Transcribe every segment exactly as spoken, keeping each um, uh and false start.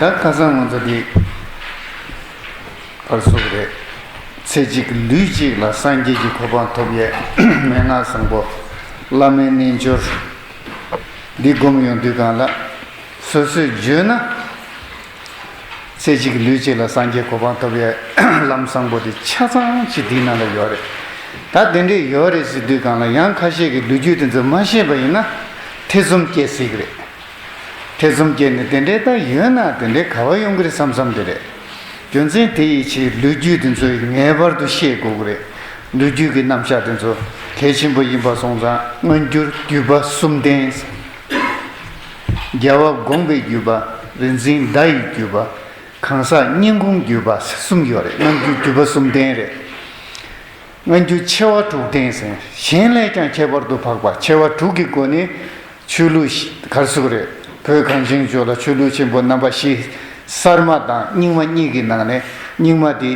ད་ཁ་སང་ང་ཚོ་འདི་གར་སོགས་རེད། ཚེ་གཅིག་ལུས་གཅིག་ལ་སངས་རྒྱས་ཀྱི་གོ་འཕང་ཐོབ་ཡས་མན་ངག་བཟང་པོ། བླ་མའི་རྣལ་འབྱོར་འདི་སྒོམ་ཡོང་དུས་གང་ལ་སོ་སོས་བརྗོད་ན། ཚེ་གཅིག་ལུས་གཅིག་ལ་སངས་རྒྱས་གོ་འཕང་ཐོབ་ཡས་ལམ་བཟང་པོ་དེ་ཆ་ཚང་ཅིག་དེའི་ནང་ལ་ཡོད་རེད། ད་དེ་འདྲས་ཡོད་རེད་ཟེར་དུས་གང་ལ་ཡང་ཁ་ཤས་ཀྱིས་ལོ་རྒྱུས་དེ་ཚོ་མ་ཤེས་པ་ཡིན་ན་ཐེ་ཚོམ་སྐྱེ་སྲིད་ཀྱི་རེད། ཐེ་ཚོམ་སྐྱེས་ནས་དེ་འདྲས་ད་ཡོད་ན་དེ་འདྲས་ག་བ་ཡོང་གི་རེད་བསམ་བསམ་དེ་རེད། རྒྱུ་མཚན་དེ་ཡི་ཕྱིར་ལོ་རྒྱུས་དེ་ཚོ་ངེས་པར་དུ་ཤེས་དགོས་ཀྱི་རེད། ལོ་རྒྱུས་ཀྱི་རྣམ་གཞག་དེ་ཚོ་གལ་ཆེན་པོ་ཡིན་པ་སོང་ཙང་སྔ་འགྱུར་བརྒྱུད་པ་གསུམ་ལྡན། རྒྱལ་བ་དགོངས་པའི་བརྒྱུད་པ། རིག་འཛིན་བརྡ་ཡི་བརྒྱུད་པ། གང་ཟག་སྙན་ཁུང་བརྒྱུད་པ་གསུམ་ཡོད་རེད། སྔ་འགྱུར་བརྒྱུད་པ་གསུམ་ལྡན་རེད། སྔ་འགྱུར་ཆེ་བ་དྲུག་ལྡན་ཟེར། གཞན་ལས་ཀྱང་ཁྱད་པར་དུ་འཕགས་པ་ཆེ་བ་དྲུག་གི་སྒོ་ནས་ཆོས་ལུགས་གར་སོགས་རེད། བོད་གངས་ཅན་ལྗོངས་ལ་ཆོས་ལུགས་ཆེན་པོ་རྣམ་པ་བཞི། གསར་མ་དང་རྙིང་མ་གཉིས་ཀྱི་ནང་ནས་རྙིང་མ་དེ་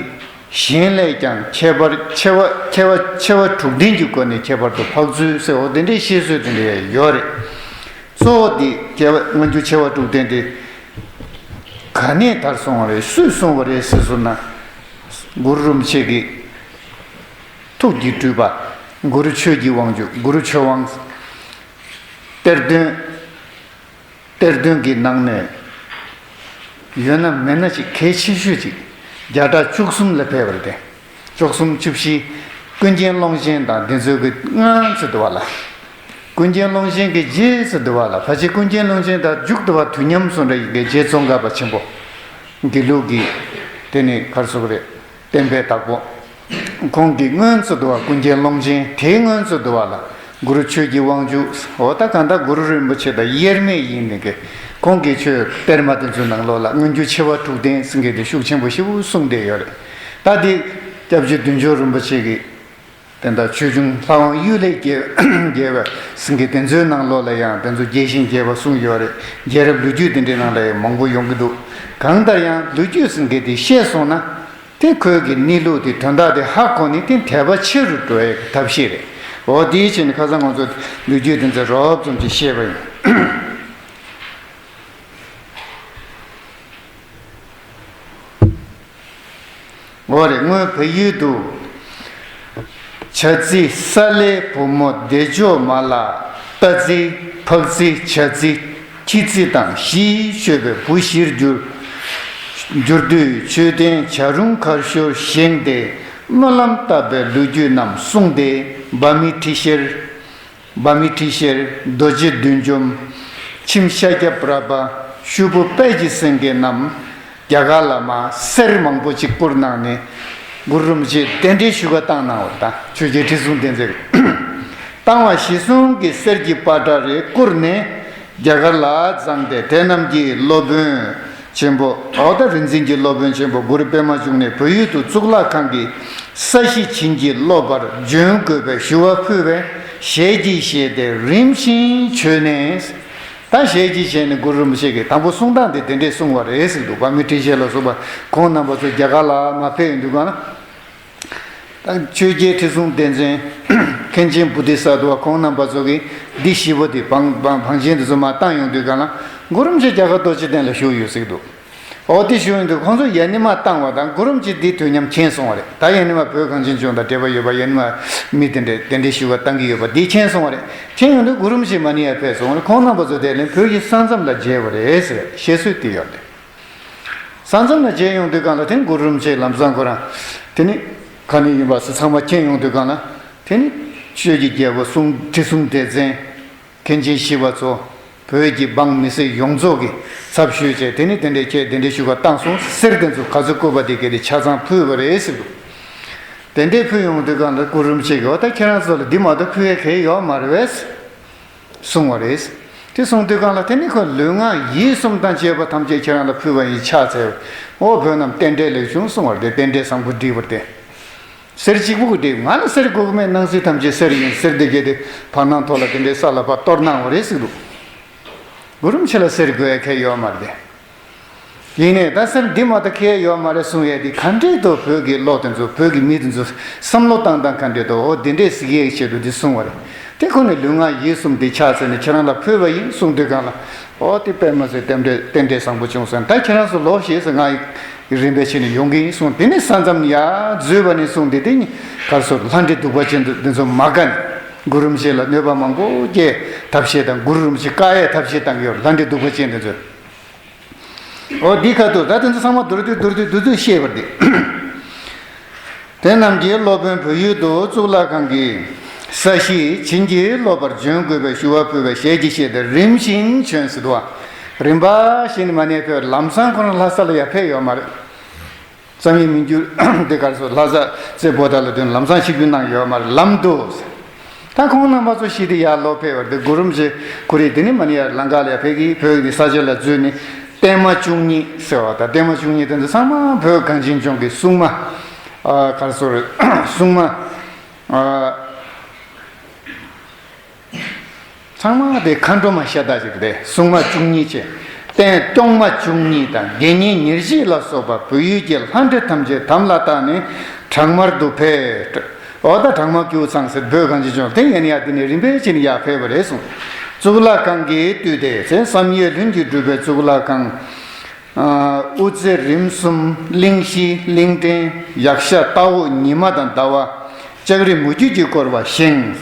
གཞན་ལས་ཀྱང་ཁྱད་པར་ཆེ་བ་ཆེ་བ་ཆེ་བ་དྲུག་ལྡན་གྱི་སྒོ་ནས་ཁྱད་པར་དུ་འཕགས་ཚུལ་ཟེར་འོ་དེ་འདྲའི་བཤད་སྲོལ་དེ་འདྲ་ཡོད་རེད། གཙོ་བོ་དེ་སྐྱེ་བ་སྔ་འགྱུར་ཆེ་བ་དྲུག་ལྡན་དེ་ག་ནས་དར་སོང་བ་རེད། སུས་གསུངས་པ་རེད་ཟེར་སོང་ན། གུ་རུ་རིན་པོ་ཆེ་གིས་ཐུགས་ཀྱི་སྤྲུལ་པ། གུ་རུ་ཆོས་ཀྱི་དབང་ཕྱུག་གུ་རུ་ཆོས་དབང་། གཏེར་སྟོན། གཏེར་སྟོན་གྱི་ནང་ནས་ཡོད་ན་མེད་ན་ཅིག་གལ་ཆེ་ཤོས་ཅིག་བརྒྱ་ཕྲག་བཅུ་གསུམ་ལ་ཕེབས་པ་རེད་དེ། བཅུ་གསུམ་བཅུ་བཞི། ཀུན་མཁྱེན་ཀློང་ཆེན་དང་འདི་ཚོའི་གི་སྔོན་ཚུད་དུ་བ་ལ། ཀུན་མཁྱེན་ཀློང་ཆེན་གྱི་རྗེས་སུ་བསྡུ་བ་ལ་ཕལ་ཆེར་ཀུན་མཁྱེན་ཀློང་ཆེན་དང་མཇུག་བསྡུ་བ་དུས་མཉམ་སོང་འདྲ་ཡི་གེ་རྗེ་ཙོང་ཁ་པ་ཆེན་པོ། དགེ་ལུགས་ཀྱི་དེ་ནི་གར་སོགས་རེད། བསྟན་པའི་བདག་པོ། ཁོང་གི་སྔོན་ཚུད་དུ་བ་ཀུན་མཁྱེན་ཀློང་ཆེན། དེའི་སྔོན་ཚུད་དུ་བ་ལ་གུ་རུ་ཆོས་ཀྱི་དབང་ཕྱུག་འོ་ད་གང་ལྟར་གུ་རུ་རིན་པོ་ཆེ་དང་དབྱེར་མེད་ཡིན་ནི་གི་ཁོང་གི་ཆོས་གཏེར་མ་དེ་ཚོའི་ནང་ལོགས་ལ་སྔ་འགྱུར་ཆེ་བ་དྲུག་ལྡན་ཟེར་མཁན་དེ་ཤུགས་ཆེན་པོ་ཞེ་པོ་གསུངས་བསྡད་ཡོད་རེད། ད་དེ་སྐྱབས་རྗེ་བདུད་འཇོམས་རིན་པོ་ཆེ་གིས། དེ་ལྟར་ཆོས་འབྱུང་ལྷ་དབང་གཡུལ་ལས་རྒྱལ་རྒྱལ་བའི་ཟིན་གྱི་དེ་ཚོའི་ནང་ལོགས་ལ་ཡང་དེ་ཚོ་རྒྱས་ཤིང་རྒྱས་པ་གསུངས་ཡོད་རེད། རྒྱལ་རབས་ལོ་རྒྱུས་དེ་འདྲའི་ནང་ལ་ཡང་མང་པོ་ཡོང་གི་འདུག་གང་ལྟར་ཡང་ལོ་རྒྱུས་ཟིན་གྱི་དེ་ཤེས་སོང་ན་དེ་ཁོས་ཀྱི་གནས་ལུགས་དེ་དོན་དག་དེ་ཧ་གོ་ནས་དེ་དད་པ་ཆེ་རུ་འགྲོ་ཡས་ཐབས་ཤེས་རེད། འོ་དེའི་ཕྱིར་ནི་ཁ་སང་ང་ཚོ་ལོ་རྒྱུས་དེ་ཚོ་རོབ་ཙམ་ཅིག་ཤེས་པ་ཡིན། འོ་རེད། སྔོན་བལ་ཡུལ་དུ། བྱ་རྩི་ས་ལའི་བུ་མོ་བདེ་མཆོག་མ་ལ། རྟ་རྩི་ཕག་རྩི་བྱ་རྩི་ཁྱི་རྩི་དང་བཞིས་མཆོད་པའི་བུ་བཞིར་གྱུར། གྱུར་དུས་མཆོད་རྟེན་བྱ་རུང་མཁར་ཤོར་བཞེངས་ཏེ་སྨོན་ལམ་བཏབ་པའི་ལོ་རྒྱུས་རྣམས་གསུངས་ཏེ་བྷ་མི་ཏྲི་ཤེར། བྷ་མི་ཏྲི་ཤེར། རྡོ་རྗེ་བདུད་འཇོམས། མཆིམས་ཤཱཀྱ་པྲ་ཕ། ཤུ་བུ་དཔལ་གྱི་སེང་གེ་རྣམས་རྒྱ་གར་ལ་མར་གསེར་མང་པོ་ཅིག་བསྐུར་གནང་ནས་གུ་རུ་རིན་པོ་ཆེ་གདན་འདྲེན་ཞུ་བ་བཏང་གནང་བ་དང་ཆོས་རྒྱལ་ཁྲི་སྲོང་ལྡེ་བཙན་གྱིས་བཏང་བ་གཞི་བཟུང་གི་གསེར་གྱི་པ་ཏྲ་རེ་བསྐུར་ནས་རྒྱ་གར་ལ་བརྫངས་ཏེ། དེ་རྣམས་ཀྱི་སློབ་དཔོན་ཆེན་པོ་འོ་ད་རིག་འཛིན་གྱི་སློབ་དཔོན་ཆེན་པོ་གུ་རུ་པདྨ་འབྱུང་གནས་བོད་ཡུལ་དུ་གཙུག་ལག་ཁང་གི་ས་གཞི་བྱིན་གྱིས་རློབ་པར་འབྱོན་དགོས་པའི་ཞུ་བ་ཕུལ་བས་ཞལ་གྱིས་བཞེས་ཏེ་རིམ་བཞིན་བྱོན་ནས། ད་ཞལ་གྱིས་བཞེས་ནས་གུ་རུ་རིན་པོ་ཆེ་གིས་དང་པོ་གསུང་སྟངས་དེ་དེ་འདྲས་གསུང་བ་རེད་ཟེར་འདུག་བྷ་མི་ཏྲི་ཤེར་ལ་སོགས་པ་ཁོང་རྣམ་པ་ཚོ་རྒྱ་གར་ལ་མར་ཕེབས་ཡོང་དུས་གང་ལ། ད་ཆོས་རྒྱལ་ཁྲི་སྲོང་ལྡེ་བཙན། མཁན་ཆེན་བོ་དྷི་ས་ཏྭ་ཁོང་རྣམ་པ་ཚོ་གིས་འདི་ཞིབ་པོ་དེ་བང་བང་བང་ཆེན་དེ་ཚོ་མར་བཏང་ཡོང་དུས་གང་ལ་གུ་རུ་རིན་པོ་ཆེ་རྒྱ་གར་རྡོ་རྗེ་གདན་ལ་བཞུགས་ཡོད་ཟེར་གྱི་འདུག་འོ་དེ་ཞུ་ཡོང་དུས་ཁོང་ཚོ་ཡ་ནི་མ་བཏང་བ་དང་གུ་རུ་རིན་པོ་ཆེ་འདི་དུས་མཉམ་མཁྱེན་སོང་བ་རེད། ད་ཡ་ནི་མ་བོད་གངས་ཅན་ལྗོངས་དང་འབྲེལ་བ་ཡོད་པ་ཡ་ནི་མ་མི་དེ་འདྲས་དེ་འདྲས་ཞུ་བ་བཏང་གི་ཡོད་པ་འདི་མཁྱེན་སོང་བ་རེད། མཁྱེན་ཡོང་དུས་གུ་རུ་རིན་པོ་ཆེ་མ་ནི་ཡ་ཕེབས་སོང་བ་རེད། ཁོང་རྣམ་པ་ཚོ་དེ་ལན་བོད་ཀྱི་ས་མཚམས་ལ་མཇལ་བ་རེད་ཟེར་བཤད་སྲོལ་དེ་ཡོད་རེད། ས་མཚམས་ལ་མཇལ་ཡོང་དུས་གང་ལ་དེ་ནི་གུ་རུ་རིན་པོ་ཆེ་ལམ་སང་ཁོ་རང་དེ་ནི་ག་ནས་ཡིན་པ་སུ་ཚང་མ་མཁྱེན་ཡོང་དུས་གང་ལ་དེ་ནི་ཆོས་ཀྱི་རྒྱལ་པོ་གསུང་ཁྲི་སྲོང་ལྡེ་བཙན། མཁན་ཆེན་ཞི་བ་འཚོ། བོད་ཀྱི་འབངས་མི་སེར་ཡོངས་རྫོགས་ཀྱིས་ཚབ་ཞུས་བྱས་དེ་ནི་དེ་འདྲའི་ཁྱེད་དེ་འདྲའི་ཞུ་བ་བཏང་སོང་། གསེར་དེ་ཚོ་ག་ཚོད་བསྐུར་བ་དེ་གས་དེ་ཆ་ཚང་ཕུལ་བ་རེད་ཟེར་འདུག་དེ་འདྲའི་ཕུལ་ཡོང་དུས་གང་ལ་གུ་རུ་རིན་པོ་ཆེ་གིས་འོ་ད་ཁྱེད་རང་ཚོ་ལ་འདི་མ་གཏོགས་ཕུལ་ཡས་གལ་ཡོད་མ་རེད་པས་གསུངས་པ་རེད། དེ་གསུངས་དུས་གང་ལ་དེ་ནི་ཁོ་ལུས་ངག་ཡིད་གསུམ་དང་བཅས་པ་ཐམས་ཅད་ཁྱེད་རང་ལ་ཕུལ་བ་ཡིན་ཕྱག་འཚལ། འོ་བོད་རྣམས་རྟེན་འབྲེལ་ལེགས་བྱུང་གསུངས་པ་རེད། དེ་རྟེན་འབྲེལ་བཟང་པོ་འགྲིག་པ་རེད་དེ། གསེར་གཅིག་པུ་གིས་འགྲིག་ང་ལ་གསེར་དགོས་ཀྱི་མེད། སྣང་སྲིད་ཐམས་ཅད་གསེར་ཡིན། གསེར་འདི་གས་དེ་བར་སྣང་ཐོག་ལ་དེ་འདྲའི་ས་ལ་ཕར་གཏོར་གནང་བ་རེད་ཟེར་འདུག་གུ་རུ་རིན་པོ་ཆེ་ལ་གསེར་དགོས་ཡ་གལ་ཡོད་མ་རེད་དེ། ཡིན་ནའི་ད་གསེར་འདི་མ་གཏོགས་ཁྱེར་ཡ་ཡོད་མ་རེད་གསུང་ཡས་དེ་ག་འདྲས་དུ་བོད་ཀྱི་བློ་དེ་ཚོ་བོད་ཀྱི་མི་དེ་ཚོ་བསམ་བློ་བཏང་སྟངས་ག་འདྲས་དུ་འོ་དེ་འདྲས་གཟིགས་ཡས་ཆེད་དུ་འདི་གསུང་བ་རེད། དེ་ཁོ་ནས་ལུས་ངག་ཡིད་གསུམ་དེ་ཕྱག་འཚལ་ནས་ཁྱེད་རང་ལ་ཕུལ་བ་ཡིན་གསུང་དུས་གང་ལ། ཨོ་དེ་དཔེ་མི་སྲིད་རྟེན་འབྲེལ་རྟེན་འབྲེལ་བཟང་པོ་བྱུང་སོང་། ད་ཁྱེད་རང་ཚོ་ལོག་ཤེས་ཟེར། ང་རིམ་པས་བྱས་ནས་ཡོང་གི་ཡིན་གསུངས། དེ་ནས་ས་མཚམས་ནས་ཡར་འཛུལ་བ་ནས་བཟུང་སྟེ་དེ་ག་རེ་ཟེར། ལྷ་འདྲེ་གདུག་པ་ཅན་དུ་འདི་ཚོ་མ་དགའ་ནས་གུ་རུ་རིན་པོ་ཆེ་ལ་གནོད་པ་མང་པོ་སྐྱེལ་ཐབས་ཤེས་དང་། གུ་རུ་རིན་པོ་ཆེ་བཀག་ཡའི་ཐབས་ཤེས་བཏང་གི་ཡོད། ལྷ་འདྲེ་གདུག་པ་ཅན་དེ་ཚོས། ཨོ་འདི་ཁ་ཐུག་ད་དེ་ཚོ་ཚང་མ་མདོར་བསྡུས་མདོར་བསྡུས་མདོར་བསྡུས་བཤད་པ་རེད། དེ་རྣམས་ཀྱི་སློབ་དཔོན་བོད་ཡུལ་དུ་གཙུག་ལག་ཁང་གི་ས་གཞི་བྱིན་གྱིས་རློབ་པར་བྱོན་དགོས་པའི་ཞུ་བ་ཕུལ་བའི་ཞལ་གྱིས་བཞེས་ཏེ་རིམ་བཞིན་བྱོན་ཟེར་འདུག་བ། རིམ་པ་བཞིན་མ་ནས་ཕེབས། ལམ་སང་ཁོ་རང་ལྷ་ས་ལ་ཡར་ཕེབས་ཡོད་མ་རེད། བསམ་ཡས་མི་འགྱུར་འདི་ག་རེ་ཟེར། ལྷ་ས་རྩེ་པོ་ཏ་ལ་དོན་ལམ་སང་ཆིབས་བསྒྱུར་གནང་ཡོད་མ་རེད། ལམ་དུ་ཟེར། ད་ཁོང་རྣམ་པ་ཚོ་ཞིག་དེ་ཡར་ལོག་ཕེབས་པ་རེད། གུ་རུ་རིན་པོ་ཆེ་ཁོ་རེ་དེ་ནས་མ་ནས་ཡར་ལམ་ཁ་ལ་ཡར་ཕེབས་ཀྱི། བོད་ཀྱི་ས་ཆ་ལ་འཛུལ་ནས་བརྟན་མ་བཅུ་གཉིས་ཟེར་བ་དང་། བརྟན་མ་བཅུ་གཉིས་དེ་ཚོ་ཚང་མ་བོད་གངས་ཅན་ལྗོངས་ཀྱི་སྲུང་མ། ཨ་ག་རེ་ཟེར། སྲུང་མ། ཨ་ཚང་མ་དེ་མཁའ་འགྲོ་མ་ཤ་སྟག་ཅིག་རེད། སྲུང་མ་བཅུ་གཉིས་བྱས། བརྟན་སྐྱོང་མ་བཅུ་གཉིས་དང་དགེ་བསྙེན་ཉེར་བཞི་ལ་སོགས་པ་བོད་ཡུལ་གྱི་ལྷ་འདྲེ་ཐམས་ཅད་དམ་ལ་བཏགས་ནས་བྲག་དམར་དུ་ཕེབས། འོ་ད་བྲག་དམར་ཀེའུ་ཚང་ཟེར། བོད་གངས་ཅན་ལྗོངས་དེ་ཡན་ཡར་དེ་ནས་རིམ་པས་བྱས་ནས་ཡར་ཕེབས་པ་རེད་གསུངས། གཙུག་ལག་ཁང་གི་དུས་དེ་ཚེ་བསམ་ཡས་ལྷུན་གྱིས་གྲུབ་པའི་གཙུག་ལག་ཁང་། ཨ་དབུ་རྩེ་རིམ་གསུམ་གླིང་བཞི་གླིང་ཕྲན་ཡཀྴ་ཏ་འོག་ཉི་མ་དང་ཟླ་བ་ལྕགས་རི་མུ་ཁྱུད་ཀྱིས་བསྐོར་བ་བཞེངས།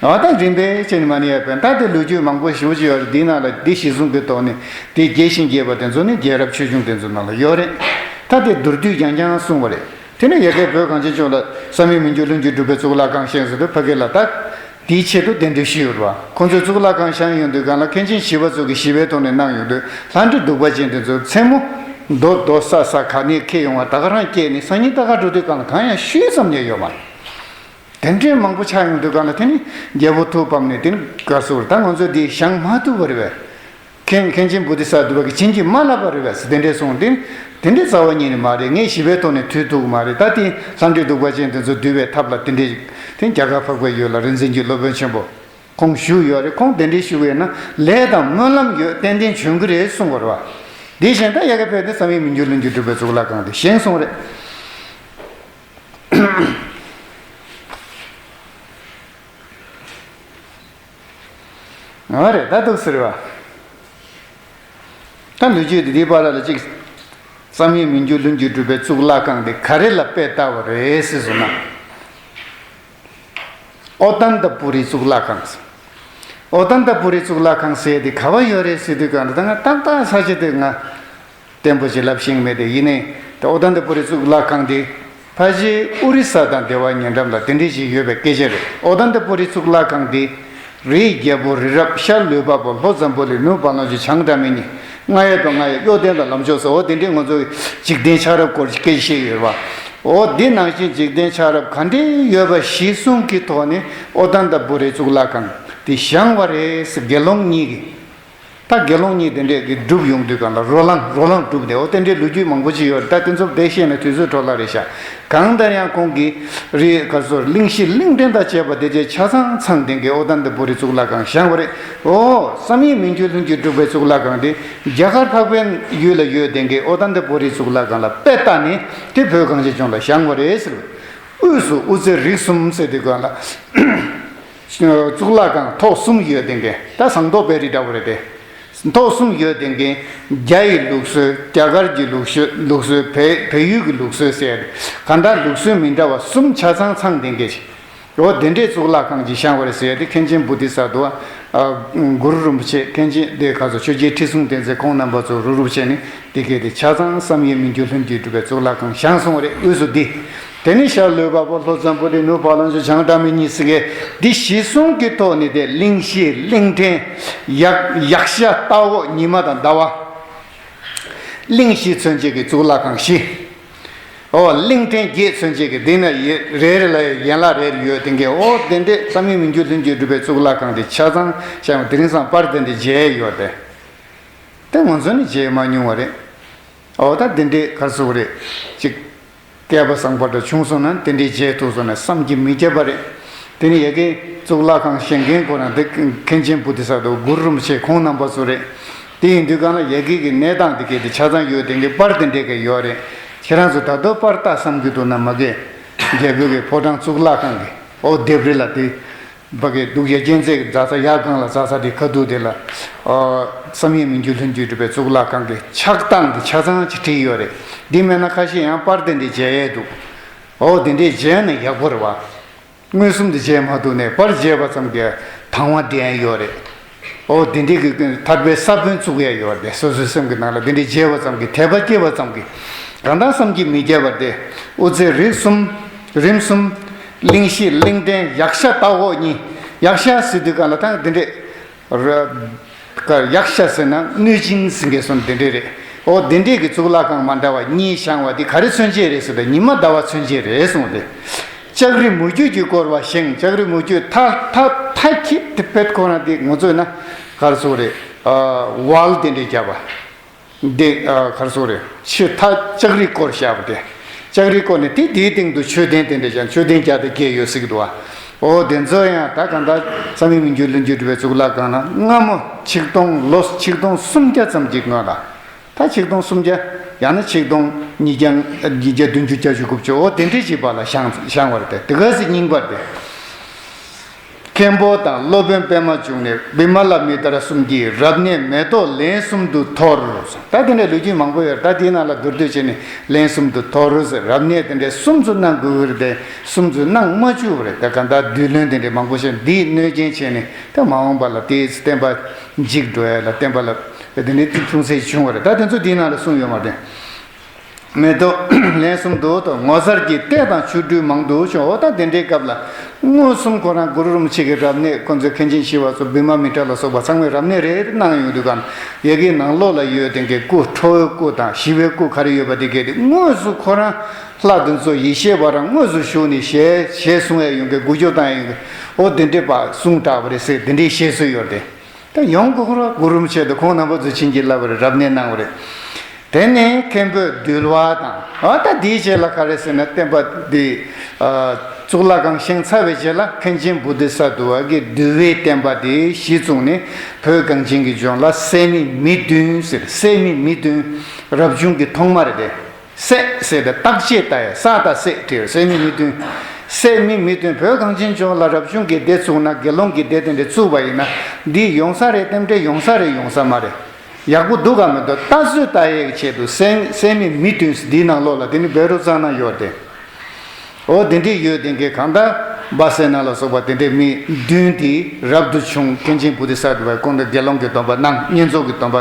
ཨ་ད་རིམ་པས་བྱས་ནས་མ་ནས་ཡར་ཕེབས། ད་དེ་ལོ་རྒྱུས་མང་པོ་ཞེ་པོ་ཅིག་ཡོད་རེད། འདིའི་ནང་ལ་འདི་གཞི་བཟུང་གི་ཐོག་ནས་དེ་རྒྱས་ཤིང་རྒྱས་པ་དེ་ཚོ་ནི་རྒྱལ་རབས་ཆོས་འབྱུང་དེ་ཚོ་ནང་ལ་ཡོད་རེད། ད་དེ་མདོར་བསྡུས་རྐྱང་རྐྱང་གསུངས་པ་རེད། དེ་ནས་ཡ་གི་བོད་གངས་ཅན་ལྗོངས་ལ་བསམ་ཡས་མི་འགྱུར་ལྷུན་གྱིས་གྲུབ་པའི་གཙུག་ལག་ཁང་བཞེངས་ཟེར་དུས་ཕ་གི་ལ་ད་དེའི་ཆེད་དུ་གདན་འདྲེན་ཞུས་ཡོད་རེད་བ། ཁོང་ཚོས་གཙུག་ལག་ཁང་བཞེངས་ཡོང་དུས་སྒང་ལ་མཁན་ཆེན་ཞི་བ་འཚོ་གིས་ཞི་བའི་ཐོག་ནས་གནང་ཡོང་དུས་ལྷ་འདྲེ་གདུག་པ་ཅན་དེ་ཚོ་མཚན་མོ་རྡོ་རྡོ་ས་ས་ག་ནས་འཁྱེར་ཡོང་བ་ད་ག་རང་སྐྱེལ་ནས་སང་ཉིན་ལྟ་ག་འགྲོ་དུས་སྒང་ལ་གང་ཡང་ཤུལ་ཙམ་ཡང་ཡོད་མ་རེད། དེ་འདྲའི་མང་པོ་ཆགས་ཡོང་དུས་སྒང་ལ་དེ་ནི་རྒྱལ་པོ་ཐུགས་ཕམ་ནས་དེ་ནི་ག་རེ་ཟེར། ད་ང་ཚོས་འདི་བཞེངས་མ་ཐུབ་པ་རེད་པས། མཁན་མཁན་ཆེན་བོ་དྷི་ས་ཏྭ་བ་གིས་བྱིན་གྱིས་མ་བརླབས་པ་རེད་པས་ཟེར་དེ་འདྲས་གསུངས་ཏེ། དེ་འདྲས་རྩ་བ་ཉིད་ནས་མ་རེད། ངས་ཞི་བའི་ཐོག་ནས་དུས་ཐུག་མ་རེད། ད་དེ་ལྷ་འདྲེ་གདུག་པ་ཅན་དེ་ཚོ་འདུལ་བའི་ཐབས་ལ་དེ་འདྲས་དེ་རྒྱ་གར་འཕགས་པའི་ཡུལ་ལ་རིག་འཛིན་གྱི་སློབ་དཔོན་ཆེན་པོ་ཁོང་བཞུགས་ཡོད་རེད། ཁོང་དེ་འདྲས་བཞུགས་ཡོད་ན་ལས་དང་སྨོན་ལམ་ཡོད། ཏན་ཏན་བྱོན་གྱི་རེད་གསུངས་པ་རེད་པ། དེ་བཞིན་ད་ཡ་གི་ཕེབས་ཏེ་བསམ་ཡས་མི་འགྱུར་ལྷུན་གྱིས་གྲུབ་པའི་གཙུག་ལག་ཁང་དེ་བཞེངས་སོང་རེད། ཨ་རེད། ད་འདུག་ཟེར་བ། ད་ལོ་རྒྱུས་འདི་འདིའི་བར་ལ་གཅིག་བསམ་ཡས་མི་འགྱུར་ལྷུན་གྱིས་གྲུབ་པའི་གཙུག་ལག་ཁང་དེ་ག་རེ་ལ་དཔེ་ལྟ་བ་རེད་ཟེར་སོང་ན། ཨོ་ཏནྟ་པུ་རི་གཙུག་ལག་ཁང་ཟེར། ཨོ་ཏནྟ་པུ་རི་གཙུག་ལག་ཁང་ཟེར་དེ་ག་བ་ཡོད་རེད་ཟེར་དུས་གང་ལ་ད་ང་ཏག་ཏག་ས་ཆ་དེ་ང་བརྟན་པོ་ཞིག་ལབ་ཤེས་མེད་དེ། ཡིན་ནའི་ད་ཨོ་ཏནྟ་པུ་རི་གཙུག་ལག་ཁང་དེ་ཕལ་ཆེར་ཨོ་རི་ས་དང་ལྡེ་བ་ཉེ་འགྲམ་ལ་དེ་འདྲ་ཞིག་ཡོད་པའི་སྐད་ཆ་རེད། ཨོ་ཏནྟ་པུ་རི་གཙུག་ལག་ཁང་དེ་རིའི་རྒྱལ་པོ་རི་རབ་ཤར་ལུས་འཕགས་པོ་ལྷོ་འཛམ་བུ་གླིང་ནུབ་བར་ལོང་ཆུ་བྱང་སྒྲ་མི་སྙན། རྔ་ཡབ་དང་རྔ་ཡབ་གཡོ་ལྡན་དང་ལམ་མཆོག་ཟེར། འོ་དེ་འདྲའི་ང་ཚོ་འཇིག་རྟེན་ཆགས་རབས་སྐོར་གྱི་སྐད་ཆ་བཤད་ཡོད་རེད་བ། འོ་དེ་ནང་བཞིན་འཇིག་རྟེན་ཆགས་རབས་ག་འདྲའི་ཡོད་པ་གཞི་བཟུང་གི་ཐོག་ནས་ཨོ་ཏནྟ་པུ་རི་གཙུག་ལག་ཁང་དེ་བཞེངས་པ་རེད་ཟེར། དགེ་སློང་གཉིས་ཀྱིས། ད་དགེ་སློང་གཉིས་དེ་འདྲས་ཀྱི་སྒྲུབ་ཡོང་དུས་གང་ལ་རོ་ལངས་རོ་ལངས་སྒྲུབ་དེ། འོ་དེ་འདྲའི་ལོ་རྒྱུས་མང་པོ་ཅིག་ཡོད་རེད། ད་དེ་ཚོ་བསྡད་ཤེས་ན་དུས་ཚོད་འཕྲོ་བརླག་རེད་ཤག། གང་ལྟར་ཡང་ཁོང་གིས་རི་ག་ཚོར་གླིང་བཞི་གླིང་ཕྲན་དང་བཅས་པ་དེ་ཚོ་ཆ་ཚང་ཚང་ལྡན་གྱི་ཨོ་ཏནྟ་པུ་རི་གཙུག་ལག་ཁང་བཞེངས་པ་རེད། འོ་བསམ་ཡས་མི་འགྱུར་ལྷུན་གྱིས་གྲུབ་པའི་གཙུག་ལག་ཁང་དེ་རྒྱ་གར་འཕགས་པའི་ཡུལ་ལ་ཡོད་ལྡན་གྱི་ཨོ་ཏནྟ་པུ་རི་གཙུག་ལག་ཁང་ལ་དཔེ་བལྟས་ནས་དེ་བོད་གངས་ཅན་ལྗོངས་ལ་བཞེངས་པ་རེད་ཟེར། དབུས་སུ་དབུ་རྩེ་རིགས་གསུམ་ཟེར་དུས་གང་ལ། གཙུག་ལག་ཁང་ཐོག་གསུམ་ཡོད་ལྡན་གྱི་ད་ཟངས་མདོག་དཔལ་རི་འདྲ་བོ་རེད་དེ། ཐོག་གསུམ་ཡོད་ལྡན་གྱི་རྒྱ་ཡི་ལུགས་སྲོལ། རྒྱ་གར་གྱི་ལུགས་སྲོལ། ལུགས་སྲོལ་བལ་བལ་ཡུལ་གྱི་ལུགས་སྲོལ་ཟེར་ཏེ་གང་ལྟར་ལུགས་སྲོལ་མི་འདྲ་བ་གསུམ་ཆ་ཚང་ཚང་ལྡན་གྱི་ཞིག། འོ་དེ་འདྲའི་གཙུག་ལག་ཁང་ཅིག་བཞེངས་པ་རེད་ཟེར་ཏེ། མཁན་ཆེན་བོ་དྷི་ས་ཏྭ་བ། གུ་རུ་རིན་པོ་ཆེ། མཁན་ཆེན་དེ་ག་ཚོ་ཆོས་རྒྱལ་ཁྲི་སྲོང་ལྡེ་བཙན་ཁོང་རྣམ་པ་ཚོ་རུབ་རུབ་བྱས་ནས་དེ་གས་དེ་ཆ་ཚང་བསམ་ཡས་མི་འགྱུར་ལྷུན་གྱིས་གྲུབ་པའི་གཙུག་ལག་ཁང་བཞེངས་སོང་བ་རེད། དབུས་སུ་འདི། དེ་ནས་ཤར་ལུས་འཕགས་པོ། ལྷོ་འཛམ་བུ་གླིང་། ནུབ་བར་ལོང་ཆུ། བྱང་སྒྲ་མི་སྙན་ཟེར་གི་འདི་གཞི་བཟུང་གི་ཐོག་ནས་དེ་གླིང་བཞི་གླིང་ཕྲན་ཡག་ཡཀ་ཤ་ཏ་འོག་ཉི་མ་དང་ཟླ་བ། གླིང་བཞི་མཚོན་བྱེད་ཀྱི་གཙུག་ལག་ཁང་བཞི། འོ་གླིང་ཕྲན་བརྒྱད་མཚོན་བྱེད་ཀྱི་འདི་ན་ཡི་རེ་རེ་ལ་ཡན་ལག་རེ་རེ་ཡོད་ལྡན་གྱི། འོ་དེ་འདྲས་བསམ་ཡས་མི་འགྱུར་ལྷུན་གྱིས་གྲུབ་པའི་གཙུག་ལག་ཁང་དེ་ཆ་ཚང་བཞེངས། དེ་རིང་སང་པར་དེ་འདྲས་མཇལ་ཡོད་དེ། དེ་ང་ཚོ་ནི་མཇལ་མ་མྱོང་བ་རེད། འོ་ད་དེ་འདྲས་ག་རེ་ཟེར་དགོས་རེད། ཅིག་སྐལ་པ་བཟང་པོ་འདྲ་བྱུང་སོང་ན་དེ་འདྲས་མཇལ་ཐུབ་སོང་ན་བསམ་གྱིས་མི་ཁྱབ་པ་རེད། དེ་ནི་ཡ་གི་གཙུག་ལག་ཁང་བཞེངས་མཁན་ཁོ་རང་དེ་མཁན་ཆེན་བོ་དྷི་ས་ཏྭ་གུ་རུ་རིན་པོ་ཆེ་ཁོང་རྣམ་པ་ཚོ་རེད། དེ་ཡིན་དུས་གང་ལ་ཡ་གི་གི་གནས་སྟངས་དེ་གས་དེ་ཆ་ཚང་ཡོད་དེ་གི་པར་དེ་འདྲས་གས་ཡོད་རེད། ཁྱེད་རང་ཚོ་ད་དུང་པར་ལྟ་བསམ་གྱི་འདུག་ན་མ་གི་རྒྱལ་པོའི་གི་ཕོ་བྲང་གཙུག་ལག་ཁང་གི་འོ་ལྡེབས་རིས་ལ་དེ། ཕ་གི་གདུགས་ཡ་གཅན་ཚད་ཀྱི་ཛ་ས་ཡ་གང་ལ་ཛ་ས་དེ་ཁ་ཐུག་དེ་ལ། ཨ། བསམ་ཡས་མི་འགྱུར་ལྷུན་གྱིས་གྲུབ་པའི་གཙུག་ལག་ཁང་གི་ཕྱག་སྟངས་དེ་ཆ་ཚང་ཅིག་བྲིས་ཡོད་རེད། འདི་མེད་ན་ཁ་ཤས་ཡང་པར་དེ་འདྲས་མཇལ་ཡས་འདུག། ཨོ་དེ་འདྲས་མཇལ་ན་ཡག་པོ་རེད་བ། མངོན་སུམ་དུ་མཇལ་མ་ཐུབ་ནས་པར་མཇལ་བ་ཙམ་གྱིས་དང་བ་ལྡན་ཡོད་རེད། ཨོ་དེ་འདྲས་ཀྱི་ཐར་པའི་ས་བོན་བཙུགས་ཡས་ཡོད་རེད། སོ་སོའི་སེམས་ཀྱི་ནང་ལ་དེ་འདྲས་མཇལ་བ་ཙམ་གྱིས་དད་པ་སྐྱེ་བ་ཙམ་གྱིས་གང་ལྟར་བསམ་གྱིས་མི་ཁྱབ་པ་སྟེ། དབུ་རྩེ་རིམ་གསུམ། རིམ་གསུམ། གླིང་བཞི་གླིང་ཕྲན་ཡཀྴ་ཏ་འོག་གཉིས། ཡཀྴ་ཟེར་དུས་གང་ལ་ད་དེ་འདྲས། ཡཀྴ་ཟེར་ན་གནོད་སྦྱིན་ཟེར་མཁན་སོང་དེ་འདྲས་རེད། ཨོ་དེ་འདྲས་ཀྱི་གཙུག་ལག་ཁང་མ་འདྲ་བ་གཉིས་བཞེངས་བ་དེ་ག་རེ་མཚོན་བྱེད་རེད་ཟེར་ཏེ་ཉི་མ་ཟླ་བ་མཚོན་བྱེད་རེད་གསུངས་ཏེ། ལྕགས་རི་མུ་ཁྱུད་ཀྱིས་བསྐོར་བ་བཞེངས། ལྕགས་རི་མུ་ཁྱུད་མཐའ་མཐའ་མཐའ་ཁྱེད་དེ་ཕེད་ཁོ་ན་དེ་ང་ཚོས་ན་ག་རེ་ཟེར་རེད། ཝལ་དེ་འདྲས་བརྒྱབ་པ། འདི་ཨ་ག་རེ་ཟེར་རེད། ཆུ་མཐའ་ལྕགས་རིས་བསྐོར་བཞག་པ་དེ། ལྕགས་རིས་བསྐོར་ནས་དེ་དེའི་སྟེང་དུ་མཆོད་རྟེན་དེ་འདྲ་བཞག། མཆོད་རྟེན་བརྒྱ་དང་བརྒྱད་ཡོད་ཟེར་གྱི་འདུག་བ། ཨོ་དེ་ཚོ་ཡང་ད་གང་ལྟར་བསམ་ཡས་མི་འགྱུར་ལྷུན་གྱིས་གྲུབ་པའི་གཙུག་ལག་ཁང་ན་སྔ་མོ་ཆིག་སྟོང་ལོ་ཆིག་སྟོང་སུམ་བརྒྱ་ཙམ་གྱི་སྔོན་ལ། ད་ཆིག་སྟོང་སུམ་བརྒྱ། ཡང་ན་ཆིག་སྟོང་ཉིས་བརྒྱ་ཉིས་བརྒྱ་བདུན་ཅུ་བརྒྱད་ཅུ་དགུ་བཅུ་ཨོ་དེ་འདྲའི་བྱེད་པ་ལ་བཞེངས་བཞེངས་པ་རེད་དེ། དེ་ག་ཚོད་རྙིང་པ་རེད་དེ། མཁན་པོ་དང་སློབ་དཔོན་པདྨ་འབྱུང་གནས་བི་མ་ལ་མི་ཏྲ་གསུམ་གྱིས་རབ་གནས་མེ་ཏོག་ལན་གསུམ་དུ་འཐོར། ད་དེ་འདྲའི་ལོ་རྒྱུས་མང་པོ་ཡོད་རེད། ད་དེའི་ནང་ལ་མདོར་བསྡུས་བྱས་ནས་ལན་གསུམ་དུ་འཐོར་ཟེར། རབ་གནས་དེ་འདྲའི་གསུམ་ཚོ་གནང་དགོས་ཀྱི་རེད་དེ། གསུམ་ཚོ་གནང་མ་བཅུག་པ་རེད། ད་གང་ལྟར་བདུད་བློན་དེ་འདྲའི་མང་པོ་ཞིག་འདིས་གནོད་སྐྱོན་བྱས་ནས་ད་མ་འོངས་པ་ལ་དེའི་བསྟན་པ་འཇིག་འགྲོ་ཡ་ལ་བསྟན་པ་ལ་དེ་འདྲའི་ཅུང་ཟད་བྱུང་བ་རེད། ད་དེ་ཚོ་དེའི་ནང་ལ་གསུངས་ཡོད་མ་རེད། མེ་ཏོག་ལན་གསུམ་དུ་འཐོར། ངོ་མཚར་གྱི་གཏེར་དང་ཆོ་འཕྲུལ་མང་དུ་བྱུང་། འོ་ད་དེ་འདྲའི་སྐབས་ལ་མངོན་སུམ་ཁོ་རང་གུ་རུ་རིན་པོ་ཆེ་གི་རབ་གནས། ཁོ་ཚོའི་མཁན་ཆེན་ཞི་བ་འཚོ་བི་མ་མི་ཏྲ་ལ་སོགས་པ་ཚང་མས་རབ་གནས་རེ་རེ་གནང་ཡོང་དུས་གང་ཡ་གི་ནང་ལོགས་ལ་ཡོད་དེ་གའི་སྐུ། ཁྲོ་བོའི་སྐུ་དང་ཞི་བའི་སྐུ་ག་རེ་ཡོད་པ་དེ་གའི་དེ་དངོས་སུ་ཁོ་རང་ལྷ་དེ་ཚོ་ཡེ་ཤེས་པ་རང་དངོས་སུ་བཞུགས་ནས་ཞལ་ཞལ་གསུང་ཡ་ཡོང་གི། འགུལ་སྐྱོད་བཏང་ཡ་ཡོང་གི། འོ་དེ་འདྲའི་པ་གསུང་དྲག་པ་རེད་ཟེར་དེ་འདྲའི་བཤད་སྲོལ་ཡོད་དེ། ད་ཡང་སྒོས་ཁོ་རང་གུ་རུ་རིན་པོ་ཆེ་དང་ཁོང་རྣམ་པ་ཚོ་བྱིན་གྱིས་བརླབས་པ་རེད། རབ་གནས་གནང་བ་རེད། དེ་ནས་མཁན་པོས་འདུལ་བ་དང་། ཨ་ད་དེའི་རྗེས་ལ་ག་རེ་ཟེར་ན་བསྟན་པ་འདི་ཨ་གཙུག་ལག་ཁང་བཞེངས་ཚར་བའི་རྗེས་ལ་མཁན་ཆེན་བོ་དྷི་ས་ཏྭ་བ་གིས་འདུལ་བའི་བསྟན་པ་དེ་གཞི་བཙུགས་ནས་བོད་གངས་ཅན་གྱི་ལྗོངས་ལ་སད་མི་མི་བདུན་ཟེར། སད་མི་མི་བདུན། རབ་བྱུང་གི་ཐོག་མ་རེད་དེ། སད་ཟེར་ཏེ་བརྟག་དཔྱད་ལྟ་ཡ། ས་དང་སད་བྲིས། སད་མི་མི་བདུན། སད་མི་མི་བདུན། བོད་གངས་ཅན་ལྗོངས་ལ་རབ་བྱུང་གི་སྡེ་བཙུགས་ན། དགེ་སློང་གི་སྡེ་དེ་འདྲ་བཙུགས་པ་ཡིན་ན་འདི་ཡོང་ས་རེད་དམ་དྲན་ཡོང་ས་རེད་ཡོང་ས་མ་རེད། ཡག་པོ་འདུག་ག་མི་འདུག་ལྟ་ཚུལ་ལྟ་ཡའི་ཆེད་དུ་སད་སད་མི་མི་བདུན་འདིའི་ནང་ལོགས་ལ་དེ་ནི་བཻ་རོ་ཙ་ན་ཡོད་དེ། འོ་དེ་འདྲས་ཡོད་དེ་གའི་གང་ལྟར་སྦ་སེ་ན་ལ་སོགས་པ་དེ་འདྲས་མི་བདུན་དེ་རབ་ཏུ་བྱུང་། མཁན་ཆེན་བོ་དྷི་ས་ཏྭ་བའི་སྐུ་མདུན་དགེ་སློང་གི་སྡོམ་པ་གནང་། བསྙེན་རྫོགས་ཀྱི་སྡོམ་པ་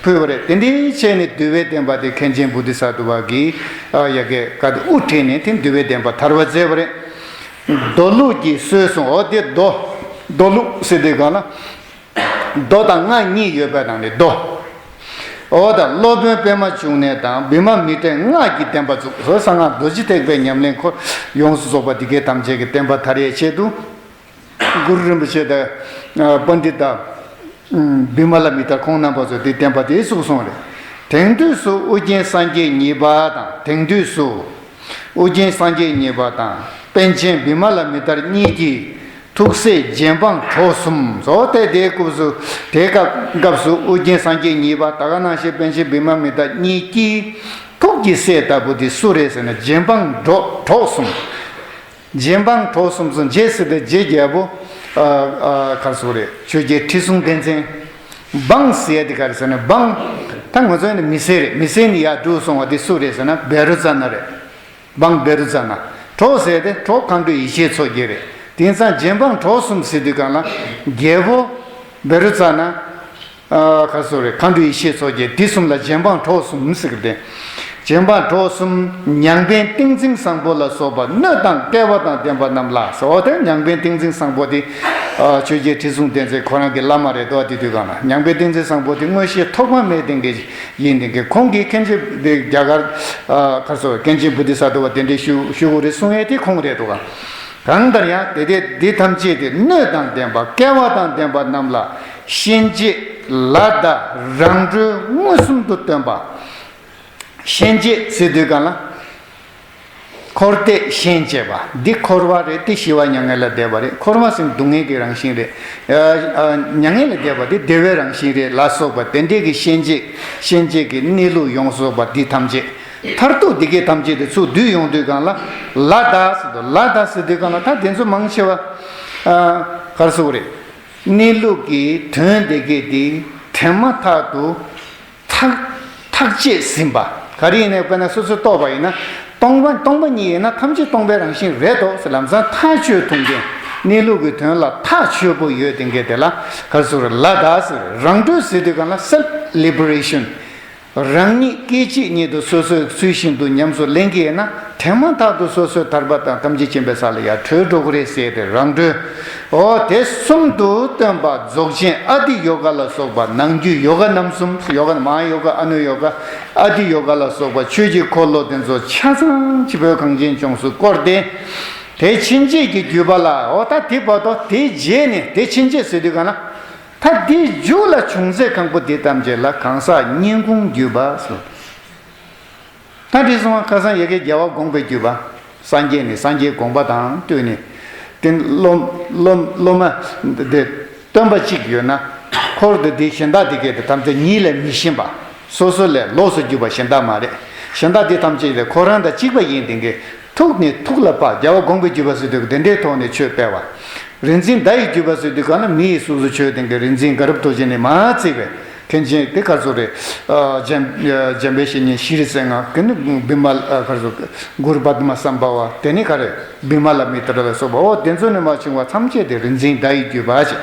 ཕུལ་བ་རེད། དེ་འདྲའི་བྱས་ནས་འདུལ་བའི་བསྟན་པ་དེ་མཁན་ཆེན་བོ་དྷི་ས་ཏྭ་བ་གིས་ཨ་ཡ་གི་ག་དེ་དབུ་ཁྲིད་ནས་དེ་འདུལ་བའི་བསྟན་པ་དར་བ་མཛད་པ་རེད། མདོ་ལུགས་ཀྱི་སྲོལ་གསུངས། འོ་དེ་མདོ་མདོ་ལུགས་ཟེར་དུས་གང་ལ། མདོ་དང་སྔགས་གཉིས་ཡོད་པའི་ནང་ནས་མདོ། འོ་ད་སློབ་དཔོན་པདྨ་འབྱུང་གནས་དང་བི་མ་མི་ཏྲས་སྔགས་ཀྱི་བསྟན་པ་བཙུགས། གསང་སྔགས་རྡོ་རྗེ་ཐེག་པའི་ཉམས་ལེན་ཁོ་ཡོངས་སུ་རྫོགས་པ་འདི་གའི་ཐམས་ཅད་ཀྱི་བསྟན་པ་དར་ཡའི་ཆེད་དུ། གུ་རུ་རིན་པོ་ཆེ་དང་པཎྜི་ཏ་བི་མ་ལ་མི་ཏྲ་ཁོང་རྣམ་པ་ཚོས་དེ་བསྟན་པ་དེ་བཙུགས་སོང་རེད། དེང་དུས་སུ་ཨོ་རྒྱན་སངས་རྒྱས་གཉིས་པ་དང་། དེང་དུས་སུ་ཨོ་རྒྱན་སངས་རྒྱས་གཉིས་པ་དང་པཎ་ཆེན་བི་མ་ལ་མི་ཏྲ་གཉིས་ཀྱིས། ཐུགས་སྲས་རྗེ་འབངས་གྲོགས་གསུམ་སོགས་ཏེ། དེའི་སྐབས་སུ་དེའི་སྐབས་སྐབས་སུ་ཨོ་རྒྱན་སངས་རྒྱས་གཉིས་པ་ད་ག་ནང་བཞིན་པཎ་ཆེན་བི་མ་མི་ཏྲ་གཉིས་ཀྱི་ཐུགས་ཀྱི་སྲས་ལྟ་བུ་དེ་སུ་རེད་ཟེར་ན། རྗེ་འབངས་གྲོགས་གྲོགས་གསུམ། རྗེ་འབངས་གྲོགས་གསུམ་ཚོ། རྗེ་ཟེར་ཏེ་རྗེ་རྒྱལ་པོ་ཨ་ཨ་ག་རེ་ཟེར་རེད། ཆོས་རྒྱལ་ཁྲི་སྲོང་ལྡེ་བཙན། འབངས་ཟེར་ཡ་དེ་ག་རེ་ཟེར་ན། འབངས་ད་ང་ཚོ་ནི་མི་སེར་རེད། མི་སེར་ནས་ཡར་འགྲོ་སོང་བ་དེ་སུ་རེད་ཟེར་ན་བཻ་རོ་ཙ་ན་རེད། འབངས་བཻ་རོ་ཙ་ན། གྲོགས་ཟེར་ཏེ་གྲོགས་མཁའ་འགྲོ་ཡེ་ཤེས་མཚོ་རྒྱལ་རེད། དེང་སང་རྗེ་འབངས་གྲོགས་གསུམ་ཟེར་དུས་གང་ལ། རྒྱལ་པོ། བཻ་རོ་ཙ་ན། ཨ་ག་རེ་ཟེར་རེད། མཁའ་འགྲོ་ཡེ་ཤེས་མཚོ་རྒྱལ། དེ་གསུམ་ལ་རྗེ་འབངས་གྲོགས་གསུམ་ཟེར་གི་རེད། རྗེ་འབངས་གྲོགས་གསུམ། ཉང་པན་ཏིང་འཛིན་བཟང་པོ་ལ་སོགས་པ། སྣོད་དང་སྐལ་བ་དང་ལྡན་པ་རྣམས་ལ་ཟེར། འོ་དེ་ཉང་པན་ཏིང་འཛིན་བཟང་པོ་དེ་ཨ་ཆོས་རྒྱལ་ཁྲི་སྲོང་ལྡེ་བཙན་ཁོ་རང་གི་བླ་མ་རེད་དོ། དེ་དུས་གང་ལ་ཉང་པན་ཏིང་འཛིན་བཟང་པོ་དེ་མངོན་ཤེས་ཐོགས་པ་མེད་ལྡན་གྱི་ཡིན་ལྡན་གྱི། ཁོང་གིས་མཁན་ཆེན་དེ་རྒྱ་གར་ཨ་ག་རེ་ཟེར། མཁན་ཆེན་བོ་དྷི་ས་ཏྭ་བ་དེ་འདྲའི་ཞུ་ཞུ་དགོས་རེད་གསུང་ཡས་དེ་ཁོང་རེད་འདུག་ག། གང་ལྟར་ཡང་དེ་དེ་འདི་ཐམས་ཅད་དེ་སྣོད་དང་ལྡན་པ་སྐལ་བ་དང་ལྡན་པ་རྣམས་ལ་ཤན་འབྱེད་ལ་བཟླ། རང་གྲོལ་མངོན་སུམ་དུ་སྟོན་པ། ཤན་འབྱེད་ཟེར་དུས་གང་ལ། འཁོར་འདས་ཤན་འབྱེད་པ། འདི་འཁོར་བ་རེད། དེ་ཞི་བ་མྱ་ངན་ལས་འདས་པ་རེད། འཁོར་བ་ཟེར་ན་སྡུག་བསྔལ་གྱི་རང་བཞིན་རེད། ཨ་ཨ་མྱ་ངན་ལས་འདས་པ་དེ་བདེ་བའི་རང་བཞིན་རེད་ལ་སོགས་པ་དེ་འདྲའི་གི་ཤན་འབྱེད། ཤན་འབྱེད་ཀྱི་གནས་ལུགས་ཡོངས་སུ་རྫོགས་པ་འདི་ཐམས་ཅད། མཐར་ཐུག་འདི་གའི་ཐམས་ཅད་དེ་ཚུར་བསྡུས་ཡོང་དུས་གང་ལ་ལ་བཟླ་ཟེར་དུས། ལ་བཟླ་ཟེར་དུས་གང་ལ་ད་དེ་ཚོ་མང་ཆེ་བ་ ཨ། ག་རེ་ཟེར་དགོས་རེད། གནས་ལུགས་ཀྱི་དོན་དེ་གས་དེ་དེ་མ་ཐག་ཏུ་ཐག་ཐག་བཅད་ཟིན་པ། ག་རེ་ཡིན་ནའི་དཔེར་ན་སོ་སོས་རྟོགས་པ་ཡིན་ན། སྟོང་པ་སྟོང་པ་ཉིད་ཡིན་ན་ཐམས་ཅད་སྟོང་པའི་རང་བཞིན་རེད་དོ་ཟེར། ལམ་སང་ཐག་ཆོད་ཐུབ་མཁན། གནས་ལུགས་ཀྱི་དོན་ལ་ཐག་ཆོད་པོ་ཡོད་དེ་འགས་དེ་ལ་ག་རེ་ཟེར་དགོས་རེད། ལ་དྭགས་ཟེར། རང་གྲོལ་ཟེར་དུས་གང་ལ་self liberation། རང་ཉིད་སྐད་ཅིག་ཉིད་དུ་སོ་སོས་ཚུལ་བཞིན་དུ་ཉམས་སུ་ལེན་གྱི་ཡིན་ན། དེ་མ་ཐག་ཏུ་སོ་སོའི་ཐར་པ་དང་ཐམས་ཅད་མཁྱེན་པའི་ས་ལ་ཡར་གྲོལ་འགྲོ་གི་རེད་ཟེར་ཏེ་རང་གྲོལ། འོ་དེ་གསུམ་དུ་སྟོན་པ་རྫོགས་ཆེན་ཨ་ཏི་ཡོ་ག་ལ་སོགས་པ་ནང་རྒྱུད་ཡོ་ག་རྣམ་གསུམ། ཡོ་ག་མ་ཧཱ་ཡོ་ག་ཨ་ནུ་ཡོ་ག་ཨ་ཏི་ཡོ་ག་ལ་སོགས་པ་ཆོས་ཀྱི་འཁོར་ལོ་དེ་ཚོ་ཆ་ཚང་ཕྱི་བོད་གངས་ཅན་ལྗོངས་སུ་བསྐོར་ཏེ། དེ་ཕྱིན་ཆད་ཀྱི་བརྒྱུད་པ་ལ། འོ་ད་དེ་བར་དུ་དེ་རྗེས་ནས་དེ་ཕྱིན་ཆད་ཟེར་དུས་གང་ལ། ད་འདིའི་མཇུག་ལ་བྱུང་ཚད་གང་པོ་འདི་ཐམས་ཅད་ལ་གང་ཟག་སྙན་ཁུང་བརྒྱུད་པ་ཟེར། ད་འདི་སོང་བ་ཁ་སང་ཡ་གི་རྒྱལ་བ་དགོངས་པའི་བརྒྱུད་པ། སངས་རྒྱས་ནས་སངས་རྒྱས་དགོངས་པ་དང་བསྟུན་ནས། དེ་སློབ་སློབ་སློབ་མ་འདི་སྟོན་པ་གཅིག་ཡོད་ན། འཁོར་དུ་འདི་གཞན་དག་འདི་གས་དེ་ཐམས་ཅད་ཉིད་ལས་མི་གཞན་པ། སོ་སོ་ལས་ལོགས་སུ་གྱུར་པ་གཞན་དག་མ་རེད། གཞན་དག་འདི་ཐམས་ཅད་ལས་ཁོ་རང་དང་གཅིག་པ་ཡིན་དེ་གས། ཐུགས་ནས་ཐུགས་ལ་དཔག་རྒྱལ་བ་དགོངས་པའི་བརྒྱུད་པ་ཟེར་དུས་དེ་འདྲའི་ཐོག་ནས་ཆོས་སྤེལ་བ། རིག་འཛིན་བརྡ་ཡི་བརྒྱུད་པ་ཟེར་དུས་གང་ལ་མི་ཡི་གཟུགས་སུ་ཆོས་དེ་གའི་རིག་འཛིན་དགའ་རབ་རྡོ་རྗེ་ནས་མ་བརྩིས་པའི་མཁན་ཆེན་དེ་ག་ཚོད་རེད། ཨ། འཇམ་འཇམ་དཔལ་བཤེས་གཉེན་ཤྲཱི་སེང་གེ་ནི་བི་མ་ལ་ག་ཚོད་གུ་རུ་པདྨ་སམ་བྷ་ཝ། དེ་ནི་ག་རེ་བི་མ་ལ་མི་ཏྲ་ལ་སོགས་པ། འོ་དེ་ཚོ་ནས་མ་བྱུང་བ་ཐམས་ཅད་དེ་རིག་འཛིན་བརྡ་ཡི་བརྒྱུད་པ་ཞེས།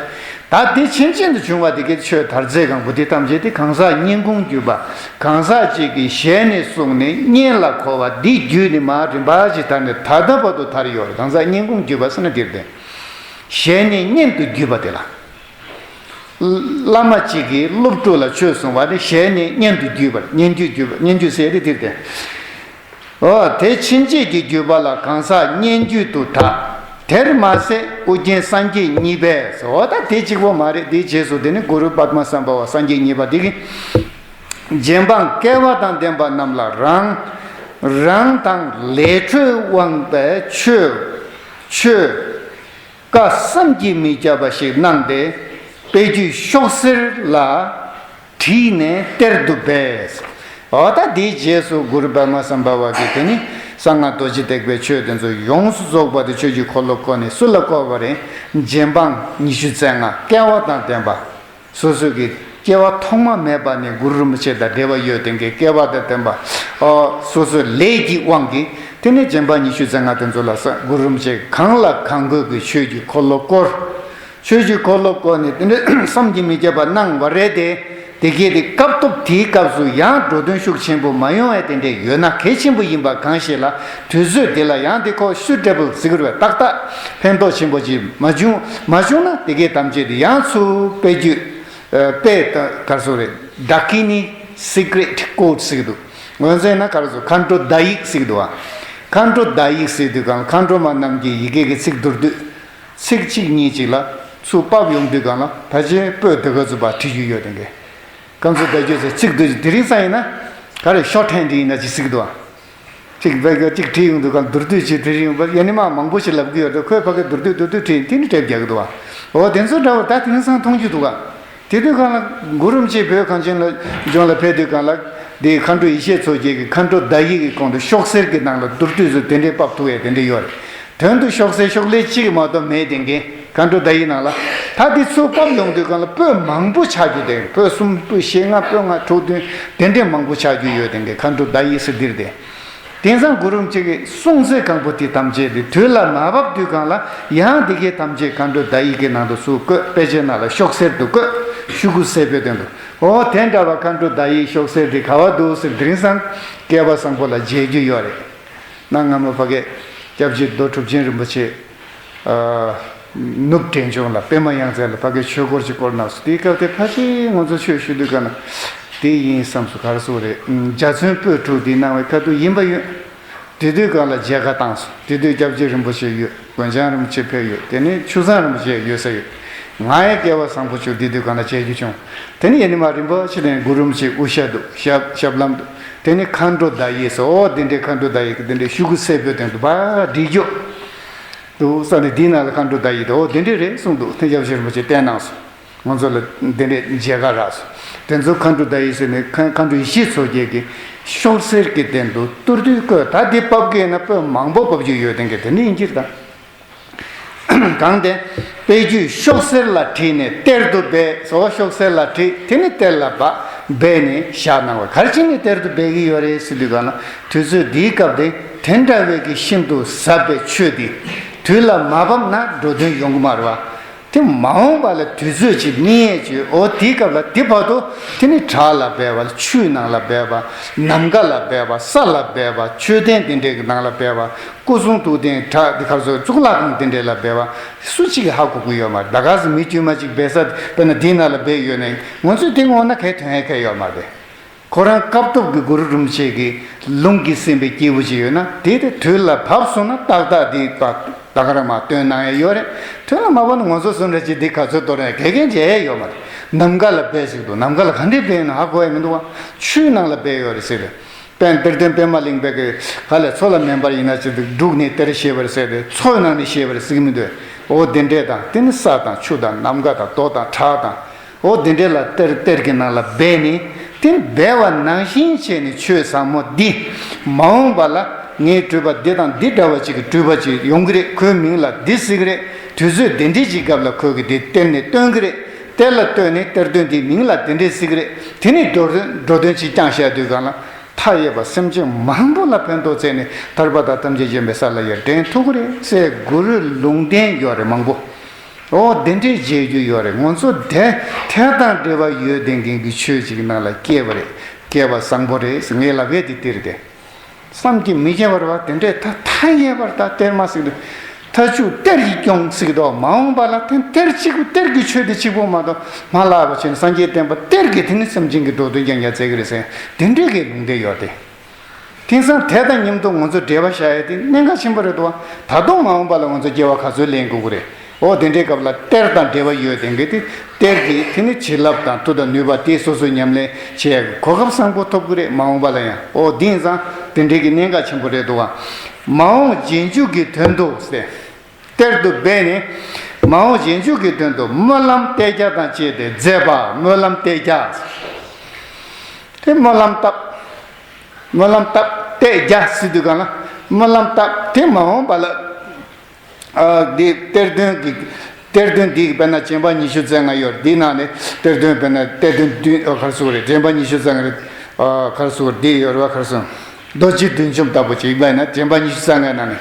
ད་དེ་ཕྱིན་ཆད་དུ་བྱུང་བ་དེ་གའི་ཆོས་དར་རྒྱས་གང་པོ་དེ་ཐམས་ཅད་དེ་གང་ཟག་སྙན་ཁུང་བརྒྱུད་པ། གང་ཟག་ཅིག་གིས་ཞལ་ནས་གསུངས་ནས་སྙན་ལ་གོ་བ་འདི་བརྒྱུད་ནས་མར་རིམ་པ་ཞིག་དར་ནས་ད་ལྟ་བར་དུ་དར་ཡོད་རེད། གང་ཟག་སྙན་ཁུང་བརྒྱུད་པ་ཟེར་ན་འདིར་བསྟན། ཞལ་ནས་སྙན་དུ་བརྒྱུད་པ་དེ་ལ། བླ་མ་གཅིག་གིས་སློབ་ཕྲུག་ལ་ཆོས་གསུང་བ་ནི་ཞལ་ནས་སྙན་དུ་བརྒྱུད་པ། སྙན་བརྒྱུད་བརྒྱུད་པ། སྙན་བརྒྱུད་ཟེར་ཏེ་འདིར་བསྟན། འོ་དེ་ཕྱིན་ཆད་ཀྱི་བརྒྱུད་པ་ལ་གང་ཟག་སྙན་བརྒྱུད་དུ་གྲགས། དེར་མ་ཟད་ཨོ་རྒྱན་སངས་རྒྱས་གཉིས་པས། འོ་ད་དེ་གཅིག་པོ་མ་རེད། དེའི་རྗེས་སུ་དེ་ནི་གུ་རུ་པདྨ་སམ་བྷ་ཝ་སངས་རྒྱས་གཉིས་པ་དེ་གིས། རྗེ་འབངས་སྐལ་བ་དང་ལྡན་པ་རྣམས་ལ་རང་རང་དང་ལས་འཕྲོའི་དབང་པའི་ཆོས་ཆོས་བཀའ་བསམ་གྱིས་མི་ཁྱབ་པ་ཞིག་གནང་སྟེ། དཔེ་རྒྱུད་ཤོག་སེར་ལ་བྲིས་ནས་གཏེར་དུ་སྦས། འོ་ད་དེའི་རྗེས་སུ་གུ་རུ་པདྨ་སམ་བྷ་ཝ་གིས་དེ་ནི་གསང་སྔགས་རྡོ་རྗེ་ཐེག་པའི་ཆོས་དེ་ཚོ་ཡོངས་སུ་རྫོགས་པ་དེ་ཆོས་ཀྱི་འཁོར་ལོ་བསྐོར་ནས་སུ་ལ་བསྐོར་བ་རེད། རྗེ་འབངས་ཉི་ཤུ་རྩ་ལྔ་སྐལ་བ་དང་ལྡན་པ། སོ་སོ་གི་སྐྱེ་བ་ཐོག་མ་མེད་པ་ནས་གུ་རུ་རིན་པོ་ཆེ་དང་འབྲེལ་བ་ཡོད་དེ་གའི་སྐལ་བ་དང་ལྡན་པ། ཨོ་སོ་སོའི་ལས་ཀྱི་དབང་གིས་དེ་ནས་རྗེ་འབངས་ཉི་ཤུ་རྩ་ལྔ་དེ་ཚོ་ལ་ས་གུ་རུ་རིན་པོ་ཆེ་གང་ལ་གང་དགོས་ཀྱི་ཆོས་ཀྱི་འཁོར་ལོ་བསྐོར། ཆོས་ཀྱི་འཁོར་ལོ་བསྐོར་ནས་དེ་འདྲའི་བསམ་གྱིས་མི་ཁྱབ་པ་གནང་བ་རེད་དེ། དེ་གས་དེ་སྐབས་ཐོབ་དེའི་སྐབས་སུ་ཡང་འགྲོ་དོན་ཤུགས་ཆེན་པོ་མ་ཡོང་བས་དེ་འདྲས་ཡོད་ན་གལ་ཆེན་པོ་ཡིན་པ་གང་ཞིག་ལ་དུས་ཚོད་དེ་ལ་ཡང་དེ་ཁོ་ཤུ་ཏེ་བལ་ཟེར་གྱི་རེད་པས། ཏག་ཏག་ཕན་ཐོགས་ཆེན་པོ་ཅིག་མ་བྱུང་། མ་བྱུང་ན་དེ་གས་ཐམས་ཅད་དེ་ཡང་ཚུར་དཔེ་བརྒྱུད། ཨ། དཔེ་ད་ག་རེ་ཟེར་རེད། ཌ་ཀི་ནི་སི་ཀྲེ་ཊི་ཀོ་ཌི་ཟེར་གྱི་འདུག་འོན་ཟེར་ན་ག་རེ་ཟེར། མཁའ་འགྲོ་བརྡ་ཡིག་ཟེར་གྱི་འདུག་བ། མཁའ་འགྲོ་བརྡ་ཡིག་ཟེར་དུས་གང་ལ་མཁའ་འགྲོ་མ་རྣམས་ཀྱི་ཡི་གེ་གི་ཚིག་མདོར་བསྡུས། ཚིག་གཅིག་གཉིས་གཅིག་ལ་ཚུར་ཕབ་ཡོང་དུས་གང་ལ་ཕལ་ཆེར་པོད་དེ་ག་ཚོད་པ་བྲིས་རྒྱུ་ཡོད་དེ་གས། གང་ཚོད་བརྡ་བརྒྱུད་ཟེར་ཚིག་བསྡུས་དེ་རིང་སང་ཡིན་ན་ག་རེ་ཤོར་ཊ་ཧེན་ཌི་ཡིན་ན་ཅིག་ཟེར་གྱི་འདུག་བ། ཅིག་བེ་ག་ཅིག་བྲིས་ཡོང་དུས་གང་མདོར་བསྡུས་ཅིག་བྲིས་ཡོང་བ་ཡ་ནི་མ་མང་པོ་ཞིག་ལབ་ཀྱི་ཡོད་དེ། ཁོས་ཕ་གི་མདོར་བསྡུས་མདོར་བསྡུས་བྲིས་དེ་ནི་དེབ་རྒྱག་གི་འདུག་བ། འོ་དེ་ཚོ་འདྲ་བོ་ད་དེང་སང་མཐོང་རྒྱུ་འདུག་ག་དེ་དུས་གང་ལ་གུ་རུ་རིན་པོ་ཆེ་བོད་གངས་ཅན་ལ་ལྗོངས་ལ་ཕེབས་དུས་གང་ལ་དེ་མཁའ་འགྲོ་ཡེ་ཤེས་མཚོ་རྒྱལ་གྱི་མཁའ་འགྲོ་བརྡ་ཡིག་གི་གོང་དུ་ཤོག་སེར་གྱི་ནང་ལ་མདོར་བསྡུས་སུ་དེ་འདྲའི་ཕབ་ཐུབ་ཡས་དེ་འདྲ་ཡོད་རེད། དོན་དུ་ཤོག་སེར་ཤོག་ལེབ་གཅིག་མ་གཏོགས་མེད་དེ་གས་མཁའ་འགྲོ་བརྡ་ཡིག་ནང་ལ། ད་དེ་ཚུར་ཕབ་ཡོང་དུས་གང་ལ་པོད་མང་པོ་ཆགས་རྒྱུ་དེ། པོད་གསུམ་པོད་བཞི་ལྔ་པོད་ལྔ་དྲུག་བདུན་དེ་འདྲའི་མང་པོ་ཆགས་རྒྱུ་ཡོད་དེ་གས་མཁའ་འགྲོ་བརྡ་ཡིག་ཟེར་འདིར་དེ། དེང་སང་གུ་རུ་རིན་པོ་ཆེ་གིས་གསུངས་ཚད་གང་པོ་དེ་ཐམས་ཅད་དེ་དུས་ལ་མ་བབ་དུས་གང་ལ་ཡང་དེ་གས་ཐམས་ཅད་མཁའ་འགྲོ་བརྡ་ཡིག་གི་ནང་དུ་ཚུར་བཀོད། དཔེ་ཆའི་ནང་ལ་ཤོག་སེར་དུ་བཀོད། ཤོག་གུ་སེར་པོའི་སྟེང་དུ། འོ་དེ་འདྲ་བ་མཁའ་འགྲོ་བརྡ་ཡིག་ཤོག་སེར་དེ་ག་བ་འདུག་ཟེར་དེ་རིང་སང་སྐལ་བ་བཟང་པོ་ལ་མཇལ་རྒྱུ་ཡོད་རེད། གནའ་སྔ་མོ་ཕ་གི་སྐྱབས་རྗེ་རྡོ་གྲུབ་ཆེན་རིན་པོ་ཆེ། ཨ། ནུབ་འབྲས་ལྗོངས་ལ་པདྨ་ཡང་རྩེ་ལ་ཕ་གི་ཆོས་སྐོར་ཅིག་བསྐོར་གནང་སོང་། དེའི་སྐབས་དེ་ཕལ་ཆེར་ང་ཚོ་ཆོས་ཞུ་དུས་ག་ན་དེ་ཡིན་བསམ་སོང་། ག་རེ་ཟེར་རེད། འཇའ་ཚོན་པོད་དྲུག་དེ་གནང་བའི་ཁ་ཐུག་ཡིན་པ་ཡོད། དེ་དུས་ག་ལ་མཇལ་ཁ་བཏང་སོང་། དེ་དུས་སྐྱབས་རྗེ་རིན་པོ་ཆེ་ཡོད། མགོན་བྱང་རིན་པོ་ཆེ་ཕེབས་ཡོད། དེ་ནས་ཆུ་བཟང་རིན་པོ་ཆེ་ཡོད་ས་ཡོད། ང་ཡང་སྐལ་བ་བཟང་པོ་བྱུང་། དེ་དུས་ག་ལ་མཇལ་རྒྱུ་བྱུང་། དེ་ནས་ཡེ་ནས་མར་རིམ་པ་ཆེ་ནས་གུ་རུ་རིན་པོ་ཆེ་དབུ་ཞྭ་འདུག་ཞབས་ཞབས་ལྷམ་འདུག་དེ་ནས་མཁའ་འགྲོ་བརྡ་ཡིག་ཟེར། འོ་དེ་འདྲའི་མཁའ་འགྲོ་བརྡ་ཡིག་གི་དེ་འདྲའི་ཤོག་གུ་སེར་པོའི་སྟེང་དུ་ཕར་བྲིས་རྒྱུ་འདུག་ས་ནས་དེའི་ནང་ལ་མཁའ་འགྲོ་བརྡ་ཡིག་དེ་འོ་དེ་འདྲས་རེད་གསུངས་འདུག་དེ་སྐྱབས་རྗེ་རིན་པོ་ཆེས་བསྟན་གནང་སོང་། ང་ཚོ་ལ་དེ་འདྲས་མཇལ་ཁ་རག་སོང་། དེ་ཚོ་མཁའ་འགྲོ་བརྡ་ཡིག་ཟེར་ནས་མཁའ་མཁའ་འགྲོ་ཡེ་ཤེས་མཚོ་རྒྱལ་གྱི་ཤོག་སེར་གྱི་སྟེང་དུ་ཏུར་ཏུར་བཀོད། ད་འདི་ཕབ་ཀྱི་ཡིན་ན་པོད་མང་པོ་ཕབ་རྒྱུ་ཡོད་དེ་འདྲས་ཡིན་གྱི་རེད་ད། གང་དེ། དཔེ་རྒྱུད་ཤོག་སེར་ལ་བྲིས་ནས་གཏེར་དུ་སྦས་སོ། ཤོག་སེར་ལ་བྲིས་དེ་ནི་གཏེར་ལ་སྦ་སྦས་ནས་བཞག་གནང་བ། ག་རེ་བྱས་ནས་གཏེར་དུ་སྦས་ཀྱི་ཡོད་རེད་ཟེར་དུས་གང་ལ། དུས་ཚོད་འདིའི་སྐབས་དེ་དེ་འདྲ་བའི་གི་ཤིན་ཏུ་ཟབ་པའི་ཆོས་འདི་དུས་ལ་མ་བབས་ན་འགྲོ་དོན་ཡོང་གི་མ་རེད་བ། དེ་མ་འོངས་པ་ལ་དུས་ཚོད་ཅིག་སྨིན་ཡས་ཅིག་འོ་དེའི་སྐབས་ལ་དེ་བར་དུ་དེ་ནི་བྲག་ལ་སྦས་པ། ཆུའི་ནང་ལ་སྦས་པ། ནམ་མཁའ་ལ་སྦས་པ། ས་ལ་སྦས་པ། མཆོད་རྟེན་དེ་འདྲའི་གི་ནང་ལ་སྦས་པ། སྐུ་གསུང་ཐུགས་རྟེན་བྲག་འདི་གར་སོགས་གཙུག་ལག་ཁང་དེ་འདྲའི་ལ་སྦས་པ། སུ་གཅིག་གིས་ཧ་གོ་གི་ཡོད་མ་རེད། ད་ག་སེ་མི་དཀྱུས་མ་གཅིག་སྦས་ས་དཔེར་ན་འདིའི་ནང་ལ་སྦས་ཡོད་ནའི་ང་ཚོས་དེ་ངོ་ན་གའི་དོན་ཡས་གའི་ཡོད་མ་རེད། ཁོ་རང་སྐབས་ཐོབ་ཀྱི་གུ་རུ་རིན་པོ་ཆེ་གི་ལུང་གིས་ཟིན་པའི་སྐྱེས་བུ་ཅིག་ཡོད་ན་དེ་དེ་དུས་ལ་བབས་སོང་ན་ཏག་ཏག་དེ་ད་ག་རང་མ་སྟོན་གནང་ཡས་ཡོད་རེད། དུས་ལ་མ་བབས་ན་ང་ཚོ་བཟོ་འདྲ་ཅིག་འདི་ག་ཚོད་གཏོར་ཡས་གའི་གན་བྱས་ཡས་ཡོད་མ་རེད། ནམ་མཁའ་ལ་སྦས་ཅིག་འདུག་ནམ་མཁའ་ལ་ག་འདྲས་སྦས་ཡིན་ན་ཧ་གོ་ཡས་མི་འདུག་བ། ཆུའི་ནང་ལ་སྦས་ཡོད་རེད་ཟེར་རེད། དཔལ་གཏེར་སྟོན་པད་མ་གླིང་པས་གི་ག་ལས་མཚོ་ལ་མེ་འབར་ཡིན་ན་ཅི་འདུག་འབྲུག་ནས་གཏེར་བཞེས་པ་རེད་ཟེར་ཏེ་མཚོའི་ནང་ནས་བཞེས་པ་རེད་ཟེར་གི་མི་འདུག་འོ་དེ་འདྲས་དང་དེ་ནི་ས་དང་ཆུ་དང་ནམ་མཁའ་དང་རྡོ་དང་བྲག་དང་། འོ་དེ་འདྲས་ལ་གཏེར་གཏེར་གྱི་ནང་ལ་སྦས་ནས་དེ་སྦས་པ་ནང་བཞིན་བྱས་ནས་ཆོས་ཟབ་མོ་འདི་མ་འོངས་པ་ལ་ངའི་སྤྲུལ་པ་འདི་དང་འདི་འདྲ་བ་ཅིག་གི་སྤྲུལ་པ་ཅིག་ཡོང་གི་རེད། ཁོའི་མིང་ལ་འདི་ཟེར་གི་རེད། དུས་ཚོད་འདི་འདྲས་ཅིག་སྐབས་ལ་ཁོས་གི་འདི་གཏེར་ནས་བཏོན་གི་རེད། གཏེར་ལ་བཏོན་ནས་གཏེར་སྟོན་འདིའི་མིང་ལ་འདི་འདྲས་ཟེར་གི་རེད། དེ་ནས་འགྲོ་དོན་འགྲོ་དོན་ཅིག་བསྐྱངས་བཞག་དུས་གང་ལ་མཐའ་ཡས་པ་སེམས་ཅན་མང་པོ་ལ་ཕན་ཐོགས་བྱས་ནས་ཐར་པ་དང་ཐམས་ཅད་མཁྱེན་པའི་ས་ལ་ཡར་འདྲེན་ཐུབ་ཀྱི་རེད་ཟེར་གུ་རུའི་ལུང་བསྟན་ཡོད་རེད་མང་པོ། འོ་དེ་འདྲའི་མཇལ་རྒྱུ་ཡོད་རེད། ང་ཚོ་དེ་དེ་དང་འབྲེལ་བ་ཡོད་བསྡད་མཁན་གྱི་ཆོས་ཅིག་ནང་ལ་སྐྱེས་པ་རེད། སྐལ་བ་བཟང་པོ་རེད་ཟེར་ངས་ལབ་ཡས་དེ་དེ་རེད་དེ། བསམ་གྱིས་མི་ཁྱབ་པ་རེད་བ། དེ་འདྲའི་མཐའ་མཐའ་ཡས་པར་ད་གཏེར་མ་ཟེར་གི་འདུག་མཐའ་གཅིག་གཏེར་གྱིས་སྐྱོང་ཟེར་གི་འདུག་མ་འོངས་པ་ལ་དེ་གཏེར་གཅིག་པུ་གཏེར་གྱི་ཆོས་དེ་གཅིག་པོ་མ་གཏོགས་མ་ལྷག་པ་བྱས་ནས་སངས་རྒྱས་བསྟན་པ་གཏེར་གྱིས་དེ་ནི་སེམས་ཅན་གྱི་འགྲོ་དོན་རྐྱང་རྐྱང་མཛད་ཀྱི་རེད་ཟེར་དེ་འདྲའི་གི་ལུང་བསྟན་ཡོད་དེ། དེང་སང་དེ་དང་མཉམ་དུ་ང་ཚོ་འབྲེལ་བ་བཞག་ཡ་དེ་གནད་འགག་ཆེན་པོ་རེད་འདུག་བ། ད་དུང་མ་འོངས་པ་ལ་ང་ཚོ་སྐྱེ་བ་ག་ཚོད་ལེན་དགོས་ཀྱི་རེད། འོ་དེ་འདྲའི་སྐབས་ལ་གཏེར་དང་འབྲེལ་བ་ཡོད་དེ་གི་དེ་གཏེར་གྱི་དེ་ནི་བྱིན་རླབས་དང་མཐུ་དང་ནུས་པ་དེ་སོ་སོས་ཉམས་ལེན་བྱེད་ཡ་གི་གོ་སྐབས་བཟང་པོ་ཐོབ་ཀྱི་རེད། མ་འོངས་པ་ལ་ཡང་འོ་དེ་ཡིན་ཙང་དེ་འདྲའི་གི་གནད་འགག་ཆེན་པོ་རེད་འདུག་བ། མ་འོངས་རྗེས་འཇུག་གི་དོན་དུ་ཟེར། གཏེར་དུ་སྦས་ནས་མ་འོངས་རྗེས་འཇུག་གི་དོན་དུ་སྨོན་ལམ་གཏད་རྒྱ་དང་བཅས་ཏེ་མཛད་པ། སྨོན་ལམ་གཏད་རྒྱ། དེ་སྨོན་ལམ་བཏབ། སྨོན་ལམ་བཏབ་གཏད་རྒྱ་ཟེར་དུས་གང་ལ་སྨོན་ལམ་བཏབ་དེ་མ་འོངས་པ་ལ། ཨ་འདི་གཏེར་སྟོན་གྱི་གཏེར་སྟོན་འདི་དཔེར་ན་རྗེན་པ་ཉི་ཤུ་རྩ་ལྔ་ཡོད་རེད། འདིའི་ནང་ནས་གཏེར་སྟོན་དཔེར་ན་གཏེར་སྟོན་བདུན་ཨ་ག་རེ་ཟེར་དགོས་རེད། རྗེན་པ་ཉི་ཤུ་རྩ་ལྔ་རེད། ཨ་ག་རེ་ཟེར་དགོས་རེད། འདི་ཡོད་རེད་བ། ག་རེ་ཟེར། རྡོ་རྗེ་བདུད་འཇོམས་ལྟ་བུ་ཅིག་ཡིན་པ་ཡིན་ན་རྗེན་པ་ཉི་ཤུ་རྩ་ལྔའི་ནང་ནས་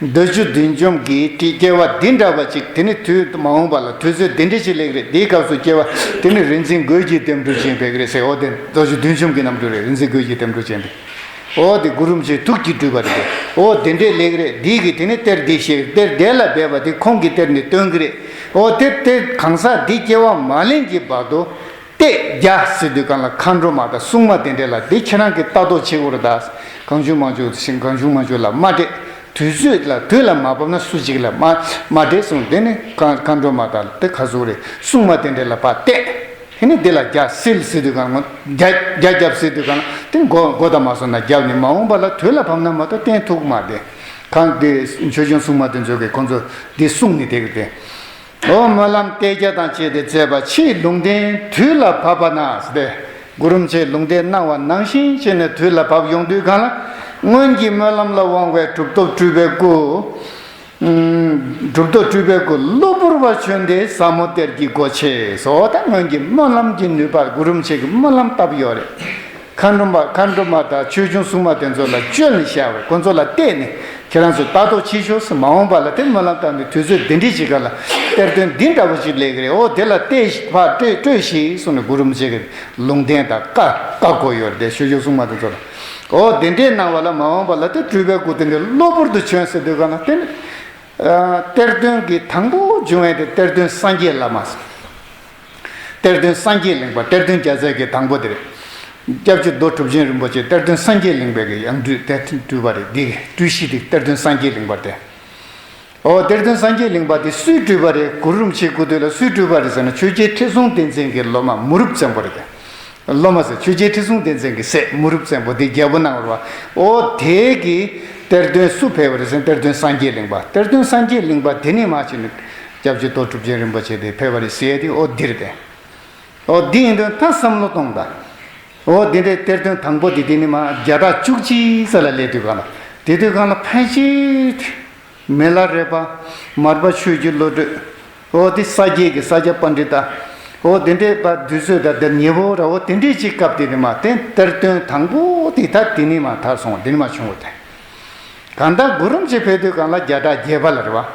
རྡོ་རྗེ་བདུད་འཇོམས་ཀྱི་སྐྱེ་བ་འདི་འདྲ་བ་ཅིག་དེ་ནི་དུས་མ་འོངས་པ་ལ་དུས་ཚོད་འདི་འདྲ་ཞིག་སླེབས་རེད། འདིའི་སྐབས་སུ་སྐྱེ་བ་དེ་ནི་རིག་འཛིན་རྒོད་ཀྱི་རྟེན་འབྲེལ་ཅན་ཕེབས་ཀྱི་རེད་ཟེར། འོ་དེ་རྡོ་རྗེ་བདུད་འཇོམས་ཀྱི་རྣམ་སྤྲུལ་རེད། རིག་འཛིན་རྒོད་ཀྱི་རྟེན་འབྲེལ་ཅན་དེ། འོ་དེ་གུ་རུ་རིན་པོ་ཆེའི་ཐུགས་ཀྱི་སྤྲུལ་པ་རེད། འོ་དེ་འདྲས་སླེབས་ཀྱི་རེད། འདི་གིས་དེ་ནི་གཏེར་འདི་བཞེས། གཏེར་དེ་ལ་སྦས་པ་དེ་ཁོང་གིས་གཏེར་ནས་བཏོན་གྱི་རེད། འོ་དེ་དེ་གང་ཟག་འདི་སྐྱེ་བ་མ་ལེན་གྱི་བར་དུ་གཏད་རྒྱ་ཟེར་དུས་གང་ལ་མཁའ་འགྲོ་མ་དང་སྲུང་མ་དེ་འདྲས་ལ་འདི་ཁྱེད་རང་གིས་ལྟ་རྟོག་བྱེད་དགོས་རེད། ད་གང་བྱུང་མང་བྱུང་ཞིང་གང་བྱུང་མང་བྱུང་ལ་མ་སྤྲད། དུས་ཚོད་ལ་དུས་ལ་མ་བབས་ན་སུ་གཅིག་ལ་མ་མ་སྤྲད་གསུངས། དེ་ནི་མཁའ་མཁའ་འགྲོ་མ་དང་དེ་ག་ཟུག་རེད། སྲུང་མ་དེ་འདྲས་ལ་ཕར་གཏད། དེ་ནི་འདི་ལ་རྒྱ་སིལ་ཟེར་དུས་གང་རྒྱ་རྒྱ་རྒྱབ་ཟེར་དུས་གང་དེ་མགོ་མགོ་དང་མ་སོང་ན་རྒྱབ་ནས་མ་འོངས་པ་ལ་དུས་ལ་བབས་ན་མ་གཏོགས་བརྟན་ཐུབ་མ་རེད། གང་དེ་ཆོས་སྐྱོང་སྲུང་མ་དེ་ཚོ་གིས་ཁོང་ཚོ་འདི་གསུངས་ནས་དེ་གི་དེ། འོ་སྨོན་ལམ་གཏད་རྒྱ་དང་བཅས་ཏེ་མཛད་པ་ཕྱིའི་ལུང་བསྟན་དུས་ལ་བབ་པ་ན་ཟེར་ཏེ། གུ་རུ་རིན་པོ་ཆེས་ལུང་བསྟན་གནང་བ་ནང་བཞིན་བྱས་ནས་དུས་ལ་བབས་ཡོང་དུས་གང་ལ་སྔོན་གྱི་སྨོན་ལམ་ལ་དབང་བའི་གྲུབ་ཐོབ་སྤྲུལ་པའི་སྐུ། གྲུབ་ཐོབ་སྤྲུལ་པའི་སྐུ་གློ་བུར་བ་བྱོན་ཏེ་ཟབ་མོ་གཏེར་གྱི་སྒོ་ཕྱེས་སོ། ད་སྔོན་གྱི་སྨོན་ལམ་གྱི་ནུས་པ་གུ་རུ་རིན་པོ་ཆེ་གིས་སྨོན་ལམ་བཏབ་ཡོད་རེད། མཁའ་འགྲོ་མ་མཁའ་འགྲོ་མ་དང་ཆོས་སྐྱོང་སྲུང་མ་དེ་ཚོ་ལ་བཅོལ་ནས་བཞག་པ་རེད། ཁོ་ཚོ་ལ་གཏད་ནས་ཁྱེད་རང་ཚོས་ལྟ་རྟོག་བྱེད་ཤོག་ཟེར། མ་འོངས་པ་ལ་དེ་སྨོན་ལམ་བཏབ་ནས་དུས་ཚོད་འདི་འདྲའི་ཞིག་ག་ལ་གཏེར་སྟོན་འདི་འདྲ་བོ་ཞིག་སླེབས་ཀྱི་རེད། འོ་དེ་ལ་གཏད་ཕར་སྤྲོད་སྤྲོད་ཤིག་གསུངས་ནས་གུ་རུ་རིན་པོ་ཆེ་གིས་ལུང་བསྟན་དང་བཀའ་བཀའ་བསྒོ་ཡོད་རེད། དེ་ཆོས་སྐྱོང་སྲུང་མ་དེ་ཚོ་ལ། འོ་དེ་འདྲའི་གནང་བ་ལ་མ་འོངས་པ་ལ་དེ་སྤྲུལ་པའི་སྐུ་དེ་འདྲ་གློ་བུར་དུ་བྱོན་ཟེར་དུས་ག་ན་དེ་ནི། ཨ་གཏེར་སྟོན་གྱི་དང་པོ་བྱུང་བའི་དེ་གཏེར་སྟོན་སངས་རྒྱས་བླ་མ་ཟེར། གཏེར་སྟོན་སངས་རྒྱས་གླིང་པ་གཏེར་སྟོན་རྒྱལ་མཚན་གྱི་དང་པོ་དེ་རེད། སྐྱབས་རྗེ་རྡོ་གྲུབ་ཆེན་རིན་པོ་ཆེ་གཏེར་སྟོན་སངས་རྒྱས་གླིང་པའི་གི་ཡང་སྤྲུལ་དེ་སྤྲུལ་པ་རེད། འདི་གི་སྤྲུལ་གཞི་དེ་གཏེར་སྟོན་སངས་རྒྱས་གླིང་པ་དེ། འོ་གཏེར་སྟོན་སངས་རྒྱས་གླིང་པ་དེ་སུའི་སྤྲུལ་པ་རེད། གུ་རུ་རིན་པོ་ཆེའི་སྐུ་དུས་ལ་སུའི་སྤྲུལ་པ་རེད་ཟེར་ན་ཆོས་རྒྱལ་ཁྲི་སྲོང་ལྡེ་བཙན་གྱི་སློབ་མ་མུ་རུབ་བཙན་པོ་རེད་དེ། སློབ་མ་ཟེར་ཆོས་རྒྱལ་ཁྲི་སྲོང་ལྡེ་བཙན་གྱི་སྲས་མུ་རུབ་བཙན་པོ་དེ་རྒྱལ་པོ་གནང་བ་རེད་བ། འོ་དེ་གི་གཏེར་སྟོན་སུ་ཕེབས་པ་རེད་ཟེར་ན་གཏེར་སྟོན་སངས་རྒྱས་གླིང་པ། གཏེར་སྟོན་སངས་རྒྱས་གླིང་པ་དེ་ནས་མར་བྱས་ནས་སྐྱབས་རྗེ་རྡོ་གྲུབ་ཆེན་རིན་པོ་ཆེ་དེ་ཕེབས་པ་རེད་ཟེར་ཡས་དེ་འོ་འདི་རེད་དེ། འོ་འདི་ཡིན་དུས་ད་བསམ་བློ་གཏོང་དང་། འོ་འདི་འདྲའི་གཏེར་སྟོན་དང་པོ་དེ་དེ་ནས་མར་བརྒྱ་ཕྲག་བཅུ་གཅིག་ཙམ་ལ་སླེབས་དུས་གང་ལ་དེ་དུས་གང་ལ་ཕལ་ཆེར། མི་ལ་རས་པ། མར་པ་ཆོས་ཀྱི་བློ་གྲོས། འོ་དེ་ས་སྐྱའི་གི་ས་སྐྱ་པཎྜི་ཏ། འོ་དེ་འདྲས་པ་དུས་ཚོད་དང་དེ་ཉེ་བོ་ར། འོ་དེ་འདྲས་ཅིག་སྐབས་དེ་ནི་མ་དེ་གཏེར་སྟོན་དང་པོ་དེ་ད་དེ་ནི་མ་ཐར་སོང་། དེ་ནི་མ་བྱུང་བ་དེ། གང་ལྟར་གུ་རུ་རིན་པོ་ཆེ་ཕེབས་དུས་གང་ལ་བརྒྱ་ཕྲག་བརྒྱད་པ་ལ་རེད་བ།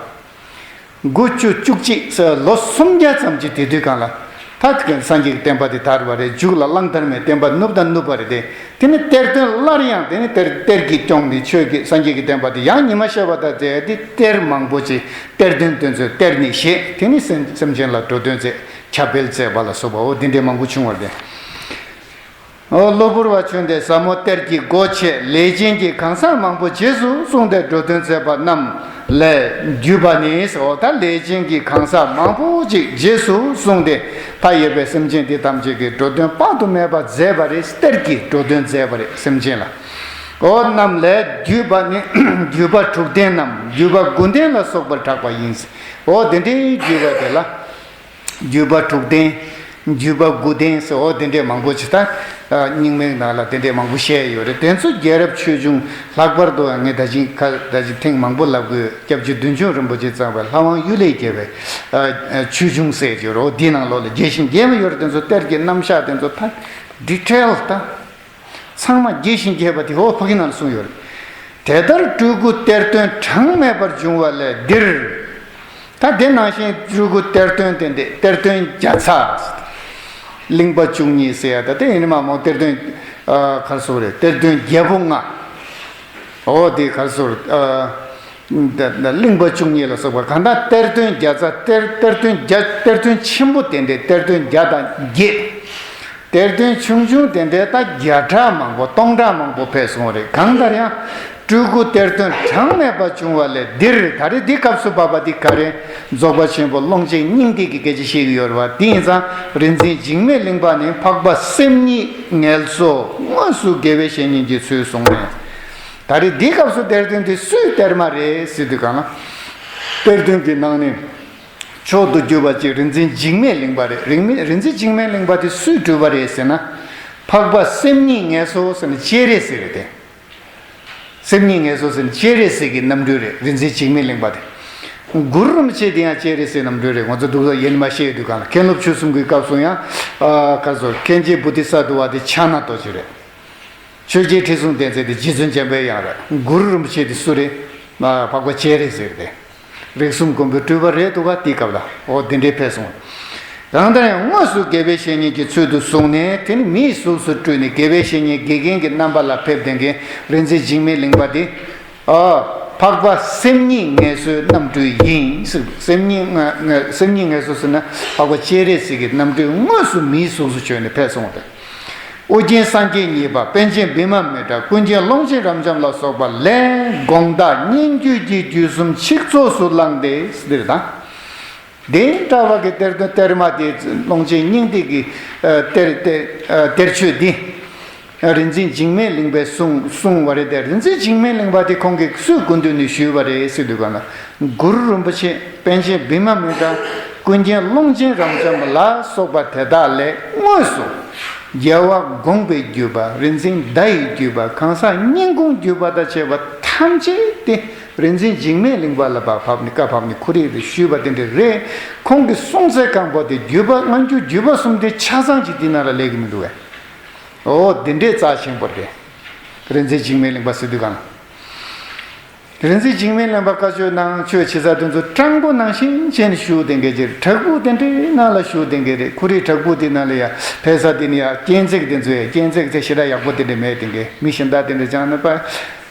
དགུ་བཅུ་བཅུ་གཅིག་ཟེར་ལོ་སུམ་བརྒྱ་ཙམ་གྱི་དེ་དུས་གང་ལ། ད་སངས་རྒྱས་ཀྱི་བསྟན་པ་དེ་དར་བ་རེད། མཇུག་ལ་གླང་དར་མའི་བསྟན་པ་ནུབ་དང་ནུབ་པ་རེད་དེ། དེ་ནི་གཏེར་སྟོན་སླར་ཡང་དེ་ནི་གཏེར་གཏེར་གྱིས་སྐྱོང་ནས་ཆོས་ཀྱི་སངས་རྒྱས་ཀྱི་བསྟན་པ་དེ་ཡང་ཉི་མ་ཤར་བ་དང་མཛད་དེ། གཏེར་མང་པོ་ཅིག་གཏེར་སྟོན་སྟོན་ཚུལ་གཏེར་ནས་བཞེས། དེ་ནི་སེམས་སེམས་ཅན་ལ་འགྲོ་དོན་མཛད། ཁྱབ་སྤེལ་མཛད་པ་ལ་སོགས་པ། འོ་དེ་འདྲའི་མང་པོ་བྱུང་བ་རེད་དེ། འོ་གློ་བུར་བ་བྱོན་ཏེ་ཟབ་མོ་གཏེར་གྱི་སྒོ་ཕྱེ། ལས་ཅན་གྱི་གང་ཟག་མང་པོ་རྗེས་སུ་བཟུང་སྟེ་འགྲོ་དོན་མཛད་པ་རྣམས་ལས་བརྒྱུད་པ་ནི་ཟེར། འོ་ད་ལས་ཅན་གྱི་གང་ཟག་མང་པོ་ཅིག་རྗེས་སུ་བཟུང་སྟེ་མཐའ་ཡས་པའི་སེམས་ཅན་འདི་ཐམས་ཅད་ཀྱི་འགྲོ་དོན་དཔག་ཏུ་མེད་པ་མཛད་པ་རེད། གཏེར་གྱི་འགྲོ་དོན་མཛད་པ་རེད་སེམས་ཅན་ལ། འོ་རྣམས་ལས་བརྒྱུད་པ་ནི་བརྒྱུད་པ་དྲུག་ལྡན་ནམ་བརྒྱུད་པ་དགུ་ལྡན་ལ་སོགས་པར་གྲགས་པ་ཡིན། འོ་དེ་འདྲའི་བརྒྱུད་པ་དེ་ལ། བརྒྱུད་པ་དྲུག་ལྡན། བརྒྱུད་པ་དགུ་ལྡན་ཟེར། འོ་དེ་འདྲས་མང་པོ་ཅིག་ད། རྙིང་མའི་ནང་ལ་དེ་འདྲས་མང་པོ་བཤད་ཡོད་རེད། དེ་ཚོ་རྒྱལ་རབས་ཆོས་འབྱུང་། ལྷག་པར་དུ་ངས་ད་ཅིང་ཁ་ད་ཅིང་ཐེངས་མང་པོ་ལབ་དགོས། སྐྱབས་རྗེ་བདུད་འཇོམས་རིན་པོ་ཆེས་བརྩམས་པའི་ལྷ་དབང་གཡུལ་ལས་རྒྱལ་བའི་ཆོས་འབྱུང་ཟེར་གྱི་ཡོད་རེད། འོ་དེའི་ནང་ལོགས་ལ་རྒྱས་ཤིང་རྒྱས་པ་ཡོད་རེད། དེ་ཚོ་གཏེར་གྱི་རྣམ་གཞག་དེ་ཚོ་ད་ཌི་ཊེལ་ད། ཚང་མ་རྒྱས་ཤིང་རྒྱས་པ་དེ་འོ་ཕ་གི་ནང་ལ་གསུངས་ཡོད་རེད། དེ་ལྟར་སྤྲུལ་སྐུ་གཏེར་སྟོན་གྲངས་མེད་པར་འབྱུང་བ་ལས་འདིར། ད་དེ་ནང་བཞིན་སྤྲུལ་སྐུ་གཏེར་སྟོན་དེ་འདྲས་གཏེར་སྟོན་བརྒྱ་རྩ། གླིང་པ་བཅུ་གཉིས་ཟེར་ཡ་ད་དེ་ཡིན་ནི་མ་མོ་གཏེར་སྟོན། ག་རེ་ཟེར་དགོས་རེད། གཏེར་སྟོན་རྒྱལ་པོ་ལྔ། འོ་དེ་ག་རེ་ཟེར་དགོས་རེད། གླིང་པ་བཅུ་གཉིས་ལ་སོགས་པ་གང་ལྟར་གཏེར་སྟོན་བརྒྱ་རྩ། གཏེར་གཏེར་སྟོན་བརྒྱ། གཏེར་སྟོན་ཆེན་པོ་དེ་འདྲས་གཏེར་སྟོན་བརྒྱ་དང་བརྒྱད། གཏེར་སྟོན་ཆུང་ཆུང་དེ་འདྲས་ད་བརྒྱ་ཕྲག་མང་པོ་སྟོང་ཕྲག་མང་པོ་ཕེབས་སོང་བ་རེད། གང་ལྟར་ཡང་སྤྲུལ་སྐུ་གཏེར་སྟོན་གྲངས་མེད་པ་བྱུང་བ་ལས་འདིར། ད་རེས་འདི་སྐབས་སུ་བབས་པ་འདི་ག་རེ། རྫོགས་པ་ཆེན་པོ་ཀློང་ཆེན་སྙིང་ཐིག་གི་སྐད་ཆ་བཤད་ཀྱི་ཡོད་རེད་བ། དེ་ཡིན་ཙང་རིག་འཛིན་འཇིགས་མེད་གླིང་པ་ནི་འཕགས་པ་སེམས་ཉིད་ངལ་གསོ་དངོས་སུ་དགེ་བའི་བཤེས་གཉེན་གྱི་ཚུལ་བཟུང་ནས། ད་རེས་འདི་སྐབས་སུ་གཏེར་སྟོན་དེ་སུའི་གཏེར་མ་རེད་ཟེར་དུས་གང་ལ། གཏེར་སྟོན་གྱི་ནང་ནས་མཆོག་ཏུ་གྱུར་པ་ཅིག་རིག་འཛིན་འཇིགས་མེད་གླིང་པ་རེད། རིག་མེད་རིག་འཛིན་འཇིགས་མེད་གླིང་པ་དེ་སུས་སྤྲུལ་པ་རེད་ཟེར་ན། འཕགས་པ་སེམས་ཉིད་ངལ་གསོ་ཟེར་ན་སྤྱན་རས་གཟིགས་རེད་དེ། སེམས་ཉིད་ངལ་གསོ་ཟེར་ན་སྤྱན་རས་གཟིགས་ཀྱི་རྣམ་སྤྲུལ་རེད། རིག་འཛིན་འཇིགས་མེད་གླིང་པ་དེ། གུ་རུ་རིན་པོ་ཆེ་དེ་ཡང་སྤྱན་རས་གཟིགས་རྣམ་སྤྲུལ་རེད། ང་ཚོ་འདུག་ས་ཡེ་ནས་མ་བཤད་དུས་གང་ལ། མཁན་སློབ་ཆོས་གསུམ་གྱི་སྐབས་སུ་ཡང་། ཨ་ག་རེ་ཟེར། མཁན་ཆེན་བོ་དྷི་ས་ཏྭ་བ་དེ་ཕྱག་ན་རྡོ་རྗེ་རེད། ཆོས་རྒྱལ་ཁྲི་སྲོང་ལྡེ་བཙན་དེ་རྗེ་བཙུན་འཇམ་པའི་དབྱངས་རེད། གུ་རུ་རིན་པོ་ཆེ་དེ་སུ་རེད། ཨ་འཕགས་པ་སྤྱན་རས་གཟིགས་རེད། རིགས་གསུམ་མགོན་པོའི་སྤྲུལ་པ་རེད་འདུག་ག་དེའི་སྐབས་ལ། འོ་དེ་འདྲའི་ཕེབས་སོང་། ཡང་དེ་ཡང་དངོས་སུ་དགེ་བའི་བཤེས་གཉེན་གྱི་ཚུལ་དུ་བཟུང་ནས། དེ་ནི་མིའི་གཟུགས་སུ་སྤྲུལ་ནས་དགེ་བའི་བཤེས་གཉེན་དགེ་རྒན་གྱི་རྣམ་པ་ལ་ཕེབས་བསྡད་མཁན་རིག་འཛིན་འཇིགས་མེད་གླིང་པ་དེ། ཨ། འཕགས་པ་སེམས་ཉིད་ངལ་གསོའི་རྣམ་སྤྲུལ་ཡིན་ཟེར། སེམས་ཉིད་ངལ་ངལ་སེམས་ཉིད་ངལ་གསོ་ཟེར་ན་འཕགས་པ་སྤྱན་རས་གཟིགས་ཀྱི་རྣམ་སྤྲུལ་དངོས་སུ་མིའི་གཟུགས་སུ་བྱོན་ནས་ཕེབས་སོང་བ་དང་། ཨོ་རྒྱན་སངས་རྒྱས་གཉིས་པ་པཎ་ཆེན་བི་མ་མི་ཏྲ། ཀུན་མཁྱེན་ཀློང་ཆེན་རབ་འབྱམས་ལ་སོགས་པ་ལས་དགོངས་དག་སྙན་བརྒྱུད་ཀྱི་བརྒྱུད་གསུམ་ཆིག་རྫོགས་སུ་བླངས་ཏེ་འདིར་དང་། དེ་འདྲ་བ་གི་གཏེར་སྟོན་གཏེར་མ་དེ་ཀློང་ཆེན་སྙིང་ཐིག་གི་ཨ་གཏེར་གཏེར་ཨ་གཏེར་ཆོས་འདི། རིག་འཛིན་འཇིགས་མེད་གླིང་པས་གསུངས་གསུངས་པ་རེད་དེ། རིག་འཛིན་འཇིགས་མེད་གླིང་པ་དེ་ཁོང་གིས་སུའི་སྐུ་མདུན་ནས་ཞུས་པ་རེད་ཟེར་དུས་གང་ལ། གུ་རུ་རིན་པོ་ཆེ། པཎ་ཆེན་བི་མ་མི་ཏྲ། ཀུན་མཁྱེན་ཀློང་ཆེན་རབ་འབྱམས་ལ་སོགས་པ་དེ་དག་ལས་དངོས་སུ། རྒྱལ་བ་དགོངས་པའི་བརྒྱུད་པ། རིག་འཛིན་བརྡ་ཡི་བརྒྱུད་པ། གང་ཟག་སྙན་ཁུང་བརྒྱུད་པ་དང་བཅས་པ་ཐམས་ཅད་དེ་རིག་འཛིན་འཇིགས་མེད་གླིང་པ་ལ་བབ་ནས་བཀའ་ཕབ་ནས་ཁོ་རེ་རེ་ཞུས་པ་དེ་འདྲ་རེད། ཁོང་གི་གསུང་ཚད་གང་པོ་དེ་བརྒྱུད་པ་སྔ་འགྱུར་བརྒྱུད་པ་གསུམ་དེ་ཆ་ཚང་ཅིག་དེ་ནང་ལ་སླེབས་ཀྱི་མི་འདུག་གས། འོ་དེ་འདྲའི་རྩ་ཆེན་པོ་རེད། རིག་འཛིན་འཇིགས་མེད་གླིང་པ་ཟེར་དུས་གང་། རིག་འཛིན་འཇིགས་མེད་གླིང་པ་བཀའ་ཆོས་ནང་ཆོས་བྱེད་ས་དེ་ཚོ་སྤྲང་པོ་ནང་བཞིན་བྱས་ནས་བཞུགས་བསྡད་མཁན་ཅིག་བྲག་ཕུག་དེ་འདྲའི་ནང་ལ་བཞུགས་བསྡད་མཁན་རེད། ཁོ་རའི་བྲག་ཕུག་དེ་ནང་ལ་ཡ་ཕེབས་ས་དེ་ནི་ཡ་སྐས་འཛེག་དེ་ཚོ་ཡ་སྐས་འཛེག་དེ་ཞེ་དྲག་ཡག་པོ་དེ་འདྲ་མེད་དེ་འདྲའི། མི་གཞན་དག་དེ་འདྲ་ཅང་ནི་པ་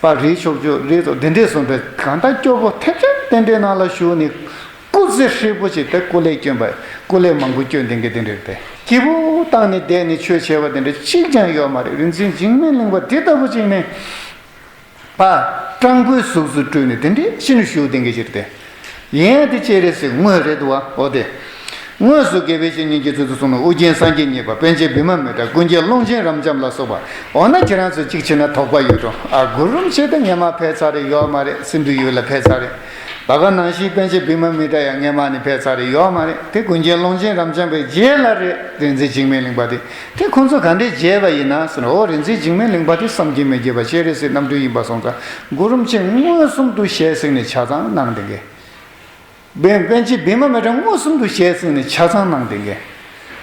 པ་རི་ཕྱོགས་བཅུ་རི་ཚོ་དེ་འདྲས་སོང་པས། གང་ལྟར་སྐྱོ་པོ་ཐེབས་ཆག་དེ་འདྲའི་ནང་ལ་བཞུགས་ནས། སྐུ་ཚེ་ཧྲིལ་པོ་ཅིག་ད་སྐུ་ལས་བསྐྱོན་པ། སྐུ་ལས་མང་པོ་བསྐྱོན་བསྡད་མཁན་དེ་འདྲ་རེད་དེ། སྐྱིད་པོ་བཏང་ནས་བསྡད་ནས་ཆོས་བྱས་པ་དེ་འདྲ་གཅིག་ཀྱང་ཡོད་མ་རེད། རིག་འཛིན་འཇིགས་མེད་གླིང་པ་དེ་ལྟ་བུ་ཅིག་ནི། ཕ། སྤྲང་པོའི་གཟུགས་སུ་སྤྲུལ་ནས་དེ་འདྲའི་ཕྱི་ནས་བཞུགས་བསྡད་མཁན་ཅིག་རེད་དེ། ཡིན་ཡང་དེ་སྤྱན་རས་གཟིགས་དངོས་རེད་འདུག་བ། འོ་དེ། དངོས་སུ་དགེ་བའི་བཤེས་གཉེན་གྱིས་ཚུལ་དུ་གསུངས་ནས། ཨོ་རྒྱན་སངས་རྒྱས་མཉེས་པ། པཎ་ཆེན་བི་མ་མི་ཏྲ། ཀུན་མཁྱེན་ཀློང་ཆེན་རབ་འབྱམས་ལ་སོགས་པ། འོ་ན་ཁྱེད་རང་ཚོས་གཅིག་བྱས་ན་དོགས་པ་ཡོད་འགྲོ། ཨ། གུ་རུ་རིན་པོ་ཆེ་དེ་སྔོན་མ་ཕེབས་ཚར་རེད་ཡོད་མ་རེད། སིན་དྷུ་ཡུལ་ལ་ཕེབས་ཚར་རེད། ད་ག་ནང་བཞིན་པཎ་ཆེན་བི་མ་མི་ཏྲ་ཡང་སྔོན་མ་ནས་ཕེབས་ཚར་རེད་ཡོད་མ་རེད། དེ་ཀུན་མཁྱེན་ཀློང་ཆེན་རབ་འབྱམས་པའི་རྗེས་ལ་རེད། རིག་འཛིན་འཇིགས་མེད་གླིང་པ་དེ། དེ་ཁོང་ཚོ་ག་འདྲས་མཇལ་བ་ཡིན་ན་ཟེར་ན། ཨོ། རིག་འཛིན་འཇིགས་མེད་གླིང་པ་དེ་བསམ་གྱིས་མི་ཁྱབ་པ་སྤྱན་རས་གཟིགས་རྣམ་འཕྲུལ་ཡིན་པ་སོང་ཙང་། གུ་རུ་རིན་པོ་ཆེ་མངོན་སུམ་དུ་ཞལ་གཟིགས་ནས་ཆ་ཚང་གནང་བསྡད་མཁན། པཎ་པཎ་ཆེན་བི་མ་མི་ཏྲ་མངོན་སུམ་དུ་ཞལ་གཟིགས་ནས་ཆ་ཚང་གནང་བསྡད་མཁན།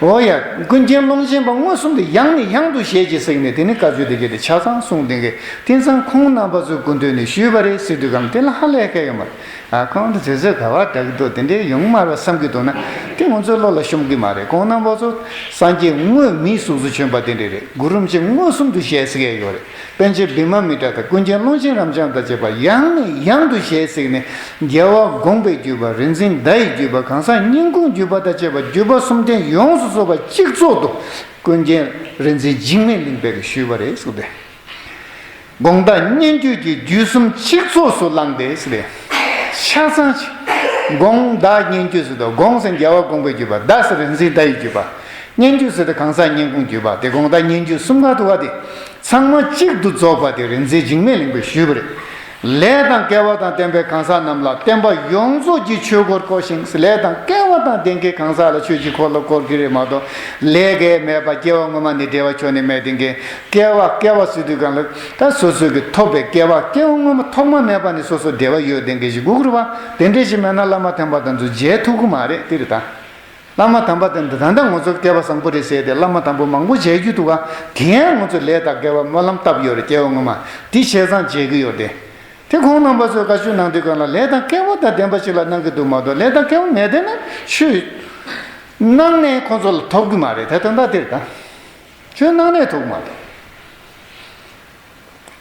འོ་ཡ། ཀུན་མཁྱེན་ཀློང་ཆེན་པ་མངོན་སུམ་དུ་ཡང་ནས་ཡང་དུ་ཞལ་གྱིས་གཟིགས་ནས། དེ་ནས་བཀའ་ཆོས་དེ་གས་དེ་ཆ་ཚང་གསུངས་བསྡད་མཁན། དེང་སང་ཁོང་རྣམ་པ་ཚོའི་སྐུ་མདུན་ནས་ཞུས་པ་རེད་ཟེར་དུས་གང་དེ་ལ་ཧ་ལས་ཁ་ཡོད་མ་རེད། ཨ། ཁོང་དེ་ཚོ་ག་བ་འདྲ་གི་འདུག་དེ་འདྲའི་ཡོང་མ་རེད་བསམ་གྱི་འདུག་ན། དེ་ང་ཚོའི་བློ་ལ་ཤོང་གི་མ་རེད། ཁོང་རྣམ་པ་ཚོ་སངས་རྒྱས་དངོས་མིའི་གཟུགས་སུ་བྱོན་པ་དེ་འདྲ་རེད། གུ་རུ་རིན་པོ་ཆེ་མངོན་སུམ་དུ་ཞལ་གཟིགས་ཡས་ཡོད་རེད། པཎ་ཆེན་བི་མ་མི་ཏྲ་དང་ཀུན་མཁྱེན་ཀློང་ཆེན་རབ་འབྱམས་དང་བཅས་པ་ཡང་ནས་ཡང་དུ་ཞལ་གཟིགས་ནས། རྒྱལ་བ་དགོངས་པའི་བརྒྱུད་པ། རིག་འཛིན་བརྡ་ཡི་བརྒྱུད་པ། གང་ཟག་སྙན་ཁུང་བརྒྱུད་པ་དང་བཅས་པ་བརྒྱུད་པ་གསུམ་ལྡན་ཡོངས་སུ་རྫོགས་པ་གཅིག་ཚོགས་སུ་ཀུན་མཁྱེན་རིག་འཛིན་འཇིགས་མེད་གླིང་པས་ཞུས་པ་རེད་གསུངས་ཏེ། དགོངས་དག་སྙན་བརྒྱུད་ཀྱི་བརྒྱུད་གསུམ་གཅིག་ཚོགས་སུ་བླངས་ཏེ་ཟེར་ཏེ། ཆ་ཚང་ཅིག་དགོངས་དག་སྙན་བརྒྱུད་ཟེར་དུས། དགོངས་ཟེར་རྒྱལ་བ་དགོངས་པའི་བརྒྱུད་པ། དག་ཟེར་རིག་འཛིན་བརྡ་ཡི་བརྒྱུད་པ། སྙན་བརྒྱུད་ཟེར་དུས་གང་ཟག་སྙན་ཁུང་བརྒྱུད་པ། དེ་དགོངས་དག་སྙན་བརྒྱུད་གསུམ་ཀ་ཐུག་པ་དེ་ཚང་མ་གཅིག་ཏུ་རྫོགས་པ་དེ་རིག་འཛིན་འཇིགས་མེད་གླིང་པས་ཞུས་པ་རེད། ལས་དང་སྐལ་བ་དང་ལྡན་པའི་གང་ཟག་རྣམས་ལ་བསྟན་པ་ཡོངས་རྫོགས་ཀྱི་ཆོས་སྒོར་བསྐོར་ཞིང་། ལས་དང་སྐལ་བ་དང་ལྡན་མཁན་གང་ཟག་ལ་ཆོས་ཀྱི་འཁོར་ལོ་བསྐོར་གྱི་རེད་མ་གཏོགས། ལས་ཀྱི་མེད་པ། སྐྱེ་བ་སྔོན་མ་ནས་འབྲེལ་བ་ཆོད་ནས་མེད་དེ་འགའི། སྐལ་བ། སྐལ་བ་ཟེར་དུས་གང་ལ་ད་སོ་སོ་གི་ཐོབ་པའི་སྐལ་བ། སྐྱེ་བ་སྔོན་མ་ཐོག་མ་མེད་པ་ནས་སོ་སོ་འབྲེལ་བ་ཡོད་དེ་འགའི་ཞིག་དགོས་ཀྱི་རེད་བ། དེ་འདྲས་ཞིག་མེད་ན་བླ་མ་དམ་པ་དེ་ཚོ་མཇལ་ཐུབ་ཀྱི་མ་རེད། དེ་རེད་ད། བླ་མ་དམ་པ་དེ་འདི་ད་ལྟ་ང་ཚོ་སྐལ་བ་བཟང་པོ་རེད་ཟེར་ཏེ་བླ་མ་དམ་པོ་མང་པོ་མཇལ་རྒྱུ་འདུག་ག་དེ་ཡང་ང་ཚོ་ལས་དང་སྐལ་བ་སྨོན་ལམ་བཏབ་ཡོད་རེད། སྐྱེ་བ་སྔོན་མ་དེ་བྱས་ཙང་མཇལ་གྱི་ཡོད་རེད། དེ་ཁོང་རྣམ་པ་ཚོས་བཀའ་ཆོས་གནང་དུས་གང་ལ་ལས་དང་སྐལ་བ་དང་ལྡན་པ་ཞིག་ལ་གནང་གི་འདུག་མ་གཏོགས། ལས་དང་སྐལ་བ་མེད་དེ་ན་ཆོས་གནང་ནས་ཁོང་ཚོ་ལ་ཐོབ་གི་མ་རེད། དེ་དོན་དག་དེ་རེད་ད། ཆོས་གནང་ནས་ཐོབ་གི་མ་རེད།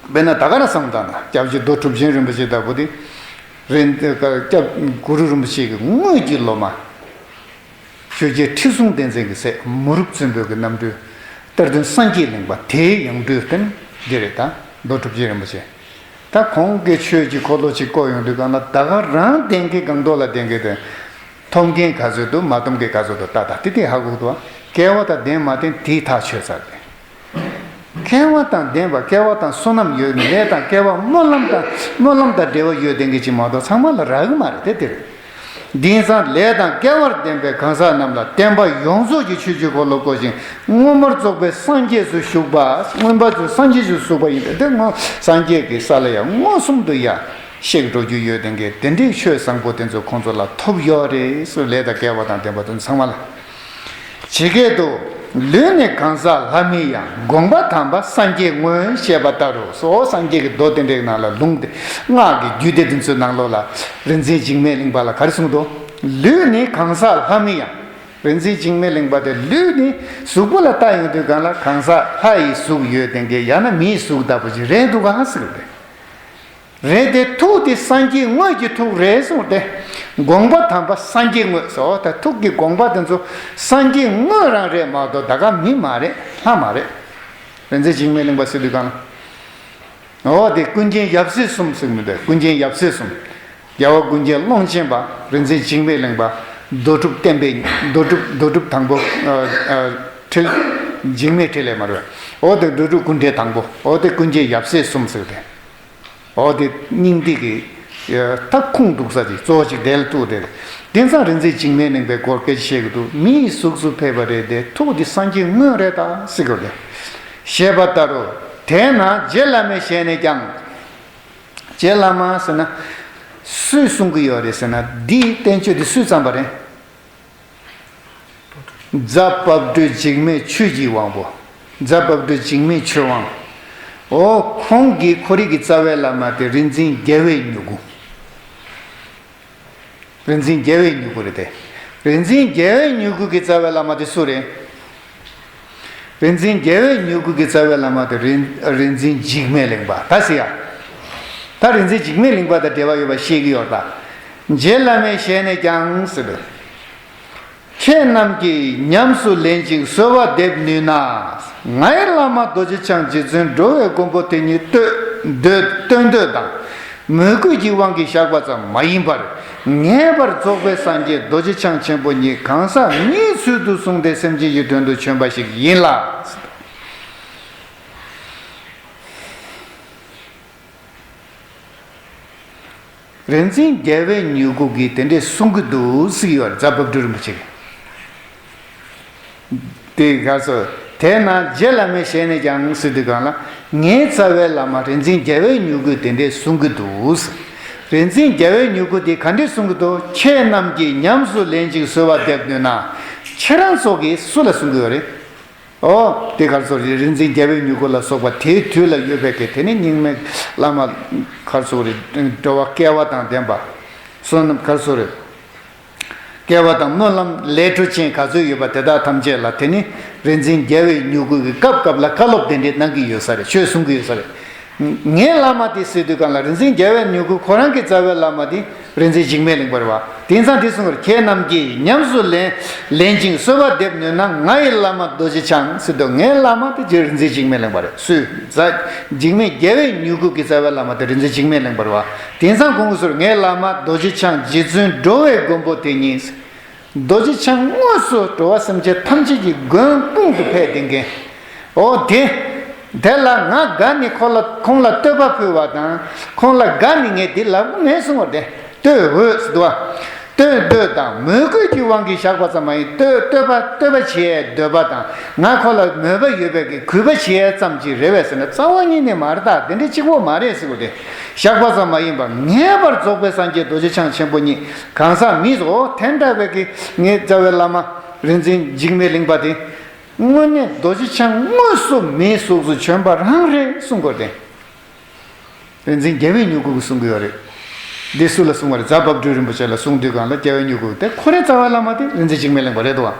དཔེར་ན་ད་ག་རང་བསམ་བློ་བཏང་ན། སྐྱབས་རྗེ་རྡོ་གྲུབ་ཆེན་རིན་པོ་ཆེ་ལྟ་བུ་དེ། རིན། སྐྱབས། གུ་རུ་རིན་པོ་ཆེ་གི་དངོས་ཀྱི་སློབ་མ། ཆོས་རྒྱལ་ཁྲི་སྲོང་ལྡེ་བཙན་གྱི་སྲས་མུ་རུབ་བཙུན་པོ་གི་རྣམ་སྤྲུལ་གཏེར་སྟོན་སངས་རྒྱས་གླིང་པ། དེའི་ཡང་སྤྲུལ་བསྟན་འདི་རེད་ད། རྡོ་གྲུབ་ཆེན་རིན་པོ་ཆེ། ད་ཁོང་གིས་ཆོས་ཀྱི་འཁོར་ལོ་ཅིག་བསྐོར་ཡོང་དུས་གང་ལ་ད་ག་རང་ལྡན་མཁན་སྒང་ཏོག་ལ་ལྡན་མཁན་དེ། ཐོབ་མཁན་ག་ཚོད་འདུག་མ་ཐོབ་མཁན་ག་ཚོད་འདུག་ལྟ་ད། དེ་དེ་ཧ་གོ་གི་འདུག་སྐལ་བ་དང་ལྡན་མ་ལྡན་དེ་ཐག་ཆོད་ཚར་ཏེ། སྐལ་བ་དང་ལྡན་པ། སྐལ་བ་དང་བསོད་ནམས་ཡོད་མཁན། ལས་དང་སྐལ་བ། སྨོན་ལམ་དང་། སྨོན་ལམ་དང་འབྲེལ་བ་ཡོད་ལྡན་མཁན་ཅིག་མ་གཏོགས་ཚང་མ་ལ་རག་གི་མ་རེད་དེ། དེ་རེད། དེང་སང་ལས་དང་སྐལ་བར་ལྡན་པའི་གང་ཟག་རྣམས་ལ་བསྟན་པ་ཡོངས་རྫོགས་ཀྱི་ཆོས་ཀྱི་འཁོར་ལོ་བསྐོར་ཞིང་། མངོན་པར་རྫོགས་པའི་སངས་རྒྱས་སུ་བཞུགས་པ། མངོན་པར་རྫོགས་སངས་རྒྱས་སུ་བཞུགས་པ་ཡིན་པས། དེ་སྔོན་སངས་རྒྱས་ཀྱི་ས་ལ་ཡང་མངོན་སུམ་དུ་ཡ་གཤེགས་འགྲོ་རྒྱུ་ཡོད་ལྡན་མཁན་དེ་འདྲའི་ཆོས་བཟང་པོ་དེ་ཚོ་ཁོང་ཚོ་ལ་ཐོབ་ཡོད་རེད་ཟེར། ལས་དང་སྐལ་བ་དང་ལྡན་པ་དེ་ཚོ་ཚང་མ་ལ། ཇི་སྐད་དུ། ལུས་ནི་གང་ཟག་ལྷ་མིན་ཡང་། དགོངས་པ་དམ་པ་སངས་རྒྱས་དངོས། ཞེས་པ་ལྟ་བུར་སོ། སངས་རྒྱས་ཀྱི་མདོ་དེ་འདྲའི་ནང་ལ་ལུང་དེ། སྔགས་ཀྱི་རྒྱུད་སྡེ་དེ་ཚོའི་ནང་ལོགས་ལ་རིག་འཛིན་འཇིགས་མེད་གླིང་པ་ལ་ག་རེ་གསུངས་འདུག་ལུས་ནི་གང་ཟག་ལྷ་མིན་ཡང་། རིག་འཛིན་འཇིགས་མེད་གླིང་པ་དེ་ལུས་ནི་གཟུགས་པོ་ལ་ལྟ་ཡོང་དུས་གང་ལ་གང་ཟག་ལྷ་ཡི་གཟུགས་ཡོད་ལྡན་མཁན་ཡང་ན་མིའི་གཟུགས་ལྟ་བུ་ཞིག་རེད་འདུག་ག་ཟེར་བ་རེད། རེད་དེ། ཐུགས་དེ་སངས་རྒྱས་དངོས་ཀྱི་ཐུགས་རེད་གསུངས་ཏེ། དགོངས་པ་དམ་པ་སངས་རྒྱས་དངོས་སོ། ད་ཐུགས་ཀྱི་དགོངས་པ་དེ་ཚོ་སངས་རྒྱས་དངོས་རང་རེད་མ་གཏོགས་ད་ག་མི་མ་རེད། ལྷ་མ་རེད། རིག་འཛིན་འཇིགས་མེད་གླིང་པ་ཟེར་དུས་གང་། འོ་དེ་ཀུན་མཁྱེན་ཡབ་སྲས་གསུམ་ཟེར་མི་འདུག་ཀུན་མཁྱེན་ཡབ་སྲས་གསུམ། རྒྱལ་བ་ཀུན་མཁྱེན་ཀློང་ཆེན་པ། རིག་འཛིན་འཇིགས་མེད་གླིང་པ། རྡོ་གྲུབ་བསྟན་པའི། རྡོ་གྲུབ། རྡོ་གྲུབ་དང་པོ། ཨ། ཨ། འཕྲིན། འཇིགས་མེད་འཕྲིན་ལས་མ་རེད། འོ་དེ་རྡོ་གྲུབ་ཀུན་འཕྲིན་དང་པོ། འོ་དེ་ཀུན་མཁྱེན་ཡབ་སྲས་གསུམ་ཟེར་ཏེ། འོ་དེ་སྙིང་ཐིག་གི་ད་ཁུངས་གཏུགས་ས་ཅིག་གཙོ་བོ་ཅིག་དེ་ལ་གཏུགས་ཏེ། དེང་སང་རིག་འཛིན་འཇིགས་མེད་གླིང་པའི་སྐོར་སྐད་ཆ་བཤད་ཀྱི་འདུག་མིའི་གཟུགས་སུ་ཕེབས་པ་རེད་དེ། ཐུགས་དེ་སངས་རྒྱས་དངོས་རེད་ད་ཟེར་གྱི་རེད། ཞེས་པ་ལྟ་བུར། དེས་ན་རྗེ་བླ་མའི་ཞལ་ནས་ཀྱང་། རྗེ་བླ་མ་ཟེར་ན། སུས་གསུང་གི་ཡོད་རེད་ཟེར་ན། འདིའི་བསྟན་བཅོས་འདི་སུས་བརྩམས་པ་རེད། རྫ་དཔལ་སྤྲུལ་འཇིགས་མེད་ཆོས་ཀྱི་དབང་པོ། རྫ་དཔལ་སྤྲུལ་འཇིགས་མེད་ཆོས་དབང་། འོ་ཁོང་གི་ཁོ་རང་གི་རྩ་བའི་བླ་མ་དེ་རིག་འཛིན་རྒྱལ་བའི་མྱུ་གུ། རིག་འཛིན་རྒྱལ་བའི་མྱུ་གུ་རེད་དེ། རིག་འཛིན་རྒྱལ་བའི་མྱུ་གུ་གི་རྩ་བའི་བླ་མ་དེ་སུ་རེད། རིག་འཛིན་རྒྱལ་བའི་མྱུ་གུ་གི་རྩ་བའི་བླ་མ་དེ་རིག་རིག་འཛིན་འཇིགས་མེད་གླིང་པ་ད་ཟེར་ཡ། ད་རིག་འཛིན་འཇིགས་མེད་གླིང་པ་དང་འབྲེལ་བ་ཡོད་པ་ཤེས་ཀྱི་ཡོད་ད། རྗེ་བླ་མའི་ཞལ་ནས་ཀྱང་ཟེར་བས། ཁྱེད་རྣམས་ཀྱིས་ཉམས་སུ་ལེན་ཅིང་གསོལ་བ་འདེབས་ནུས་ན། ངའི་བླ་མ་རྡོ་རྗེ་འཆང་རྗེ་བཙུན་འགྲོ་བའི་མགོན་པོ་དེ་ཉིད་བསྟོད་འདོད་བསྟོད་འདོད་དང་། མོས་གུས་ཀྱི་དབང་གིས་བཞག་པ་ཙམ་མ་ཡིན་པར། ངེས་པར་རྫོགས་པའི་སངས་རྒྱས་རྡོ་རྗེ་འཆང་ཆེན་པོ་ཉིད་གང་ཟག་མིའི་ཚུལ་དུ་བཟུང་སྟེ་སེམས་ཅན་གྱི་དོན་དུ་བྱོན་པ་ཞིག་ཡིན་ལ། རིག་འཛིན་རྒྱལ་བའི་མྱུ་གུ་གིས་དེ་འདྲས་གསུང་གི་འདུག་ཟེར་གྱི་ཡོད་རེད། རྫ་དཔལ་སྤྲུལ་རིན་པོ་ཆེ་གིས། དེ་ག་ཚོད། དེས་ན་རྗེ་བླ་མའི་ཞལ་ནས་ཀྱང་ཟེར་དུས་གང་ལ། ངའི་རྩ་བའི་བླ་མ་རིག་འཛིན་རྒྱལ་བའི་མྱུ་གུས་དེ་འདྲས་གསུང་གི་འདུག། རིག་འཛིན་རྒྱལ་བའི་མྱུ་གུ་དེ་ག་འདྲས་གསུང་གི་འདུག། ཁྱེད་རྣམས་ཀྱིས་ཉམས་སུ་ལེན་ཅིང་གསོལ་བ་འདེབས་ནུས་ན། ཁྱེད་རང་ཚོ་གིས་སུ་ལ་གསུང་གི་ཡོད་རེད། ཨོ། དེ་ག་ཚོད་རེད། རིག་འཛིན་རྒྱལ་བའི་མྱུ་གུ་ལ་སོགས་པ་དེའི་དུས་ལ་ཡོད་པའི་གི་དེ་ནི་རྙིང་མའི་བླ་མ་ག་ཚོད་རེད། འགྲོ་བ་སྐལ་བ་དང་ལྡན་པ། བསོད་ནམས་ག་ཚོད་རེད། སྐལ་བ་དང་སྨོན་ལམ་ལས་འཕྲོ་ཅན་ག་ཚོད་ཡོད་པ་དེ་དག་ཐམས་ཅད་ལ་དེ་ནི་རིག་འཛིན་རྒྱལ་བའི་མྱུ་གུ་གིས་སྐབས་སྐབས་ལ་བཀའ་སློབ་དེ་འདྲས་གནང་གི་ཡོད་ས་རེད། ཆོས་གསུང་གི་ཡོད་ས་རེད། ངའི་བླ་མ་དེ་ཟེར་དུས་གང་ལ་རིག་འཛིན་རྒྱལ་བའི་མྱུ་གུ་ཁོ་རང་གི་རྩ་བའི་བླ་མ་དེ་རིག་འཛིན་འཇིགས་མེད་གླིང་པ་རེད་བ། དེང་སང་དེ་གསུངས་པར། ཁྱེད་རྣམས་ཀྱིས་ཉམས་སུ་ལེན་ལེན་ཅིང་གསོལ་བ་འདེབས་ནུས་ན། ང་ཡི་བླ་མ་རྡོ་རྗེ་འཆང་ཟེར་དུས་ངའི་བླ་མ་དེ་རྗེ་རིག་འཛིན་འཇིགས་མེད་གླིང་པ་རེད། སུས། རྩ། འཇིགས་མེད་རྒྱལ་བའི་མྱུ་གུ་གི་རྩ་བའི་བླ་མ་དེ་རིག་འཛིན་འཇིགས་མེད་གླིང་པ་རེད་བ། དེང་སང་ཁོང་གིས་ཟེར། ངའི་བླ་མ་རྡོ་རྗེ་འཆང་རྗེ་བཙུན་འགྲོ་བའི་མགོན་པོ་དེ་ཉིད། རྡོ་རྗེ་འཆང་དངོས་སུ་འགྲོ་བ་སེམས་ཅན་ཐམས་ཅད་ཀྱི་མགོན་དཔུང་དུ་ཕེབས་བསྡད་མཁན། འོ་དེ། དེ་ལ་ང་དགའ་ནས་ཁོ་ལ་ཁོང་ལ་བསྟོད་པ་ཕུལ་བ་དང་། ཁོང་ལ་དགའ་ནས་ངས་འདི་ལབ་མེད་གསུང་བ་དེ། བསྟོད་འོས་སུ་འདུག་བ། བསྟོད་འདོད་དང་མོས་གུས་ཀྱི་དབང་གིས་བཞག་པ་ཙམ་མ་ཡིན། བསྟོད་བསྟོད་པ་བསྟོད་པ་བྱེད་འདོད་པ་དང་། ང་ཁོ་ལ་མོས་པ་ཡོད་པའི་གི་གུས་པ་བྱེད་ཙམ་ཅིག་རེད་པས་ཟེར་ན། རྩ་བ་ཉིད་ནས་མ་རེད། ད་དེ་འདྲ་གཅིག་པོ་མ་རེད་ཟེར་བ་དེ། བཞག་པ་ཙམ་མ་ཡིན་པར་ངེས་པར་རྫོགས་པའི་སངས་རྒྱས་རྡོ་རྗེ་འཆང་ཆེན་པོ་ཉིད་གང་ཟག་མིའི། འོ་དེ་འདྲ་བའི་གི་ངའི་རྩ་བའི་བླ་མ་རིག་འཛིན་འཇིགས་མེད་གླིང་པ་དེ། དངོས་གནས་རྡོ་རྗེ་འཆང་དངོས་སུ་མིའི་གཟུགས་སུ་བྱོན་པ་རང་རེད་གསུང་དགོས་ཏེ། རིག་འཛིན་རྒྱལ་བའི་མྱུ་གུ་གིས་གསུང་གི་ཡོད་རེད། འདི་སུ་ལ་གསུང་བ་རེད། རྫ་དཔལ་སྤྲུལ་རིན་པོ་ཆེ་ལ་གསུང་དུས་གང་ལ་རྒྱལ་བའི་མྱུ་གུ་དེ་ཁོ་རའི་རྩ་བའི་བླ་མ་དེ་རིག་འཛིན་འཇིགས་མེད་གླིང་པ་རེད་དོ།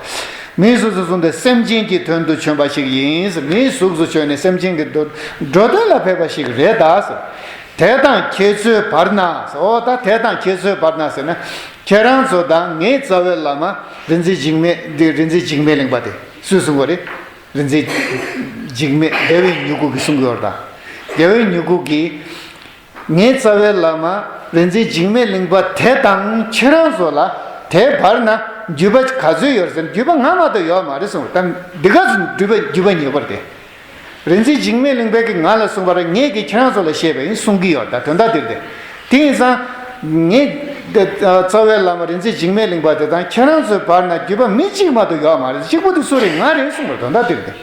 མིའི་གཟུགས་སུ་བཟུང་སྟེ་སེམས་ཅན་གྱི་དོན་དུ་བྱོན་པ་ཞིག་ཡིན། མིའི་གཟུགས་སུ་བྱོན་ནས་སེམས་ཅན་གྱི་དོན་འགྲོ་དོན་ལ་ཕེབས་པ་ཞིག་རེད་ད། དེ་དང་ཁྱེད་ཚོའི་བར་ན། འོ་ད་དེ་དང་ཁྱེད་ཚོའི་བར་ན་ཟེར་ན། ཁྱེད་རང་ཚོ་དང་ངའི་རྩ་བའི་བླ་མ་རིག་འཛིན་འཇིགས་མེད་འདི་རིག་འཛིན་འཇིགས་མེད་གླིང་པ་དེ་སུས་གསུང་བ་རེད། རིག་འཛིན་འཇིགས་མེད་རྒྱལ་བའི་མྱུ་གུ་གིས་གསུང་གི་ཡོད་རེད་ད། རྒྱལ་བའི་མྱུ་གུ་གིས། ངའི་རྩ་བའི་བླ་མ་རིག་འཛིན་འཇིགས་མེད་གླིང་པ་དེ་དང་ཁྱེད་རང་ཚོ་ལ་དེའི་བར་ན་བརྒྱུད་པ་ག་ཚོད་ཡོད་ཟེར་ན། བརྒྱུད་པ་ང་མ་གཏོགས་ཡོད་མ་རེད་གསུངས། ད་འདི་ག་ཚོད་བརྒྱུད་པ་བརྒྱུད་པ་ཉེ་བར་དེ། རིག་འཛིན་འཇིགས་མེད་གླིང་པས་ཀྱིས་ང་ལ་གསུངས་པ་རེད། ངས་ཀྱིས་ཁྱེད་རང་ཚོ་ལ་བཤད་པ་ཡིན་གསུང་གི་ཡོད། ད་དོན་དག་དེ་རེད་དེ། དེ་ཡིན་ཙང་། ངའི་རྩ་བའི་བླ་མ་རིག་འཛིན་འཇིགས་མེད་གླིང་པ་དེ་དང་ཁྱེད་རང་ཚོའི་བར་ན་བརྒྱུད་པ་མི་གཅིག་མ་གཏོགས་ཡོད་མ་རེད། གཅིག་པོ་དེ་སུ་རེད། ང་རེད་གསུངས་པ་རེད། དོན་དག་དེ་རེད་དེ།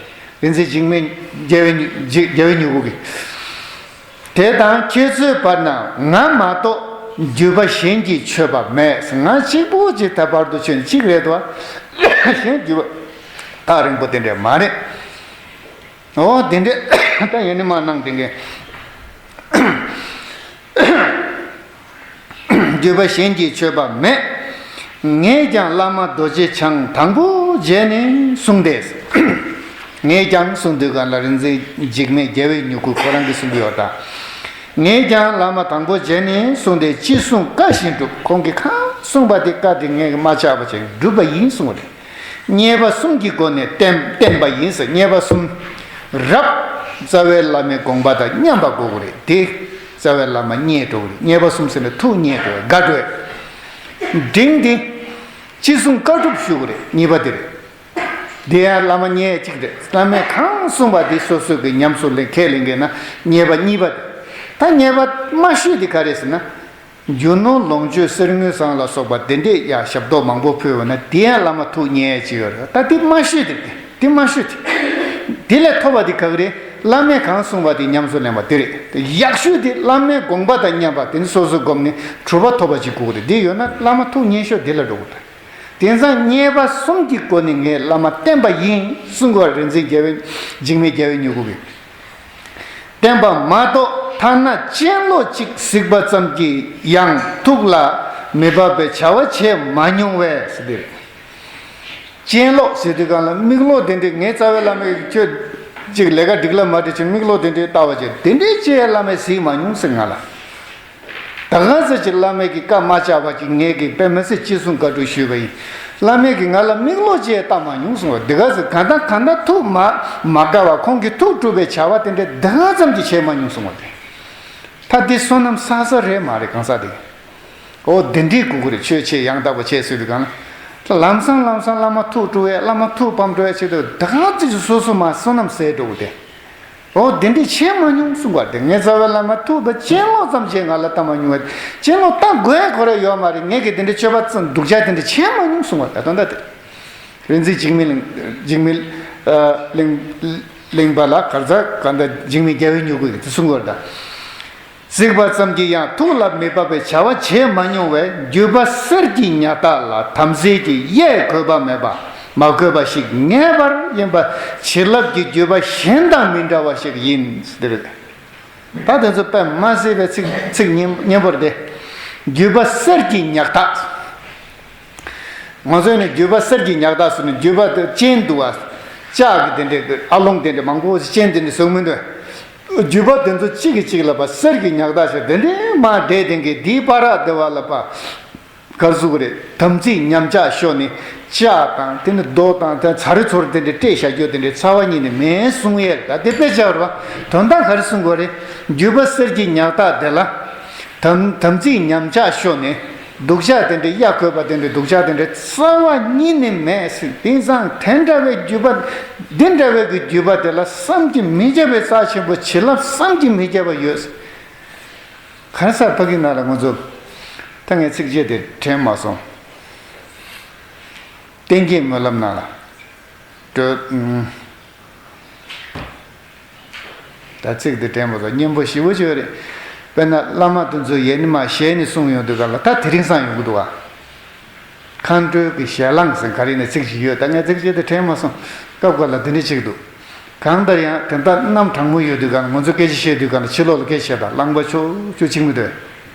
རིག་འཛིན་འཇིགས་མེད་རྒྱལ་བའི་མྱུ་འཇིགས་རྒྱལ་བའི་མྱུ་གུ་གིས། དེ་དང་ཁྱེད་ཚོའི་བར་ན་ང་མ་གཏོགས་བརྒྱུད་པ་གཞན་གྱིས་ཆོད་པ་མེད། ང་གཅིག་པུ་གཅིག་ད་བར་དུ་ཆོད་ནས་གཅིག་རེད་དོ། གཞན་བརྒྱུད་པ་ཐག་རིང་པོ་དེ་འདྲ་མ་རེད། འོ་དེ་འདྲ་ད་ཡིན་ནི་མ་གནང་དེ་འགན། བརྒྱུད་པ་གཞན་གྱིས་ཆོད་པ་མེད། ངས་ཀྱང་བླ་མ་རྡོ་རྗེ་འཆང་དང་པོ་མཇལ་ནས་གསུངས་ཏེ། ངས་ཀྱང་གསུང་དུས་གང་ལ་རིག་འཛིན་འཇིགས་མེད་རྒྱལ་བའི་མྱུ་གུ་ཁོ་རང་གིས་གསུང་གི་ཡོད་ད། ངས་ཀྱང་བླ་མ་དང་པོ་མཇལ་ནས་གསུངས་ཏེ། ཅི་གསུང་བཀའ་བཞིན་བསྒྲུབས། ཁོང་གིས་གང་གསུངས་པ་དེ་བཀའ་དེ་ངས་མ་ཆག་པ་བྱས་བསྒྲུབས་པ་ཡིན་གསུངས་པ་རེད། མཉེས་པ་གསུམ་གྱི་སྒོ་ནས་བསྟེན་བསྟེན་པ་ཡིན་ཟེར། མཉེས་པ་གསུམ། རབ་རྩ་བའི་བླ་མའི་དགོངས་པ་དང་མཉམ་པ་དགོས་ཀྱི་རེད་དེ། རྩ་བའི་བླ་མ་མཉེས་འགྲོ་གི་རེད། མཉེས་པ་གསུམ་ཟེར་ན་ཐུགས་མཉེས་འགྲོ་བའི་དགའ་འགྲོ་བའི། འབྲིང་འདི། ཅི་གསུང་བཀའ་སྒྲུབ་ཞུ་གི་རེད། གཉིས་པ་དེ་རེད། དེ་ཡང་བླ་མ་མཉེས་གཅིག་རེད། བླ་མས་གང་གསུངས་པ་དེ་སོ་སོ་གི་ཉམས་སུ་ལེན་ཁས་ལེན་གྱི་ན་མཉེས་པ་གཉིས་པ་དེ། ད་མཉེས་པ་མ་ཞུས་དེ་ག་རེད་ཟེར་ན། རྒྱུ་ནོར་ལོངས་སྤྱོད་གསེར་དངུལ་ཟངས་ལ་སོགས་པ་དེ་འདྲས་ཡ་ཞབས་ཏོག་མང་པོ་ཕུལ་བ་ན་དེ་ཡང་བླ་མ་ཐུགས་མཉེས་ཡ་ཅིག་ཡོད་རེད། ད་དེ་མ་ཞུས་དེ་དེ་མ་ཞུས་དེ། དེ་ལས་ཐོབ་པ་དེ་ག་གི་རེད། བླ་མས་གང་གསུངས་པ་དེ་ཉམས་སུ་ལེན་པ་དེ་རེད། ཡག་ཤོས་དེ་བླ་མའི་དགོངས་པ་དང་མཉམ་པ་དེ་ནི་སོ་སོས་བསྒོམས་ནས་གྲུབ་པ་ཐོབ་པ་ཅིག་དགོས་ཀྱི་རེད། དེ་ཡོད་ན་བླ་མ་ཐུགས་མཉེས་ཤོས་དེ་ལ་འགྲོ་དགོས་ད། དེང་སང་མཉེས་པ་གསུམ་གྱི་སྒོ་ནས་ངས་བླ་མ་བསྟེན་པ་ཡིན་གསུང་དགོས་པ་རེད། འཛིན་རྒྱལ་བའི་འཇིགས་མེད་རྒྱལ་བའི་མྱུ་གུ་གིས། བསྟེན་པ་མ་གཏོགས་ཐ་ན་གཅེན་ལོག་ཅིག་གཟིགས་པ་ཙམ་གྱིས་ཡང་ཐུགས་ལ་མི་འབབ་པའི་བྱ་བ་བྱེད་མ་མྱོང་བས་ཟེར་དེ་རེད། གཅེན་ལོག་ཟེར་དུས་གང་ལ་མིག་ལོག་དེ་འདྲས། ངའི་རྩ་བའི་བླ་མས་ཁྱོད་ཅིག་ལས་ཀ་འགྲིག་ལ་མ་འགྲིག་ཅིག་མིག་ལོག་དེ་འདྲས་ལྟ་བ་བྱས། དེ་འདྲས་ཅིག་བླ་མས་གཟིགས་མ་མྱོང་ཟེར་ང་ལ། ད་ག་ཚོད་ཅིག་བླ་མས་ཀྱི་བཀའ་མ་བཅག་པ་ཅིག་ངས་ཀྱི་དཔེ་མི་སྲིད་ཅི་གསུང་བཀའ་སྒྲུབ་ཞུས་པ་ཡིན། བླ་མས་ཀྱི་ང་ལ་མིག་ལོག་ཅིག་ལྟ་མ་མྱོང་གསུང་བ། དེ་ག་ཚོད་གང་ལྟར་གང་ལྟར་ཐུགས་མ་མ་དགའ་བ། ཁོང་གི་ཐུགས་དཀྲུགས་པའི་བྱ་བ་དེ་འདྲས་ད་ག་ཙམ་གྱིས་བྱས་མ་མྱོང་གསུང་བ་དེ། ད་འདི་བསོད་ནམས་བསགས་ས་རེད་མ་རེད། གང་ཟག་དེ། འོ་འདི་འདྲའི་དགོས་ཀྱི་རེད། ཆོས་བྱེད་ཡང་དག་པ་བྱེད་ཟེར་དུས་གང་ལ། ལམ་སང་ལམ་སང་བླ་མ་ཐུགས་སྤྲོ་བས། བླ་མ་ཐུགས་ཕམ་སྤྲོ་བས་བྱེད་དུས་ད་གང་ཅི་སོ་སོ་མ་བསོད་ནམས་ཟད་འགྲོ་གི་དེ། འོ་འདི་འདྲའི་བྱེད་མ་མྱོང་གསུང་བ་དེ། ངའི་རྩ་བའི་བླ་མ་ཐུགས་ད་གཅེས་ལོག་ཙམ་བྱས་ང་ལ་ལྟ་མ་མྱོང་བས། གཅེས་ལོག་ལྟ་དགོས་ཁོ་ར་ཡོད་མ་རེད། ངས་ཀྱི་འདི་འདྲའི་སྤྱོད་པ་ཙམ་སྡུག་ཅག་དེ་འདྲ་བྱེད་མ་མྱོང་གསུང་བ་ད་དོན་དག་དེ། རིག་འཛིན་འཇིགས་མེད་གླིང་འཇིགས་མེད་གླིང་གླིང་པ་ལ་གར་ཚ་ག་འདྲ་འཇིགས་མེད་རྒྱལ་བའི་མྱུ་གུ་ཡིན་དུ་གསུང་བར་གདའ། གཟིགས་པ་ཙམ་གྱིས་ཡང་ཐུགས་ལ་མི་འབབ་པའི་བྱ་བ་བྱེད་མ་མྱོང་བས། བརྒྱུད་པ་གསེར་གྱི་ཉག་ཐག་ལ་དམ་ཚིག་གི་གཡས་གོས་པ་མེད་པ་མ་གོས་པ་ཞིག་ངེས་པར་ཡིན་པ་བྱིན་རླབས་ཀྱི་བརྒྱུད་པ་གཞན་དང་མི་འདྲ་བ་ཞིག་ཡིན་ཟེར། ད་དེ་ཚོ་དཔེ་མ་སྲིད་པའི་ཚིག་ཚིག་སྙན་སྙན་པོ་རེད་དེ། བརྒྱུད་པ་གསེར་གྱི་ཉག་ཐག་ང་ཚོས་ནི་བརྒྱུད་པ་གསེར་གྱི་ཉག་ཐག་ཟེར་ནས་བརྒྱུད་པ་དེ་ཅན་འདུག་བ། ལྕགས་ཀྱི་དེ་འདྲའི་ཨ་ལོང་དེ་འདྲ་མང་པོ་ཅན་དེ་འདྲ་བཟོ་མི་འདུག་བརྒྱུད་པ་དེ་ཚོ་གཅིག་གིས་གཅིག་ལ་བ་གསེར་གྱི་ཉག་ཐག་ཞིག་དེ་འདྲའི་མ་འདྲེས་དེང་གི་འདིའི་བར་དེ་བ་ལ་བ། གར་ཟུག་རེད། དམ་ཚིག་ཉམས་ཆག་ཤོར་ནས་ལྕགས་དང་དེ་ནི་རྡོ་དང་དེ་ཚ་རི་ཚོ་རི་དེ་འདྲའི་སྤྲད་བཞག་རྒྱུ་དེ་འདྲའི་རྩ་བ་ཉིད་ནས་མེད་གསུང་ཡས་རེད། ད་དེ་དཔེ་ཆ་རེད་བ། དོན་དག་ག་རེ་གསུང་དགོས་རེད། བརྒྱུད་པ་གསེར་གྱི་ཉག་ཐག་དེ་ལ་དམ་དམ་ཚིག་ཉམས་ཆག་ཤོར་ནས། སྡུག་ཅག་དེ་འདྲའི་གཡའ་གོས་པ་དེ་འདྲའི་སྡུག་ཅག་དེ་འདྲའི་རྩ་བ་ཉིད་ནས་མེད་ཟེར། དེང་སང་དེ་འདྲ་བའི་བརྒྱུད་པ། འདི་འདྲ་བའི་གི་བརྒྱུད་པ་དེ་ལ་བསམ་གྱིས་མི་ཁྱབ་པའི་རྩ་ཆེན་པོ་བྱིན་རླབས་བསམ་གྱིས་མི་ཁྱབ་པ་ཡོད་ཟེར། ག་རེ་ཟེར་ཕ་གི་ནང་ལ་ང་ཚོ། ད་ངས་ཚིགས་བཅད་དེ་དྲན་མ་སོང་། བསྟན་རྒྱས་སྨོན་ལམ་ནང་ལ། འགྲོ། ད་ཚིག་འདི་དྲན་པ་དང་སྙན་པོ་ཞེ་པོ་ཅིག་ཡོད་རེད། དཔེར་ན་བླ་མ་དེ་ཚོས་ཡེ་ནས་མ་ཞལ་ནས་གསུངས་ཡོང་དུས་ག་ལ་ད་དེ་རིང་སང་ཡོང་གི་འདུག་ག་མཁའ་འགྲོའི་གི་ཞལ་ལངས་ཟེར་ག་རེ་ནས་ཚིག་ཅིག་ཡོད། ད་ངས་ཚིག་ཅིག་དེ་དྲན་མ་སོང་། སྐབས་འགའ་ལ་འདི་འདྲ་ཅིག་འདུག་གང་ལྟར་ཡང་དེ་ལྟར་རྣམ་གྲངས་མང་པོ་ཡོད་དུས་ག་ལ་ང་ཚོ་སྐད་ཆ་བཤད་དུས་ག་ལ་ཕྱི་ལོགས་ལ་སྐད་ཆ་བཤད་ད་རླངས་པ་ཆུ་ཆུ་ཆིག་མི་འདུག་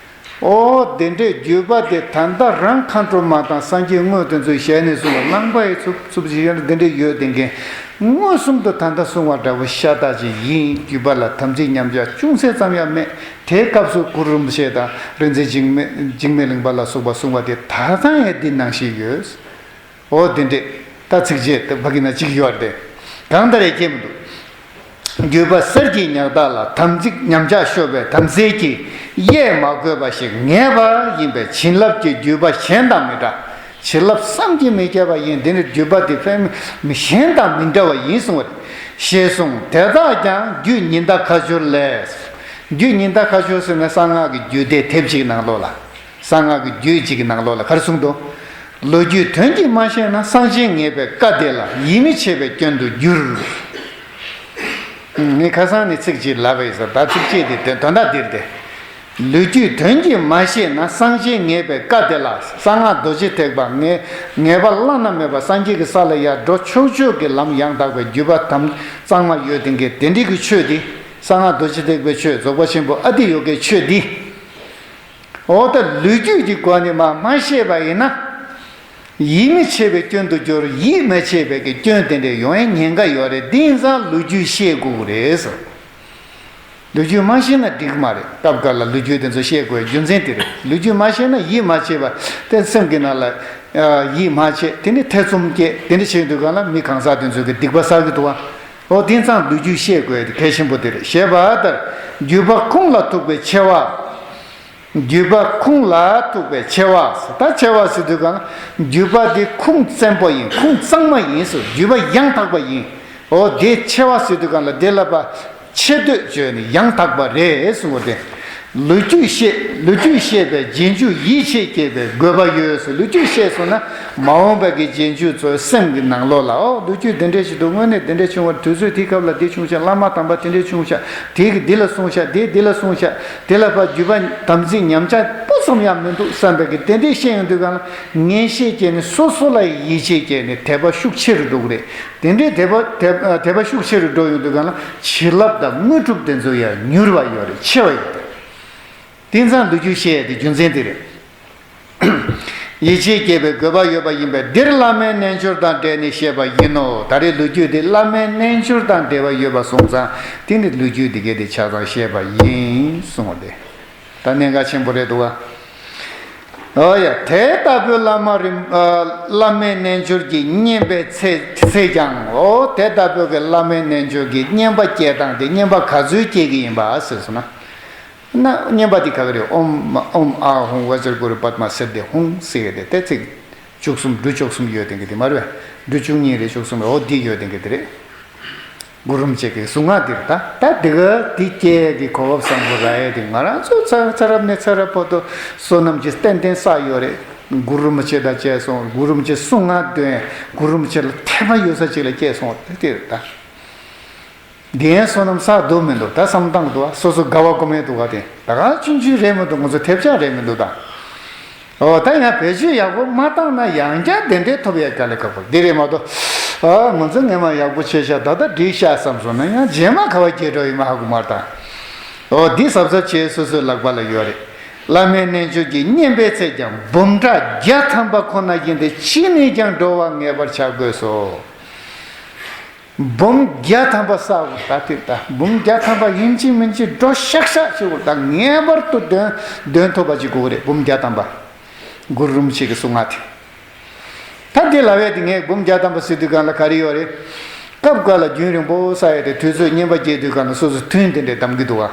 ཨོ་དེ་འདྲའི་བརྒྱུད་པ་དེ་ད་ལྟ་རང་མཁའ་འགྲོ་མ་དང་སངས་རྒྱས་དངོས་དེ་ཚོའི་ཞལ་ནས་གསུངས་པ་རླངས་པ་ཡི་འཚུབ་འཚུབ་ཅིག་ཡོད་ན་དེ་འདྲ་ཡོད་དེ་མཁན། མངོན་སུམ་དུ་ད་ལྟ་གསུང་བ་འདྲ་བོ་ཤ་སྟག་ཅིག་ཡིན། བརྒྱུད་པ་ལ་དམ་ཚིག་ཉམས་ཆག་ཅུང་ཟད་ཙམ་ཡང་མེད། དེའི་སྐབས་སུ་གུ་རུ་རིན་པོ་ཆེ་དང་རིག་འཛིན་འཇིགས་མེད་འཇིགས་མེད་གླིང་པ་ལ་སོགས་པ་གསུང་བ་དེ་ད་ལྟ་ཡང་འདི་ནང་བཞིན་ཡོད། འོ་དེ་འདྲས་ད་ཚིགས་བཅད་དེ་ཕ་གི་ན་གཅིག་ཡོད་རེད་དེ། གང་ལྟར་ཡང་སྐྱེ་མི་འདུག་བརྒྱུད་པ་གསེར་གྱི་ཉག་ཐག་ལ་དམ་ཚིག་ཉམས་ཆག་ཤོར་བའི་དམ་ཚིག་གི་གཡས་མ་གོས་པ་ཞིག་ངེས་པ་ཡིན་པས་བྱིན་རླབས་ཀྱི་བརྒྱུད་པ་གཞན་དང་མི་འདྲ། བྱིན་རླབས་བསམ་གྱིས་མི་ཁྱབ་པ་ཡིན། འདི་ནི་བརྒྱུད་པ་དེ་ཕན་གཞན་དང་མི་འདྲ་བ་ཡིན་གསུངས་པ་རེད། ཞེས་གསུངས། དེ་དག་ཀྱང་རྒྱུད་ཉི་ཟླ་ཁ་སྦྱོར་ལས། རྒྱུད་ཉི་ཟླ་ཁ་སྦྱོར་ཟེར་ན་གསང་སྔགས་ཀྱི་རྒྱུད་སྡེ་དེབ་ཅིག་ནང་ལོགས་ལ། གསང་སྔགས་ཀྱི་རྒྱུད་གཅིག་གི་ནང་ལོགས་ལ་ག་རེ་གསུངས་འདུག་ལོ་རྒྱུས་དོན་གྱིས་མ་ཤེས་ན་གསང་ཆེན་ངེས་པའི་བཀའ་དེ་ལ་ཡིད་མི་ཆེས་པའི་སྐྱོན་དུ་འགྱུར། ངས་ཁ་སང་ནས་ཚིག་གཅིག་ལབ་པ་ཡིན་ས། ད་ཚིགས་བཅད་དེ་དོན་དག་འདིར་ཏེ། ལོ་རྒྱུས་དོན་གྱིས་མ་ཤེས་ན་གསང་ཆེན་ངེས་པའི་བཀའ་དེ་ལ། གསང་སྔགས་རྡོ་རྗེ་ཐེག་པ་ངེས་ངེས་པ་བླ་ན་མེད་པ་སངས་རྒྱས་ཀྱི་ས་ལ་ཡར་འགྲོ་ཆོག་ཆོག་གི་ལམ་ཡང་དག་པའི་བརྒྱུད་པ་དམ་གཙང་མ་ཡོད་དེ་གའི་དེ་འདྲའི་གི་ཆོས་འདི། གསང་སྔགས་རྡོ་རྗེ་ཐེག་པའི་ཆོས། རྫོགས་པ་ཆེན་པོ་ཨ་ཏི་ཡོ་གའི་ཆོས་འདི། འོ་ད་ལོ་རྒྱུས་ཀྱི་སྒོ་ནས་མ་མ་ཤེས་པ་ཡིན་ན། ཡིད་མི་ཆེས་པའི་སྐྱོན་དུ་འགྱུར། ཡིད་མ་ཆེས་པའི་གི་སྐྱོན་དེ་འདྲ་ཡོང་ཡའི་ཉེན་ཁ་ཡོད་རེད། དེ་ཡིན་ཙང་ལོ་རྒྱུས་ཤེས་དགོས་རེད་ཟེར། ལོ་རྒྱུས་མ་ཤེས་ན་འགྲིག་མ་རེད། སྐབས་འགའ་ལ་ལོ་རྒྱུས་དེ་ཚོ་ཤེས་དགོས་རྒྱུ་མཚན་དེ་རེད། ལོ་རྒྱུས་མ་ཤེས་ན་ཡིད་མ་ཆེས་པ་དེ་སེམས་ཀྱི་ནང་ལ་ཡིད་མ་ཆེས། དེ་ནི་ཐེ་ཚོམ་སྐྱེས། དེ་འདྲ་བྱེད་དུས་གང་ལ་མི་གང་ཟག་དེ་ཚོ་གི་སྡིག་པ་བསགས་ཀྱི་འདུག་བ། འོ་དེ་ཙང་ལོ་རྒྱུས་ཤེས་དགོས་དེ་གལ་ཆེན་པོ་དེ་རེད། ཞེས་པ་ལྟར་བརྒྱུད་པ་ཁུངས་ལ་ཐུག་པའི་ཆེ་བ། བརྒྱུད་པ་ཁུངས་ལ་ཐུག་པའི་ཆེ་བ། ད་ཆེ་བ་ཟེར་དུས་གང་ལ་བརྒྱུད་པ་དེ་ཁུངས་བཙན་པོ་ཡིན། ཁུངས་གཙང་མ་ཡིན་ཟེར། བརྒྱུད་པ་ཡང་དག་པ་ཡིན། འོ་དེ་ཆེ་བ་ཟེར་དུས་གང་ལ་དེ་ལ་བ། ཆེ་བསྟོད་བརྗོད་ནས་ཡང་དག་པ་རེད་གསུངས་པ་དེ། ལོ་རྒྱུས་ཤེས། ལོ་རྒྱུས་ཤེས་པའི་རྗེས་འཇུག་ཡིད་ཆེས་སྐྱེད་པའི་དགོས་པ་ཡོད་ཟེར། ལོ་རྒྱུས་ཤེས་སོང་ན་མ་འོངས་པའི་གི་རྗེས་འཇུག་ཚོའི་སེམས་ཀྱི་ནང་ལོགས་ལ། ཨོ་ལོ་རྒྱུས་དེ་འདྲས་ཞིག་འདུག་དངོས་གནས་དེ་འདྲས་བྱུང་བ། དུས་ཚོད་དེའི་སྐབས་ལ་དེ་བྱུང་ཤག་བླ་མ་དམ་པ་དེ་འདྲས་བྱུང་ཤག་དེ་གི་འདི་ལ་གསུངས་ཤག་དེ་འདི་ལ་གསུངས་ཤག་དེ་ལ་ཕར་བརྒྱུད་པ་དམ་ཚིག་ཉམས་ཆག་སྤུ་ཙམ་ཡང་མི་འདུག་བསམ་པའི་གི་དེ་འདྲས་བཤད་ཡོང་དུས་གང་ལ་ངེས་ཤེས་སྐྱེས་ནས་སོ་སོ་ལ་ཡིད་ཆེས་སྐྱེས་ནས་དད་པ་ཤུགས་ཆེ་རུ་འགྲོ་གི་རེད། དེ་འདྲའི་དད་པ་དད་དད་པ་ཤུགས་ཆེ་རུ་འགྲོ་ཡོང་དུས་གང་ལ་བྱིན་རླབས་དང་དངོས་གྲུབ་དེ་ཚོ་ཡང་མྱུར་བ་ཡོད་རེད། ཆེ་བ་ཡོད་རེད། དེང་སང་ལོ་རྒྱུས་བཤད་ཡ་དེ་རྒྱུ་མཚན་དེ་རེད། ཡིད་ཆེས་སྐྱེད་པའི་དགོས་པ་ཡོད་པ་ཡིན་པས་འདིར་བླ་མའི་རྣལ་འབྱོར་དང་འབྲེལ་ནས་བཤད་པ་ཡིན་ནོ། ད་རེས་ལོ་རྒྱུས་དེ་བླ་མའི་རྣལ་འབྱོར་དང་འབྲེལ་བ་ཡོད་པ་སོང་ཙང་དེ་ནི་ལོ་རྒྱུས་དེ་གའི་དེ་ཆ་ཚང་བཤད་པ་ཡིན་གསུངས་པ་དེ། ད་གནད་འགག་ཆེན་པོ་རེད་འདུག་བ། ཨོ་ཡ། དེ་ལྟ་བུའི་བླ་མ་རིམ་ཨ་བླ་མའི་རྣལ་འབྱོར་གྱི་བསྙེན་པའི་ཚེ་ཚེ་ཀྱང་། ཨོ་དེ་ལྟ་བུའི་གི་བླ་མའི་རྣལ་འབྱོར་གྱི་བསྙེན་པ་སྐྱེ་སྟངས་དེ་བསྙེན་པ་ག་ཚོད་སྐྱེ་གི་ཡིན་པ་ཟེར་སོང་ན། ན་བསྙེན་པ་འདི་ག་གི་རེད། ཨོཾ་ཨོཾ་ཨཱཿཧཱུྃ་བཛྲ་གུ་རུ་པདྨ་སིདྡྷི་ཧཱུྃ་ཟེར་ཡོད་དེ། དེ་ཚིག་བཅུ་གསུམ་འབྲུ་བཅུ་གསུམ་ཡོད་དེ་གི་དེ་མ་རེད། འབྲུ་བཅུ་གཉིས་རེད། བཅུ་གསུམ་རེད། འོ་འདི་ཡོད་དེ་གི་དེ་རེད། གུ་རུ་རིན་པོ་ཆེ་གི་གཟུངས་སྔགས་འདིར་ད་ད་འདི་ག་འདི་སྐྱེ་གི་གོ་སྐབས་བཟང་པོ་རག་ཡས་དེ། ང་རང་ཚོ་ཚ་ཚ་རབས་ནས་ཚ་རབས་བར་དུ་བསོད་ནམས་ཀྱི་ཏན་ཏན་བསགས་ཡོད་རེད། གུ་རུ་རིན་པོ་ཆེ་དང་བཅས་སོང་། གུ་རུ་རིན་པོ་ཆེ་གསུང་ང་འདོན། གུ་རུ་རིན་པོ་ཆེ་ལ་དད་པ་ཡོད་ས་ཅིག་ལ་སྐྱེས་སོང་། དེ་དེ་རེད་ད། འདི་ཡན་བསོད་ནམས་བསགས་འདུག་མི་འདུག་ད་བསམ་བཏང་འདུག་ཨ། སོ་སོ་དགའ་བ་སྒོམ་ཡས་འདུག་ག་དེ་ད་ག་ཆུང་ཆུང་རེད་མི་འདུག་ང་ཚོ་ཐེབས་ཆག་རེད་མི་འདུག་ད། ཨོ་ད་ཡང་བེད་སྤྱོད་ཡག་པོ་མ་བཏང་ན་ཡང་བསྐྱར་དེ་འདྲའི་ཐོབ་ཡས་དཀའ་ལས་ཁག་པོ་འདི་རེད་མ་གཏོགས། ཨ་ང་ཚོ་སྔས་མ་ཡག་པོ་བྱས་ཤག་ད་ལྟ་འགྲིག་ཤག་བསམ་སོང་ན་ཡང་རྗེས་མ་ག་བ་སྐྱེ་འགྲོ་ཡིན་མ་ཧ་གོ་མ་རེད་ད། ཨོ་འདི་གཟབ་གཟབ་བྱས། སོ་སོའི་ལག་པ་ལ་ཡོད་རེད། བླ་མའི་རྣལ་འབྱོར་གྱིས་བསྙེན་པའི་ཚད་ཀྱང་འབུམ་ཕྲག་བརྒྱ་ཐམ་པ་ཁོ་ན་བཞིན་ཏེ་ཅི་ནས་ཀྱང་འགྲོ་བ་ངེས་པར་བྱ་དགོས་སོ། འབུམ་བརྒྱ་ཐམ་པ་བསགས་དགོས། ད་དེ་ད་འབུམ་བརྒྱ་ཐམ་པ་ཡིན་གཅིག་མིན་གཅིག་འགྲོ་ཤག་ཤག་ཅིག་དགོས། ད་ངེས་པར་དུ་འདོན་འདོན་ཐུབ་པ་ཅིག་དགོས་རེད། འབུམ་བརྒྱ་ཐམ་པ། གུ་རུ་རིན་པོ་ཆེ་གི་གསུང་ངག་དེ། ད་དེ་ལབ་ཡས་དེ་ངས་འབུམ་བརྒྱ་ཐམ་པ་ཟེར་དུས་སྒང་ལ་ག་རེ་ཡོད་རེད། སྐབས་འགའ་ལ་རྒྱུན་རིང་པོ་བསགས་ཡས་དེ་དུས་ཚོད་བསྙེན་པ་རྒྱག་དུས་སྒང་ལ་སོ་སོ་ཐུན་དེ་འདྲས་བསྡམ་གི་འདུག་ག་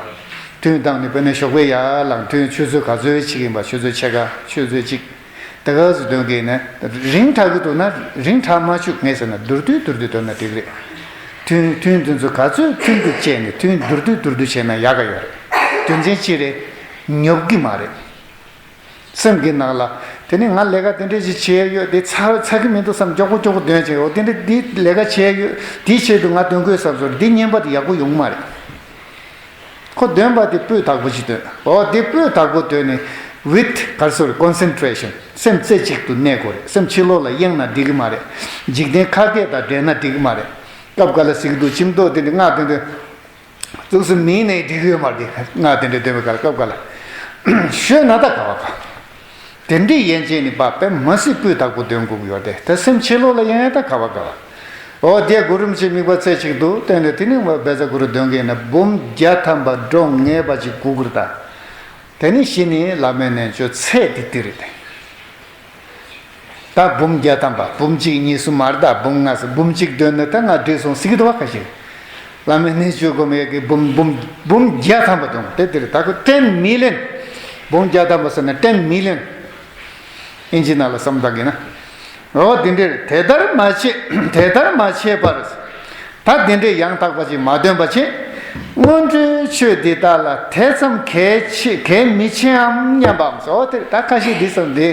ཐུན་བསྡམས་ནས་དཔེར་ན་ཞོགས་པའི་ཡར་ལངས་ཐུན་ཆུ་ཚོད་ག་ཚོད་ཅིག་ཡིན་པ། ཆུ་ཚོད་ཕྱེད་ཀ་ཆུ་ཚོད་གཅིག་ད་ག་ཚོད་འདོན་གི་ཡིན་ན། རིང་དྲགས་ཀྱི་འདུག་ན་རིང་དྲགས་མ་བཅུག་ངས་ཟེར་ན་མདོར་བསྡུས་མདོར་བསྡུས་འདོན་ན་འགྲིག་རེད། ཐུན་ཐུན་དེ་ཚོ་ག་ཚོད་ཐུན་དུ་བཅད་ནས་ཐུན་མདོར་བསྡུས་མདོར་བསྡུས་བྱས་ན་ཡག་ག་ཡོད་རེད། རྒྱུ་མཚན་ཅི་རེད། ཉོབ་ཀྱི་མ་རེད། སེམས་ཀྱི་ནང་ལ་དེ་ནི་ང་ལས་ཀ་དེ་འདྲས་ཞིག་བྱས་ཡོད། དེ་ཚར་ཚར་གི་མི་འདུག་བསམ་མགྱོགས་པོ་མགྱོགས་པོ་འདོན་བྱས་ཡོད། དེ་འདྲས་འདི་ལས་ཀ་བྱས་ཡོད། དེའི་ཆེད་དུ་ང་འདོན་དགོས་བསམ་སོང་། འདི་བསྙེན་པ་དེ་ཡག་པོ་ཡོང་མ་རེད། ཁོ་འདོན་པ་དེ་སྤུས་དག་པོ་ཞིག་འདོན། འོ་དེ་སྤུས་དག་པོ་འདོན་ནས་with ག་རེ་ཟེར་concentration སེམས་རྩེ་གཅིག་ཏུ་གནས་དགོས་རེད། སེམས་ཕྱི་ལོགས་ལ་གཡེངས་ན་འགྲིག་གི་མ་རེད། འཇིག་རྟེན་ཁ་སྐད་དང་འབྲེལ་ན་འགྲིག་གི་མ་རེད། སྐབས་འགའ་ལ་ཟེར་གི་འདུག་ཁྱིམ་ཐོག་དེ་འདྲ་སྔགས་དེ་འདྲ་གཙུག་སེམས་མིན་ནས་འགྲིག་གི་ཡོད་མ་རེད། སྔགས་དེ་འདྲ་འདོན་པའི་སྐབས་སྐབས་འགའ་ལ་ཤོད་ན་ད་ག་བ་ག་དེ་འདྲའི་ཡན་ཆད་ནི་པ་དཔེ་མ་སྲིད་སྤུས་དག་པོ་འདོན་དགོས་ཀྱི་ཡོད་དེ། ད་སེམས་ཕྱི་ལོགས་ལ་ཡང་ཡང་ད་ག་བ་ག་བ། འོ་དེ་གུ་རུ་རིན་པོ་ཆེ་དམིགས་པ་རྩེ་གཅིག་ཏུ་བསྟན་ཏེ། དེ་ནི་བཛྲ་གུ་རུ་འདོན་གྱི་ཡིན་ན་འབུམ་བརྒྱ་ཐམ་པ་འགྲོ་ངེས་པ་ཅིག་དགོས་ཀྱི་རེད་ད། དེ་ནི་གཞི་ནི་བླ་མའི་རྣལ་འབྱོར་ཚད་དེ་དེ་རེད་དེ། ད་འབུམ་བརྒྱ་ཐམ་པ། འབུམ་གཅིག་གཉིས་གསུམ་མ་རེད་ད། འབུམ་ལྔ་ཟེར། འབུམ་གཅིག་འདོན་ན་ད་ང་འགྲིག་སོང་ཟེར་གྱི་འདུག་བ། ཁ་ཤས་བླ་མའི་རྣལ་འབྱོར་སྒོམ་ཡས་ཀྱི་འབུམ་འབུམ་འབུམ་བརྒྱ་ཐམ་པ་འདོན་དེ་དེ་རེད་ད། ཁོ་ten million། འབུམ་བརྒྱ་ཐམ་པ་ཟེར་ན་ten million། ཨིན་ཇི་ནང་ལ་བསམ་བཏང་གི་ན། འོ་དེ་འདྲས་དེ་ལྟར་མ་བྱེད། དེ་ལྟར་མ་བྱེད་པར། ད་དེ་འདྲས་ཡང་དག་པ་ཅིག་མ་འདོན་པ་བྱེད། སྔོན་འགྲོའི་ཆོས་འདི་དག་ལ་དེ་ཙམ་གལ་ཆེ་གལ་མི་ཆེའམ་སྙམ་པའམ་སོ། དེ་ད་ཁ་ཤས་འདི་ཙམ་འདི་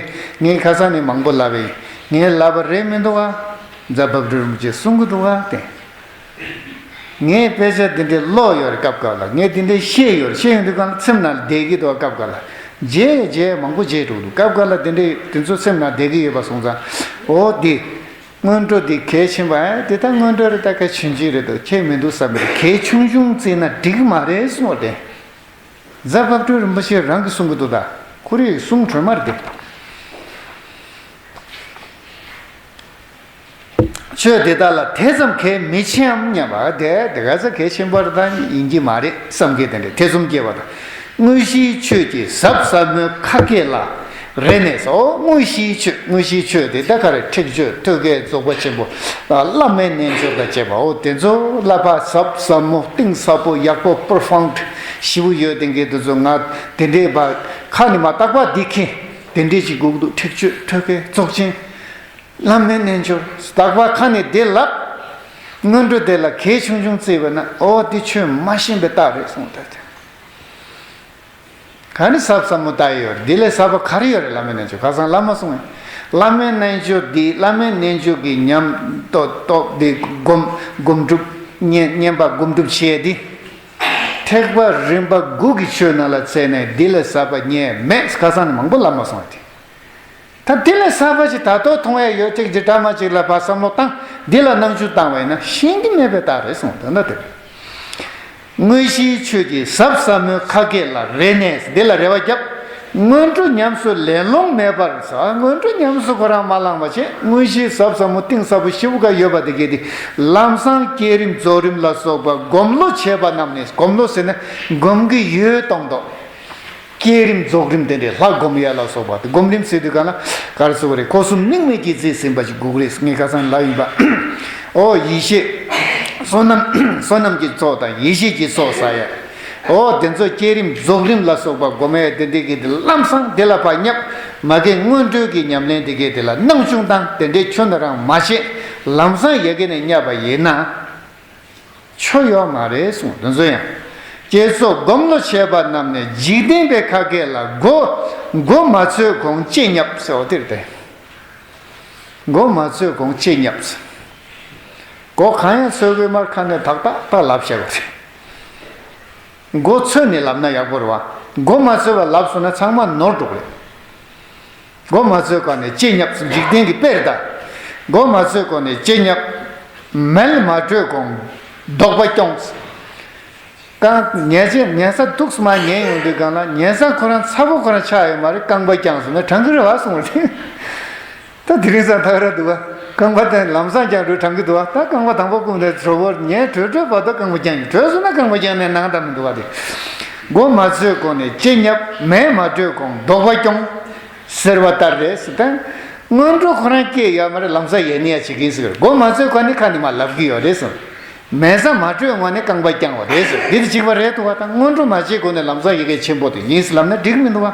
ངས་ཁ་སང་ནས་མང་པོ་ལབ་པས་ངས་ལབ་པ་རེད་མི་འདུག་ག་བཛྲ་བྷ་དྲ་རིན་པོ་ཆེས་གསུང་གི་འདུག་ག་དེ། ངས་དཔེ་ཆ་འདི་འདྲས་ཀློག་ཡོད་རེད། སྐབས་སྐབས་ལ་ངས་འདི་འདྲས་ཤེས་ཡོད་རེད། ཤེས་ཡོང་དུས་སྒང་ལ་སེམས་ནང་བསྡད་ཀྱི་འདུག་སྐབས་སྐབས་ལ་བརྗེད་བརྗེད་མང་པོ་བརྗེད་འགྲོ་འདུག་སྐབས་སྐབས་ལ་འདི་འདྲས་དེ་ཚོ་སེམས་ནང་བསྡད་ཀྱི་ཡོད་པ་སོང་ཙང་། འོ་འདི་སྔོན་འགྲོ་འདི་གལ་ཆེན་པོ། ཨེ་འདི་ད་སྔོན་འགྲོ་རེད། ད་གལ་ཆུང་ཆུང་རེད་འདུག་ཁྱད་མི་འདུག་བསམ་པའི་གལ་ཆུང་ཆུང་བརྩིས་ན་འགྲིག་གི་མ་རེད་གསུངས་པ་དེ། བཛྲ་བྷ་དྲ་རིན་པོ་ཆེ་རང་གིས་གསུང་གི་འདུག་ད་ཁོ་རའི་གསུང་སྒྲོས་མ་རེད་དེ། ཆོས་དེ་དག་ལ་དེ་ཙམ་གལ་མི་ཆེའམ་སྙམ་པ། དེ་དེ་ག་ཚོད་གལ་ཆེན་པོ་རེད་ད་ཡིན་གྱི་མ་རེད་བསམ་མཁན་དེ་འདྲ་ཐེ་ཚོམ་སྐྱེ་བ་དང་། དངོས་གཞིའི་ཆོས་ཀྱི་ཟབ་ཟབ་མོའི་ཁ་སྐད་ལ་རེ་ནས་སོ། དངོས་གཞིའི་ཆོས། དངོས་གཞིའི་ཆོས་དེ་ད་ག་རེ། ཁྲེགས་ཆོད། ཐོད་རྒལ། རྫོགས་པ་ཆེན་པོ། བླ་མའི་རྣལ་འབྱོར་དང་བཅས་པ། འོ་དེ་ཚོ་བསླབ་པ་ཟབ་ཟབ་མོ་གཏིང་ཟབ་པོ་ཡག་པོ་པོར་ཕོན་ཞེ་པོ་ཡོད་དེ་འགའ་དེ་ཚོ་ང་དེ་འདྲའི་བ་ཁ་ནས་མ་བཏགས་པ་འདི་མཁྱེན། དེ་འདྲས་ཅིག་དགོས་ཀྱི་འདུག་ཁྲེགས་ཆོད། ཐོད་རྒལ། རྫོགས་ཆེན། བླ་མའི་རྣལ་འབྱོར། དག་པ་ཁ་ནས་བདེ་ལབ། སྔོན་འགྲོ་དེ་ལ་གལ་ཆུང་ཆུང་བརྩིས་པ་ན། འོ་འདི་ཆོས་མ་ཤེས་པའི་རྟགས་རེད་གསུངས་ཏེ། ག་ནས་ཟབ་ཟབ་མོ་ལྟ་ཡི་ཡོད་རེད། འདི་ལས་ཟབ་པ་ག་རེ་ཡོད་རེད། བླ་མའི་རྣལ་འབྱོར་ཁ་སང་བླ་མ་གསུངས་ཡིན། བླ་མའི་རྣལ་འབྱོར་འདི། བླ་མའི་རྣལ་འབྱོར་གྱི་ཉམས་རྟོགས་རྟོགས་འདི་སྒོམ་སྒོམ་སྒྲུབ་བསྙེན་བསྙེན་པ་སྒོམ་སྒྲུབ་བྱས་ཏེ། ཐེག་པ་རིམ་པ་དགུ་གི་ཆོས་རྣམས་ལ་བརྩིས་ནས་འདི་ལས་ཟབ་པ་རྙེད་མེད། ཁ་སང་ནས་མང་པོ་བླ་མ་གསུངས་ཡོད་དེ། ད་དེ་ལས་ཟབ་པ་ཅིག་ད་ལྟོ་མཐོང་ཡ་ཡོད་ཅིག་ཅིག་འདྲ་མ་ཅིག་ལ་ཕར་བསམ་བློ་བཏང་། འདི་ལ་སྣང་ཆུང་བཏང་བས་ན་ཤེས་ཀྱི་མེད་པའི་རྟགས་རེད་གསུངས། ད་ལྟ་དེ་དངོས་གཞིའི་ཆོས་ཀྱི་ཟབ་ཟབ་མོའི་ཁ་སྐད་ལ་རེ་ནས། འདི་ལ་རེ་བ་བརྒྱབ། སྔོན་འགྲོ་ཉམས་སུ་ལེན་ལོང་མེད་པར་ཟེར། སྔོན་འགྲོ་ཉམས་སུ་ཁོ་རང་མ་བླངས་པ་བྱས། དངོས་གཞིའི་ཟབ་ཟབ་མོ་གཏིང་ཟབ་པོ་ཞེ་པོ་ག་ཡོད་པ་དེ་གས་དེ་ལམ་སང་བསྐྱེད་རིམ་རྫོགས་རིམ་ལ་སོགས་པ་སྒོམ་བློ་བྱས་པ་རྣམས་ནི། སྒོམ་བློ་ཟེར་ན་སྒོམ་གྱི་ཡུལ་སྟོང་ཏོ། བསྐྱེད་རིམ་རྫོགས་རིམ་དེ་འདྲའི་ལྷ་སྒོམ་ཡ་ལ་སོགས་པ་དེ། སྒོམ་རིམ་ཟེར་དུས་ག་ན་ག་རེ་ཟེར་བ་རེད། སྒོ་གསུམ་དམིགས་མེད་ཀྱིས་རྩིས་ཟིན་པ་ཞིག་དགོས་ཀྱི་རེད། ངས་ཁ་སང་ལབ་ཡིན་པ། ཨོ་ཡེ་ཤེས། བསོད་ནམས། བསོད་ནམས་ཀྱི་ཚོགས་དང་ཡེ་ཤེས་ཀྱི་ཚོགས་ཟེར་ཡ། འོ་དེ་ཚོ་བསྐྱེད་རིམ་རྫོགས་རིམ་ལ་སོགས་པ་སྒོམ་ཡས་དེ་འདྲ་གི་དེ་ལམ་སང་དེ་ལ་ཕར་བསྙབ། མ་གི་སྔོན་འགྲོའི་གི་ཉམས་ལེན་དེ་གི་དེ་ལ་སྣང་ཆུང་དང་དེ་འདྲའི་ཁྱོན་ནས་རང་མ་བྱེད། ལམ་སང་ཡ་གི་ནས་བསྙབས་པ་ཡིན་ན། ཆོ་ཡོད་མ་རེད་གསུངས། དེ་ཚོ་ཡང་། བསྐྱེད་རྫོགས་སྒོམ་བློ་བྱས་པ་རྣམས་ནི་འཇིག་རྟེན་པའི་ཁ་སྐད་ལ་མགོ་མགོ་མ་ཚོས་གོང་ལྕེ་བསྙབས་ཟེར་བ་དེ་རེད་དེ། མགོ་མ་ཚོས་གོང་ལྕེ་བསྙབས་ཟེར། མགོ་གང་ཡང་ཚོས་དགོས་མ་རེད། ཁ་ནས་ཏག་ཏག་ཏག་ལབ་བྱས་པ་རེད། མགོ་ཚོས་ནས་ལབ་ན་ཡག་པོ་རེད་བ། མགོ་མ་ཚོས་པ་ལབ་སོང་ན་ཚང་མ་ནོར་འགྲོ་གི་རེད། མགོ་མ་ཚོས་གོང་ནས་ལྕེ་བསྙབས་ཟེར། འཇིག་རྟེན་གྱི་དཔེ་རེད་ད། མགོ་མ་ཚོས་གོང་ནས་ལྕེ་བསྙབས། མལ་མ་བགྲོད་གོང་ལྡོག་པ་སྐྱོང་། རྐང་ཉལ་ཆས་ཉལ་ས་ཐུགས་སུ་མ་ཉལ་ཡོང་དུས་སྒང་ལ་ཉལ་ས་ཁོ་རང་ཚ་པོ་ཁོ་རང་ཆགས་ཡོད་མ་རེད། རྐང་པ་བརྐྱངས་སོང་ན་དྲང་གི་རེད་བ་གསུངས་པ་རེད། ད་དེ་རིང་སང་ཐག་ར་འདུག་བ། རྐང་པ་དེ་ལམ་སང་བརྐྱངས་འགྲོ་དྲང་གི་འདུག་བ། ད་རྐང་པ་དང་པོ་བསྐུམ་ནས་གྲོད་པོར་ཉལ་བྲོས་བྲོས་བར་དུ་རྐང་པ་བརྐྱངས་ཡོང་། བྲོས་སོང་ན་རྐང་པ་བརྐྱངས་ནས་ནང་ལྟ་མི་འདུག་བ་དེ། མགོ་མ་ཚོས་གོང་ནས་ལྕེ་བསྙབས། མལ་མ་བགྲོད་གོང་ལྡོག་པ་སྐྱོང་། ཟེར་བ་ལྟར་རེད་ཟེར་ད། སྔོན་འགྲོ་ཁོ་རང་སྐྱེས་ཡོད་མ་རེད། ལམ་སང་ཡལ་ནས་ཡ་བྱེད་ཀྱིན་ཟེར། མགོ་མ་ཚོས་གོང་ནས་ཁ་ནས་མ་ལབ་ཀྱི་ཡོད་རེད་ཟེར། མལ་ས་མ་བགྲོད་སྔོན་ནས་རྐང་པ་བརྐྱངས་པ་རེད་ཟེར། འདི་དེ་གཅིག་པ་རེད་འདུག་བ། ད་སྔོན་འགྲོ་མ་བྱས་གོང་ནས་ལམ་སང་ཡི་གེ་ཆེན་པོ་དེ་ཡིན་ཟེར་ལབ་ན་འགྲིག་མི་འདུག་བ།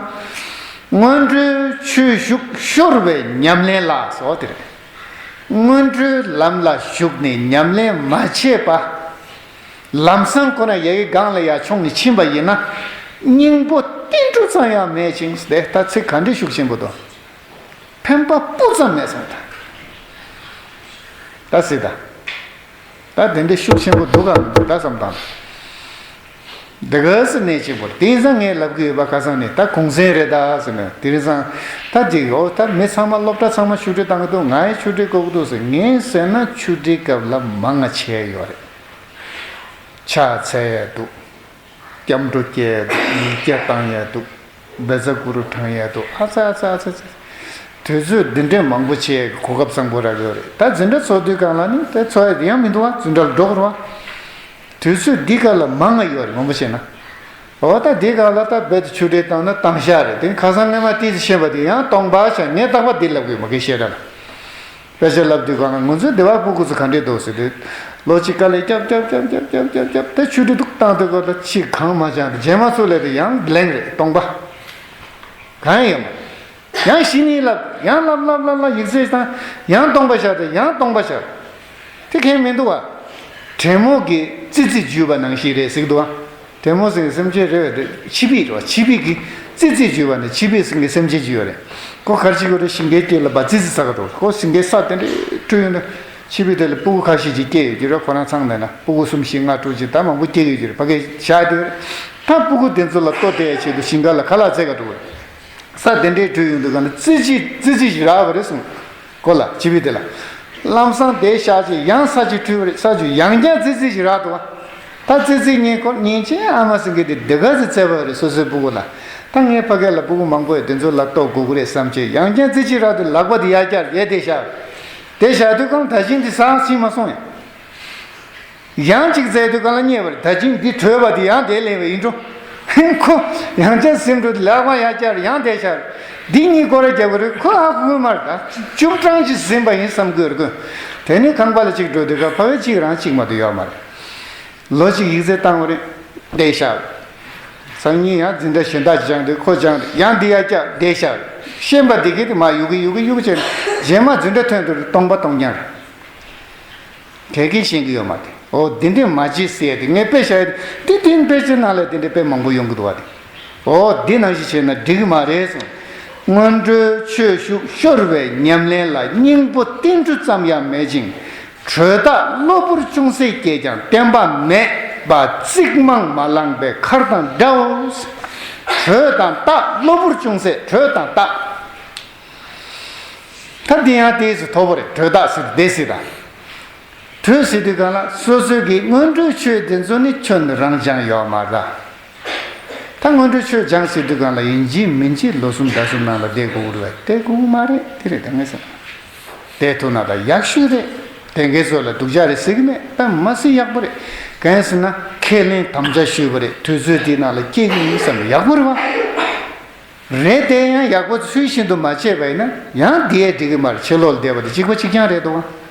སྔོན་འགྲོའི་ཆོས་ཞུགས་ཤོར་བའི་ཉམས་ལེན་ལ་ཟེར་བ་དེ་རེད། སྔོན་འགྲོའི་ལམ་ལ་ཞུགས་ནས་ཉམས་ལེན་མ་བྱས་པ། ལམ་སང་ཁོ་ན་ཡ་གི་སྒང་ལ་ཡ་མཆོང་ནས་ཕྱིན་པ་ཡིན་ན། སྙིང་པོ་ཏིལ་འབྲུ་ཙམ་ཡང་མེད་ཅིང་ཟེར། ད་ཚིག་ག་འདྲའི་ཤུགས་ཆེན་པོ་འདུག་ཕན་པ་སྤུ་ཙམ་མེད་སོང་ད། ད་སྲིད་ད། ད་དེ་འདྲའི་ཤུགས་ཆེན་པོ་འདུག་ག་མི་འདུག་ད་བསམ་དང་། འདི་ག་སེ་གནས་གཅིག་པོར་དེང་སང་ངས་ལབ་གི་ཡོད་པ་ཁ་སང་ནས་ད་གུང་སེང་རེད་ད་ཟེར་ནས། དེ་རིང་སང་ད་ཅིག་ཡོད་ད། མི་ཚང་མ་སློབ་གྲྭ་ཚང་མ་ཆུ་དྲི་བཏང་གི་འདུག་ང་ཡི་ཆུ་དྲི་དགོས་ཀྱི་འདུག་ཟེར། ངས་ཟེར་ན་ཆུ་དྲི་སྐབས་ལ་མང་ང་བྱས་ཡོད་རེད། ཕྱག་འཚལ་ཡས་འདུག་སྐྱབས་འགྲོ་སྐྱེལ་ཡས་འདུག་ཡིག་བརྒྱ་བཏང་ཡས་འདུག་བཛྲ་གུ་རུ་བགྲང་ཡས་འདུག་ཨ་ཙ་ཨ་ཙ་ཨ་ཙ་ཨ་ཙ། དུས་ཚོད་འདི་འདྲའི་མང་པོ་བྱས་གོ་སྐབས་བཟང་པོ་རག་ཡོད་རེད། ད་འཛིན་གྲྭ་ཚོགས་དུས་སྒང་ལ་ནི་དེ་ཚོགས་ཡས་དེ་ཡང་མི་འདུག་བ། འཛིན་གྲྭ་ལ་འགྲོ་དགོས་རེད་བ། དུས་ཚོད་འདི་ག་ལ་མང་ང་ཡོད་རེད། མང་པོ་བྱས་ན། འོ་ད་འདི་ག་ལ་ད་རྦད་དེ་ཆུ་དྲི་བཏང་ན་བཏང་ཤག་རེད། དེ་ཁ་སང་སྔོན་མ་ཏི་ཙི་ཤེས་པ་དེ་ཡང་སྟོང་པ་ཤག་ངས་རྟག་པར་འདི་ལབ་གི་ཡོད། མ་གི་ཤེས་ར་ལ། དཔེ་ཆ་ལབ་དུས་སྒང་ལ་ང་ཚོའི་སྡེ་བ་སྤུ་གུ་ཚོ་ག་འདྲས་འདུག་ཟེར་དུས། ལོ་གཅིག་དཀའ་ལས་རྒྱབ་རྒྱབ་རྒྱབ་རྒྱབ་རྒྱབ་རྒྱབ་རྒྱབ་དེ་ཆུ་དྲི་འདུག་བཏང་དུས་སྐབས་ལ་ཕྱིས་གང་མ་བྱུང་། དེ་རྗེས་མ་ཚུར་སླེབས་དུས་ཡང་གླེང་རེད། སྟོང་པ། གང་ཡང་ཡོད་མ་རེད། ཡང་གཞི་ནས་ལབ། ཡང་ལབ་ལབ་ལབ་ལབ་ཡིག་ཚད་བཏང་། ཡང་སྟོང་པ་ཤར་དུས་ཡང་སྟོང་པ་ཤར། དེ་གང་ཡང་མི་འདུག་བ། དྲེད་མོང་གིས་ཙི་ཙི་འཇུས་པ་ནང་བཞིན་རེད་ཟེར་གི་འདུག་བ། དྲེད་མོང་ཟེར་མཁན་སེམས་ཅན་རེད་བ། དེ་ཆི་བིད་རེད་བ། ཆི་བིད་ཀྱིས་ཙི་ཙི་འཇུས་པ་ནི་ཆི་བིད་ཟེར་མཁན་སེམས་ཅན་ཅིག་ཡོད་རེད། ཁོ་ག་རེ་བྱེད་ཀྱི་ཡོད་རེད། ཞིང་ཁའི་དཀྱིལ་ལ་ཕར་ཙི་ཙི་ཟ་གི་འདུག་ཁོ་ཞིང་ཁའི་ས་དེ་འདྲའི་བཀྲུས་ཡོང་དུས་ཆི་བིད་དེ་ལ་སྤུ་གུ་ཁ་ཤས་ཅིག་སྐྱེས་ཡོད་ཀྱི་རེད། ཁོ་རང་ཚང་མ་ན་སྤུ་གུ་གསུམ་བཞི་ལྔ་དྲུག་ཅིག་ད་མང་པོ་སྐྱེས་ཡོད་ཀྱི་རེད། ཕ་གིར་བཞག་དེ་རེད། ད་སྤུ་གུ་དེ་ཚོ་ལ་ལྟོ་སྟེར་ཡ་ཆེད་དུ་ཞིང་ཁ་ལ་ཁ་ལག་བཙལ་ག་འགྲོ་གི་རེད། ས་དེ་འདྲའི་བཀྲུས་ཡོང་དུས་ག་ནས་ཙི་ཙི་ཙི་ཙི་ཞིག་རག་པ་རེད་གསུངས། ཁོ་ལ་ཆི་བིད་དེ་ལ། ལམ་སང་དེ་བཞག་བྱས་ཡང་ས་གཅིག་བཀྲུས་པ་རེད། ས་གཅིག་ཡང་བསྐྱར་ཙི་ཙི་ཞིག་རག་འདུག་བ། ད་ཙི་ཙི་གཉིས་ཁོ་གཉིས་ཆེ་ཨ་མ་ཟེར་མཁན་དེ་འདི་ག་ཚོད་བཙལ་བ་རེད། སོ་སོའི་སྤུ་གུ་ལ། ད་ངའི་ཕ་གི་ལ་སྤུ་གུ་མང་པོ་ཡོད། དེ་ཚོ་ལ་ལྟོ་དགོས་ཀྱི་རེད་བསམ་བྱས་ཡང་བསྐྱར་ཙི་ཙི་རག་དུས་ལག་པ་དེ་ཡར་བསྐྱར་ཡར་དེ་བཞག་དེ་བཞག་དུས་གང་ད་ཅིང་དེ་ཟ་ཕྱིན་མ་སོང་ཡང་། ཡང་གཅིག་བཙལ་དུས་གང་ལ་རྙེད་པ་རེད། ད་ཅིང་འདི་བྲོས་པ་དེ་ཡང་དེ་ལེན་པ་ཡིན་འགྲོ། ཧིན། ཁོ་ཡང་བསྐྱར་ཟིན་འགྲོ་དུས་ལག་པ་ཡར་བསྐྱར་ཡང་དེ་བཞག་འདི་གཉིས་སྐོར་ར་རྒྱག་པ་རེད། ཁོ་ཧ་གོ་གི་མ་རེད། ད་བཅུ་གྲངས་ཅིག་ཟིན་པ་ཡིན་བསམ་གི་ཡོད་རེད་ཁོ། དེ་ནས་ཁང་པ་ལ་གཅིག་འགྲོ་དུས་ག་ཕ་བས་གཅིག་རང་གཅིག་མ་གཏོགས་ཡོད་མ་རེད། ལོ་གཅིག་ཡིག་ཚད་བཏང་བ་རེད། དེ་བཞག་སང་ཉིན་ཡང་འཛིན་གྲྭ་གཞན་དག་སྦྱངས་དུས་ཁོ་སྦྱངས་རེད། ཡང་འདི་ཡར་བསྐྱར་དེ་བཞག་ཤེས་པ་འདི་གས་དེ་མ་གཡུག་གི་གཡུག་གི་གཡུག་གི་བྱས་ནས་རྗེས་མ་འཛིན་གྲྭ་ཐོན་དུས་སྟོང་པ་སྟོང་རྐྱང་རེད། གལ་གལ་ཤེས་ཀྱི་ཡོད་མ་རེད། འོ་འདི་འདྲས་མ་བྱེད་ཟེར་ཏེ་ངས་དཔེ་བཞག་ཡོད། འདི་དེ་དཔེ་ཆའི་ནང་ལ་དེ་འདྲས་དཔེ་མང་པོ་ཡོང་གི་འདུག་བ་དེ། འོ་འདི་ནང་བཞིན་བྱས་ན་འགྲིག་གི་མ་རེད་གསུངས། སྔོན་འགྲོའི་ཆོས་ཞུགས་ཤོར་བའི་ཉམས་ལེན་ལ་སྙིང་པོ་ཏིལ་འབྲུ་ཙམ་ཡང་མེད་ཅིང་། དྲོད་རྟགས་གློ་བུར་ཅུང་ཟད་སྐྱེས་ཀྱང་བརྟན་པ་མེད་པ་རྩིག་རྨང་མ་ལངས་པའི་མཁར་དང་འདྲའོ། དྲོད་དང་རྟགས་གློ་བུར་ཅུང་ཟད། དྲོད་དང་རྟགས། ད་འདི་ཡང་དེའི་ཚེ་མཐོ་པོ་རེད། དྲོད་རྟགས་ཟེར་དེ་སྲིད་དང་། དྲོད་ཟེར་དུས་གང་ལ་སོ་སོའི་གི་སྔོན་འགྲོའི་ཆོས་དེ་ཚོ་ནི་ཁྱོན་ནས་རང་སྦྱངས་ཡོད་མ་རེད། ད་སྔོན་འགྲོའི་ཆོས་སྦྱངས་ཟེར་དུས་གང་ལ་ཡིན་གཅིག་མིན་གཅིག་ལོ་གསུམ་ཟླ་གསུམ་ནང་ལ་བསྡད་དགོས་ཀྱི་རེད་བ། བསྡད་དགོས་ཀྱི་མ་རེད། དེ་རེད་ད་ངས་ཟེར། བསྡད་ཐུབ་ན་ད་ཡག་ཤོས་རེད། དེ་འགའི་ཚོ་ལ་སྡུག་ཅག་རེད་ཟེར་གི་མེད། ད་མ་ཟེར་ཡག་པོ་རེད། གང་ཡིན་ཟེར་ན་ཁས་ལེན་དམ་བཅའ་ཞུས་པ་རེད། དུས་ཚོད་དེའི་ནང་ལ་སྐྱེལ་གི་ཡིན་བསམ་པ་ཡག་པོ་རེད་བ། རེད་དེ་ཡང་ཡག་པོ་ཚུལ་བཞིན་དུ་མ་བྱས་པ་ཡིན་ན་ཡང་དེ་ཡས་འགྲིག་གི་མ་རེད། ཕྱི་ལོགས་ལ་བསྡད་པ་དེ་གཅིག་པ་གཅིག་རྐྱང་རེད་འདུག་བ།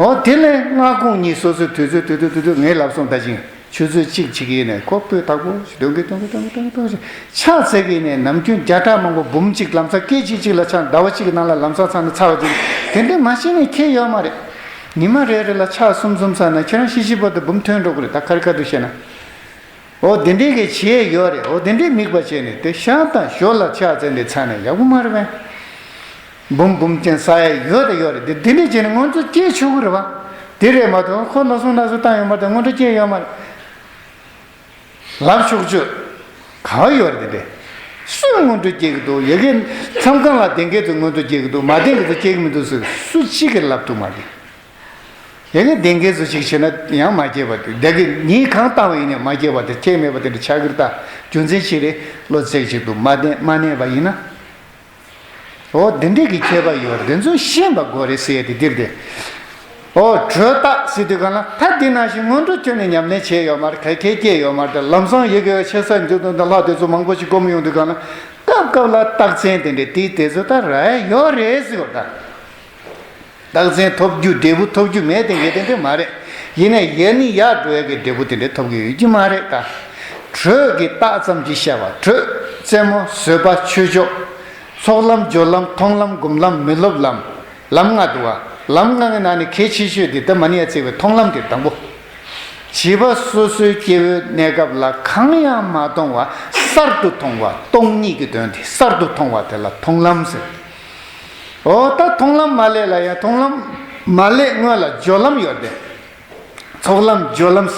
འོ་དེ་ལས་སྔ་དགོང་གཉིས་སོ་སོའི་དུས་ཚོད་དུས་དུས་དུས་དུས་ངས་ལབ་སོང་ད་ཅིང་། ཆུ་ཚོད་གཅིག་བྱེད་ཀྱི་ཡིན་ནས་ཁོ་སྤོས་དག་པོ་ཞིག་འདོན་གྱི་འདོན་གྱི་འདོན་གྱི་འདོན་གྱི་འདོན་གྱི་ཕྱག་འཚལ་གྱི་ཡིན་ནས་ནམ་རྒྱུན་བརྒྱ་ཕྲག་མང་པོ་འབུམ་གཅིག་ལམ་སང་སྐད་ཅིག་གཅིག་ལ་ཕྱག་ཟླ་བ་གཅིག་གི་ནང་ལ་ལམ་སང་ཚར་ནས་ཚར་བ་ཅིག་དེ་འདྲས་མ་བྱས་ནས་ཁྱད་ཡོད་མ་རེད། ཉི་མ་རེ་རེ་ལ་ཕྱག་གསུམ་གསུམ་ཚར་ན་ཁྱེད་རང་ཤི་ཤི་བར་དུ་འབུམ་ཐོན་འགྲོ་གི་རེད། ད་ཁ་རི་ཁ་ཐུག་བཤད་ན། འོ་དེ་འདྲས་ཀྱི་བྱེད་ཡས་ཡོད་རེད། འོ་དེ་འདྲས་དམིགས་པ་བྱས་ནས་དེ་ཤར་དང་ཞོར་ལ་ཕྱག་འཚལ་ནས་ཚར་ན་ཡག་པོ་མ་རེད་པས། འབུམ་འབུམ་ཅན་ས་ཡ་ཡོད་དང་ཡོད་རེད། དེ་དེ་འདྲས་བྱས་ནས་སྔོན་འགྲོ་སྐྱེལ་ཆོག་གི་རེད་བ། དེ་རེད་མ་གཏོགས་ཁོ་ནག་སོང་ནག་སོང་བཏང་ཡོད་མ་རེད། སྔོན་འགྲོ་སྐྱེལ་ཡོད་མ་རེད། ལབ་ཆོག་ཆོག་ག་བ་ཡོད་རེད། དེ་འདྲས་སུས་སྔོན་འགྲོ་སྐྱེལ་གི་འདུག་ཡ་གི་མཚམས་ཁང་ལ་བསྡད་མཁན་ཚོས་སྔོན་འགྲོ་སྐྱེལ་གི་འདུག་མ་བསྡད་མཁན་ཚོས་སྐྱེལ་གི་མི་འདུག་ཟེར་སུ་གཅིག་གིས་ལབ་ཐུབ་མ་རེད། ཡ་གི་བསྡད་མཁན་ཚོས་གཅིག་བྱས་ན་ཡང་མ་སྐྱེལ་བ་དེ་བསྡད་གི་ཉིན་གང་བཏང་བ་ཡིན་ནའི་མ་སྐྱེལ་བ་དེ་ཁྱད་མེད་པ་དེ་འདྲ་ཆགས་ཀྱི་རེད། ད་རྒྱུ་མཚན་ཅི་རེད། བློ་རྩེ་གཅིག་ཏུ་མ་བསྡད་མ་གནས་པ་ཡིན་ན། འོ་འདི་འདྲས་ཀྱི་ཁྱད་པར་ཡོད་རེད། འདི་ཚོ་ཤེས་པ་དགོས་རེད་ཟེར་ཡས་དེ་འདིར་དེ། འོ་དྲོད་རྟགས་ཟེར་དུས་གང་ལ་ད་འདི་ནང་བཞིན་སྔོན་འགྲོ་ཁྱོན་ནས་ཉམས་ལེན་བྱས་ཡོད་མ་རེད། ག་གེ་སྐྱེས་ཡོད་མ་རེད། ལམ་སང་ཡི་གེ་ཆེ་ས་འཇུག་དོན་དང་ལྷག་དེ་ཚོ་མང་པོ་ཞིག་སྒོམ་ཡོང་དུས་གང་ལ་སྐབས་སྐབས་ལ་རྟགས་མཚན་དེ་འདྲས་དེའི་དེ་ཚོ་ད་རག་ཡས་ཡོད་རེད་ཟེར་བ་ད། རྟགས་མཚན་ཐོབ་རྒྱུ་འབྲས་བུ་ཐོབ་རྒྱུ་མེད་དེ་འགའི་དེ་འདྲས་མ་རེད། ཡིན་ནའི་ཡར་ནས་ཡར་འགྲོ་ཡས་ཀྱི་འབྲས་བུ་དེ་འདྲས་ཐོབ་ཀྱི་ཡོད་ཀྱི་མ་རེད་ད། དྲོད་ཀྱི་རྟགས་ཙམ་གྱིས་བཤད་པ། དྲོད། རྩེ་མོ། བཟོད་པ། ཆོས་མཆོག་ཚོགས་ལམ། སྦྱོར་ལམ། མཐོང་ལམ། སྒོམ་ལམ། མི་སློབ་ལམ། ལམ་ལྔ་འདུག་བ། ལམ་ལྔ་གི་ནང་ནས་གལ་ཆེ་ཤོས་དེ་ད་མ་ཎི་ཡ་བརྩེགས་པའི་མཐོང་ལམ་དེ་དང་པོ། བྱིས་པ་སོ་སོའི་སྐྱེ་བོའི་གནས་སྐབས་ལ་གང་ཡང་མ་མཐོང་བ་གསར་དུ་མཐོང་བ། སྟོང་ཉིད་ཀྱི་དོན་དེ་གསར་དུ་མཐོང་བ་དེ་ལ་མཐོང་ལམ་ཟེར། འོ་ད་མཐོང་ལམ་མ་སླེབས་ལ་ཡང་མཐོང་ལམ་མ་སླེབས་སྔོན་ལ་སྦྱོར་ལམ་ཡོད་དེ། ཚོགས་ལམ། སྦྱོར་ལམ།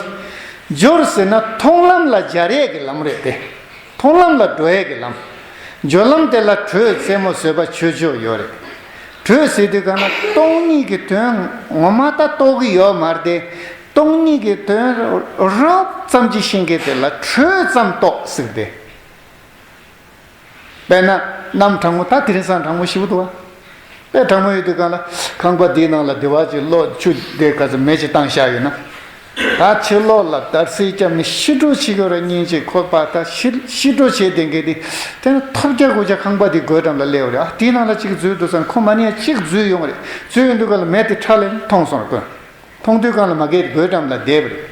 སྦྱོར་ཟེར་ན་མཐོང་ལམ་ལ་སྦྱར་ཡས་ཀྱི་ལམ་རེད་དེ། མཐོང་ལམ་ལ་འགྲོ་ཡས་ཀྱི་ལམ། སྦྱོར་ལམ་དེ་ལ་དྲོད། རྩེ་མོ། བཟོད་པ། ཆོས་མཆོག་ཡོད་རེད། དྲོད་ཟེར་དུས་གང་ན་སྟོང་ཉིད་ཀྱི་དོན་ངོ་མ་ད་རྟོགས་ཀྱི་ཡོད་མ་རེད་དེ། སྟོང་ཉིད་ཀྱི་དོན་རོབ་ཙམ་གྱིས་ཤེས་མཁན་དེ་ལ་དྲོད་ཙམ་རྟོགས་ཟེར་ཏེ། དཔེར་ན་གནམ་གྲང་མོ། ད་དེ་རིང་སང་གྲང་མོ་ཞེ་པོ་འདུག་བ། དཔེ་གྲང་མོ་ཡོད་དུས་གང་ལ་ཁང་པ་དེའི་ནང་ལ་དེ་བ་ཅིག་གློག་ཆུ་དེ་ག་ཚོད་མེ་ཅིག་བཏང་བཞག་ཡོད་ན། ད་ཕྱི་ལོགས་ལ་འདར་སིག་བརྒྱབ་ནས་ཤི་འགྲོ་བྱེད་ཀྱི་རེད། སྙིང་རྗེ། ཁོ་པ་ད་ཤི་ཤི་འགྲོ་བྱེད་བསྡད་མཁན་དེ་དེ་ནས་ཐོབ་རྒྱ་དགུ་རྒྱ་ཁང་པ་དེའི་སྒོའི་འགྲམ་ལ་སླེབས་པ་རེད། ཨ་དེའི་ནང་ལ་ཅིག་འཛུལ་འདུག་བསམ། ཁོ་མ་ནི་ཡ་ཅིག་འཛུལ་ཡོང་བ་རེད། འཛུལ་ཡོང་དུས་གང་ལ་མེ་དེ་ཁྲ་ལེ་མཐོང་སོང་རེད། ཁོས་མཐོང་དུས་གང་ལ་མ་གིའི་སྒོའི་འགྲམ་ལ་བསྡད་པ་རེད།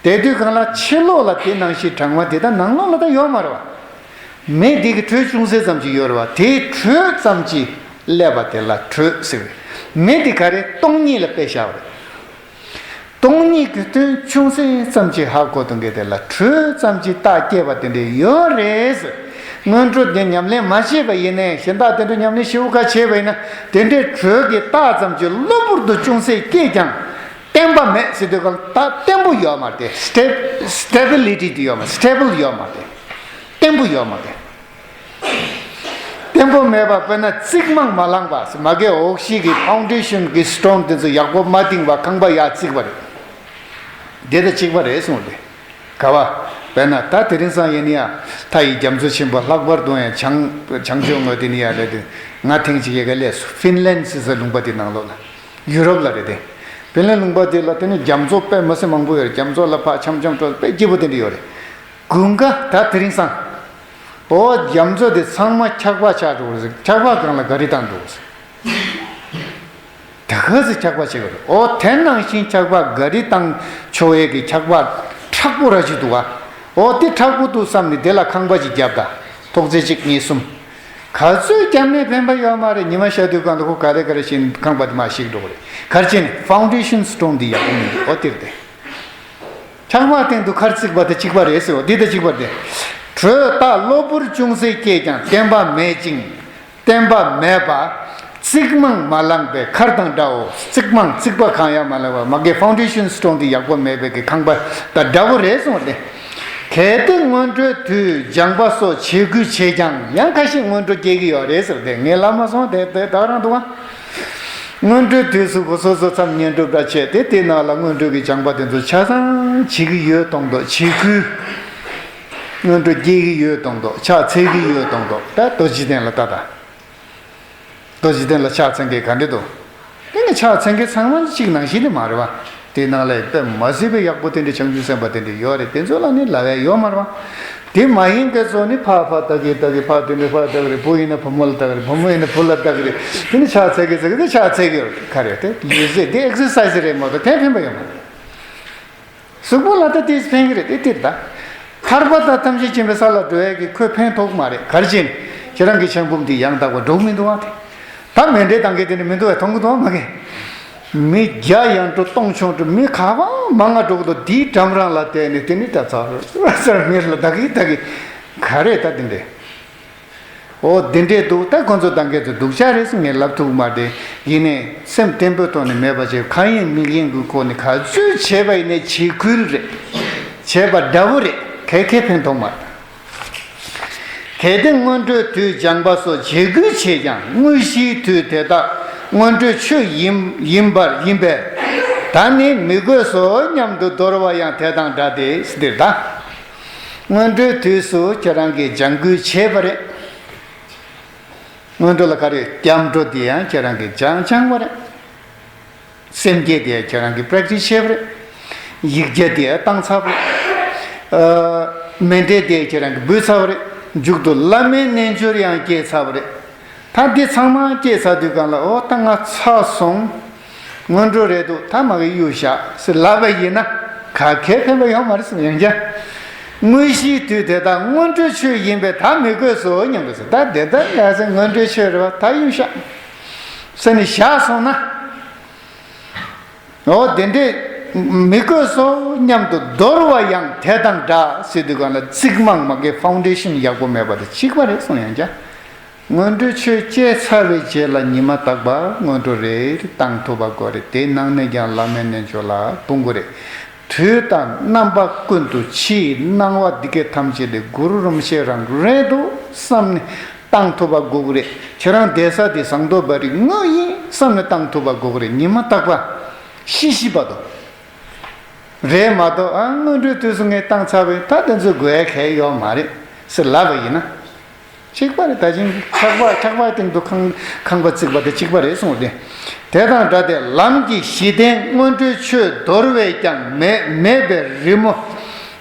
དེ་དུས་གང་ལ་ཕྱི་ལོགས་ལ་དེ་ནང་བཞིན་གྲང་བ་དེ་ད་ནང་ལོགས་ལ་ད་ཡོད་མ་རེད་བ། མེ་དེ་གི་དྲོད་ཅུང་ཟད་ཙམ་ཅིག་ཡོད་རེད་བ། དེའི་དྲོད་ཙམ་ཅིག་སླེབས་པ་དེ་ལ་དྲོད་ཟེར་བས། མེ་དེ་ག་རེ་སྟོང་ཉིད་ལ་དཔེ་བཞག་པ་རེད། སྟོང་ཉིད་ཀྱི་དོན་ཅུང་ཟད་ཙམ་ཅིག་ཧ་གོ་ཐུབ་མཁན་དེ་ལ་དྲོད་ཙམ་ཅིག་རྟགས་སྐྱེས་པ་དེ་འདྲ་ཡོད་རེད་ཟེར། སྔོན་འགྲོ་དེ་ཉམས་ལེན་མ་བྱས་པ་ཡིན་ནའི་གཞན་དག་དེ་འདྲ་ཉམས་ལེན་ཞེ་པོ་ཁ་བྱས་པ་ཡིན་ན་དེ་འདྲའི་དྲོད་ཀྱི་རྟགས་ཙམ་ཅིག་གློ་བུར་དུ་ཅུང་ཟད་སྐྱེས་ཀྱང་། བརྟན་པ་མེད་ཟེར་དུས་གང་ད་བརྟན་པོ་ཡོད་མ་རེད། སི་ཊེབ་སི་ཊེ་བི་ལི་ཊི་དེ་ཡོད་མ་རེད། སི་ཊེ་བལ་ཡོད་མ་རེད། བརྟན་པོ་ཡོད་མ་རེད། བརྟན་པོ་མེད་པ་དཔེར་ན་རྩིག་རྨང་མ་ལངས་པ་ཟེར། མ་གིའི་འོག་གཞིས་ཀྱི་ཕའུན་ཌེ་ཤན་གྱི་སི་ཊོན་དེ་ཚོ་ཡག་པོ་མ་བཏིང་བ་ཁང་པ་ཡར་བརྩིགས་པ་རེད། དེ་དང་གཅིག་པ་རེད་གསུངས་ཏེ། ག་བ། དཔེར་ན་ད་དེ་རིང་སང་ཡིན་ན་ཡང་མཐའ་ཡི་རྒྱ་མཚོ་ཆེན་པོ་ལྷག་པར་དུ་ཡང་བྱང་བྱང་ཕྱོགས་ངོས་དེ་ནས་ཡར་སླེབས་དུས་ང་ཐེངས་གཅིག་ཡ་ག་སླེབས་སོང་། ཧྥིན་ལན་ཟེར་ས་ལུང་པ་དེ་ནང་ལོགས་ལ། ཡུ་རོབ་ལ་རེད་དེ། ཧྥིན་ལན་ལུང་པ་དེ་ལ་དེ་ནི་རྒྱ་མཚོ་དཔེ་མི་སྲིད་མང་པོ་ཡོད་རེད། རྒྱ་མཚོ་ལ་ཕར་འཆམ་འཆམ་འགྲོ་དཔེ་སྐྱིད་པོ་དེ་འདྲ་ཡོད་རེད། དགུན་ཁ་ད་དེ་རིང་སང་། ཨོ་རྒྱ་མཚོ་དེ་ཚང་མ་འཁྱག་པ་ཆགས་འགྲོ་གི་རེད། འཁྱག་པ་སྒང་ལ་ག་རི་བཏང་འགྲོ་གི་རེད། ད་ག་ཚོད་འཁྱག་པ་བྱེད་ཀྱི་རེད། ཨོ་དེ་ནང་བཞིན་འཁྱག་པ་ག་རི་བཏང་ཆོག་ཡས་ཀྱི་འཁྱག་པ་མཁྲེགས་པོ་ར་ཅིག་འདུག་ག་ཨོ་དེ་མཁྲེགས་པོ་འདུག་བསམ་ནས་དེ་ལ་ཁང་པ་ཅིག་བརྒྱབ། ད་ཐོག་བརྩེགས་གཅིག་གཉིས་གསུམ། ག་ཚོད་བརྒྱབ་ནས་ཕན་པ་ཡོད་མ་རེད། ཉི་མ་ཤར་དུས་གང་དུ་ཁོ་ག་རེ་ག་རེ་བྱས་ནས་ཁང་པ་དེ་མར་བཤིག་འགྲོ་གི་རེད། ག་རེ་བྱས་ནས་ཕའུན་ཌེ་ཤན་སི་ཊོན་དེ་ཡག་པོ་མི་འདུག་ཨོ་དེ་རེད་དེ། འཁྱག་པ་སྟེང་དུ་མཁར་བརྩིགས་པ་དང་གཅིག་པ་རེད་ཟེར་བ་འདི་དང་གཅིག་པ་རེད། དྲོད་རྟགས་གློ་བུར་ཅུང་ཟད་སྐྱེས་ཀྱང་བརྟན་པ་མེད་ཅིང་། བརྟན་པ་མེད་པ། རྩིག་རྨང་མ་ལངས་པའི་མཁར་དང་འདྲའོ། རྩིག་རྨང་རྩིག་པ་གང་ཡང་མ་ལངས་པ་མ་གི་ཕའུན་ཌེ་ཤན་སི་ཊོན་དེ་ཡག་པོ་མེད་པའི་གི་ཁང་པ་དང་འདྲ་བོ་རེད་གསུངས་ཏེ། གལ་ཏེ་སྔོན་འགྲོའི་དུས་སྦྱངས་པ་སོགས་བྱེད་དགོས་བྱས་ཀྱང་ཡང་ཁ་ཤས་སྔོན་འགྲོ་སྐྱེ་གི་ཡོད་རེད་ཟེར་ཏེ་ངས་ལབ་མ་སོང་། དེ་དེ་ད་རང་འདུག་ཨ། སྔོན་འགྲོའི་དུས་སུ་སོ་སོ་མཚམས་བསྙེན་སྒྲུབ་འདྲ་བྱས་ཏེ་དེའི་ནང་ལ་སྔོན་འགྲོ་གི་སྦྱངས་པ་དེ་ཚོ་ཆ་ཚང་བྱེད་ཀྱི་ཡོད་མདོག་མདོག་བྱེད་ཁུལ། སྔོན་འགྲོ་སྐྱེ་གི་ཡོད་མདོག་མདོག་ཕྱག་འཚལ་གྱི་ཡོད་མདོག་མདོག་ད་རྡོ་རྗེ་གདན་ལ་ལྟ་ད། རྡོ་རྗེ་གདན་ལ་ཕྱག་འཚལ་མཁན་ག་འདྲ་འདུག་དེ་ནི་ཕྱག་འཚལ་མཁན་ཚང་མ་གཅིག་ནང་བཞིན་དེ་མ་རེད་བ། དེ་ནང་ལ་དཔེ་མ་སྲིད་པའི་ཡག་པོ་དེ་འདྲ་བྱང་ཆུབ་སེམས་དཔའ་དེ་འདྲ་ཡོད་རེད། དེ་ཚོ་ལ་ནི་ལབ་ཡ་ཡོད་མ་རེད་བ། དེ་མ་ཡིན་མཁན་ཚོ་ནི་ཕར་ཕར་ལྟ་གི་ལྟ་གི་ཕར་དེ་འདྲ་ཕར་ལྟ་གི་རེད། བུ་ཡིན་ན་བུ་མོ་ལ་ལྟ་གི་རེད། བུ་མོ་ཡིན་ན་བུ་ལ་ལྟ་གི་རེད། དེ་ནི་ཕྱག་འཚལ་གི་འཚལ་གི་དེ་ཕྱག་འཚལ་གི་ཡོད་རེད། ག་རེ་དེ་ལུས་རྩལ་དེ་ཨེག་སར་སའི་སི་རེད་མ་གཏོགས་དེ་ཕན་པ་ཡོད་མ་རེད། གཟུགས་པོ་ལ་ད་དེས་ཕན་གྱི་རེད་དེ་དེར་ད། ཐར་པ་དང་ཐམས་ཅད་མཁྱེན་པའི་ས་ལ་འགྲོ་ཡས་ཀྱི་ཁོས་ཕན་ཐོགས་མ་རེད། ག་རེ་བྱས་ནས་ཁྱེད་རང་གི་ཆང་བུམ་དེ་ཡང་དག་པར་འགྲོ་གི་མི་འདུག་བ་དེ། ད་མཎྜལ་བཏང་མཁན་དེ་ནི་མི་འདུག་བས། མཐོང་གི་འདུག་བ་མ་གི། མི་བརྒྱ་ཡང་འགྲོ་སྟོང་ཆུང་འགྲོ་མི་ག་བ་མང་ང་འགྲོ་གི་འདུག་དེའི་འགྲམ་རང་ལ་བལྟས་ནས་དེ་ནི་ད་ཚར་ཚར་མི་ལ་ད་གི་ད་གི་ག་རེ་ད་དེ་འདྲས། ཨོ་དེ་འདྲས་འདུག་ད་ཁོ་ཚོ་ད་མཁན་ཚོ་སྡུག་ཅག་རེད་ཟེར་ངས་ལབ་ཐུབ་མ་རེད། ཡིན་ནའི་སེམས་བརྟན་པོའི་ཐོག་ནས་མེད་པ་བྱས་གང་ཡིན་མི་ཡིན་གྱི་སྒོ་ནས་ག་ཚོད་བྱས་པ་ཡིན་ནའི་བྱེད་ཁུལ་རེད། བྱས་པ་འདྲ་བོ་རེད། གལ་གལ་ཕན་ཐོགས་མ་རེད། གལ་ཏེ་སྔོན་འགྲོའི་དུས་སྦྱངས་པ་སོགས་བྱེད་དགོས་ཆེ་ཀྱང་དངོས་གཞིའི་དུས་དེ་དག་སྔོན་འགྲོའི་ཆོས་ཡིན་ཡིན་པར་ཡིན་པས་ད་ནི་མི་དགོས་སོ་སྙམ་དུ་དོར་བ་ཡང་དེ་དང་འདྲ་སྟེ་ཟེར་ད། སྔོན་འགྲོའི་དུས་སུ་ཁྱེད་རང་གིས་སྦྱང་དགོས་བྱས་པ་རེད། སྔོན་འགྲོ་ལ་ག་རེ་སྐྱབས་འགྲོ་དེ་ཡང་ཁྱེད་རང་གིས་སྦྱང་སྦྱང་བ་རེད། སེམས་བསྐྱེད་དེ་ཡང་ཁྱེད་རང་གིས་པྲེག་ཊི་སི་བྱས་པ་རེད། ཡིག་བརྒྱ་དེ་ཡང་བཏང་ཚར་བ་རེད། ཨ། མཎྜལ་དེ་ཡང་ཁྱེད་རང་གིས་འབུལ་ཚར་བ་རེད། མཇུག་ཏུ་བླ་མའི་རྣལ་འབྱོར་ཡང་སྐྱེས་ཚར་བ་རེད། ད་འདི་ཚང་མ་སྐྱེས་ཚར་དུས་སྒང་ལ་ཨོ་ད་ང་ཚར་སོང་། སྔོན་འགྲོ་རེད་འདུག་ད་མ་གི་གཡུག་བཞག་ཟེར་ལབ་པ་ཡིན་ན་ག་གེ་ཕན་པ་ཡོད་མ་རེད་གསུངས། ཡང་བསྐྱར། དངོས་གཞིའི་དུས་དེ་དག་སྔོན་འགྲོའི་ཆོས་ཡིན་པས་ད་མི་དགོས་སོ་སྙམ་དུ་ཟེར། ད་དེ་ལྟར་ཡ་ཟེར་སྔོན་འགྲོའི་ཆོས་རེད་བ། ད་གཡུག་བཞག་ཟེར་ནས་བཞག་སོང་ན། ཨོ་དེ་འདྲས་མི་དགོས་སོ་སྙམ་དུ་དོར་བ་ཡང་དེ་དང་འདྲ་ཟེར་དུས་སྒང་ལ་ཚིག་མང་མ་གི་ཕའུན་ཌེ་ཤན་ཡག་པོ་མེད་པ་དང་གཅིག་པ་རེད་གསུངས། ཡང་བསྐྱར། སྔོན་འགྲོའི་ཆོས་སྐྱེས་ཚར་བའི་རྗེས་ལ་ཉི་མ་རྟག་པར་སྔོན་འགྲོ་རེ་བཏང་ཐུབ་པ་དགོས་རེད། དེའི་ནང་ནས་ཀྱང་བླ་མའི་རྣལ་འབྱོར་ལ་འབུལ་དགོས་རེད། དུས་དང་རྣམ་པ་ཀུན་ཏུ་ཕྱིའི་སྣང་བ་འདི་སྐད་ཐམས་ཅད་ལས་གུ་རུ་རིན་པོ་ཆེ་རང་རེད་འདུག་བསམ་ནས་བཏང་ཐུབ་པ་དགོས་ཀྱི་རེད། ཁྱེད་རང་བསྡད་ས་དེ་ཟངས་མདོག་དཔལ་རི་དངོས་ཡིན་བསམ་ནས་བཏང་ཐུབ་པ་དགོས་ཀྱི་རེད། ཉི་མ་རྟག་པར་ཤི་ཤི་བར་དུ། རེད་མ་གཏོགས་ཨ་སྔོན་འགྲོའི་དུས་སུ་ངས་བཏང་ཚར་བས་ད་དེ་ཚོ་དགོས་ཡ་གལ་ཡོད་མ་རེད་ཟེར་ལབ་པ་ཡིན་ན། གཅིག་པ་རེད། ད་ཅིང་ཆགས་པ་ཆགས་པའི་སྟེང་དུ་ཁང་ཁང་པ་བརྩིགས་པ་དེ་གཅིག་པ་རེད་གསུངས་ཏེ། དེ་དང་འདྲ་སྟེ་ལམ་གྱི་གཞི་རྟེན་སྔོན་འགྲོའི་ཆོས་དོར་བས་ཀྱང་མེད་མེད་པའི་རི་མོ།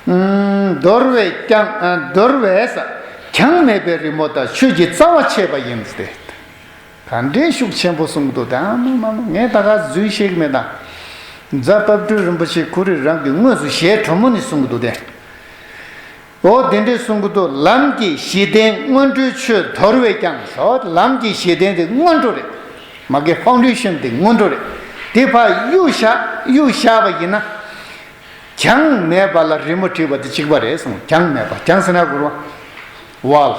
ཨུམ། དོར་བས་ཀྱང་ཨ་དོར་བས་ས་ཀྱང་མེད་པའི་རི་མོ་དང་ཆོས་ཀྱི་རྩ་བ་ཆད་པ་ཡིན་ཏེ། ག་འདྲའི་ཤུགས་ཆེན་པོ་གསུང་གི་འདུག་ད་མ་མ་མ་ངས་ད་ག་རྫུན་བཤད་གི་མེད་ད། རྫ་དཔལ་སྤྲུལ་རིན་པོ་ཆེ་ཁོ་རེ་རང་གི་དངོས་སུ་ཞལ་དྲོན་མོ་ནས་གསུང་གི་འདུག་སྟེ། འོ་དེ་འདྲས་གསུང་གི་འདུག་ལམ་གྱི་གཞི་རྟེན་སྔོན་འགྲོའི་ཆོས་དོར་བས་ཀྱང་ཟེར། ལམ་གྱི་གཞི་རྟེན་དེ་སྔོན་འགྲོ་རེད། མ་གི་ཕའུན་ཌེ་ཤན་དེ་སྔོན་འགྲོ་རེད། དེ་ཕར་གཡུག་བཞག་གཡུག་བཞག་པ་ཡིན་ན། གྱང་མེད་པ་ལ་རི་མོ་བྲིས་པ་དེ་གཅིག་པ་རེད་གསུངས། གྱང་མེད་པ། གྱང་ཟེར་ན་གུ་རུ་བ། ཝལ།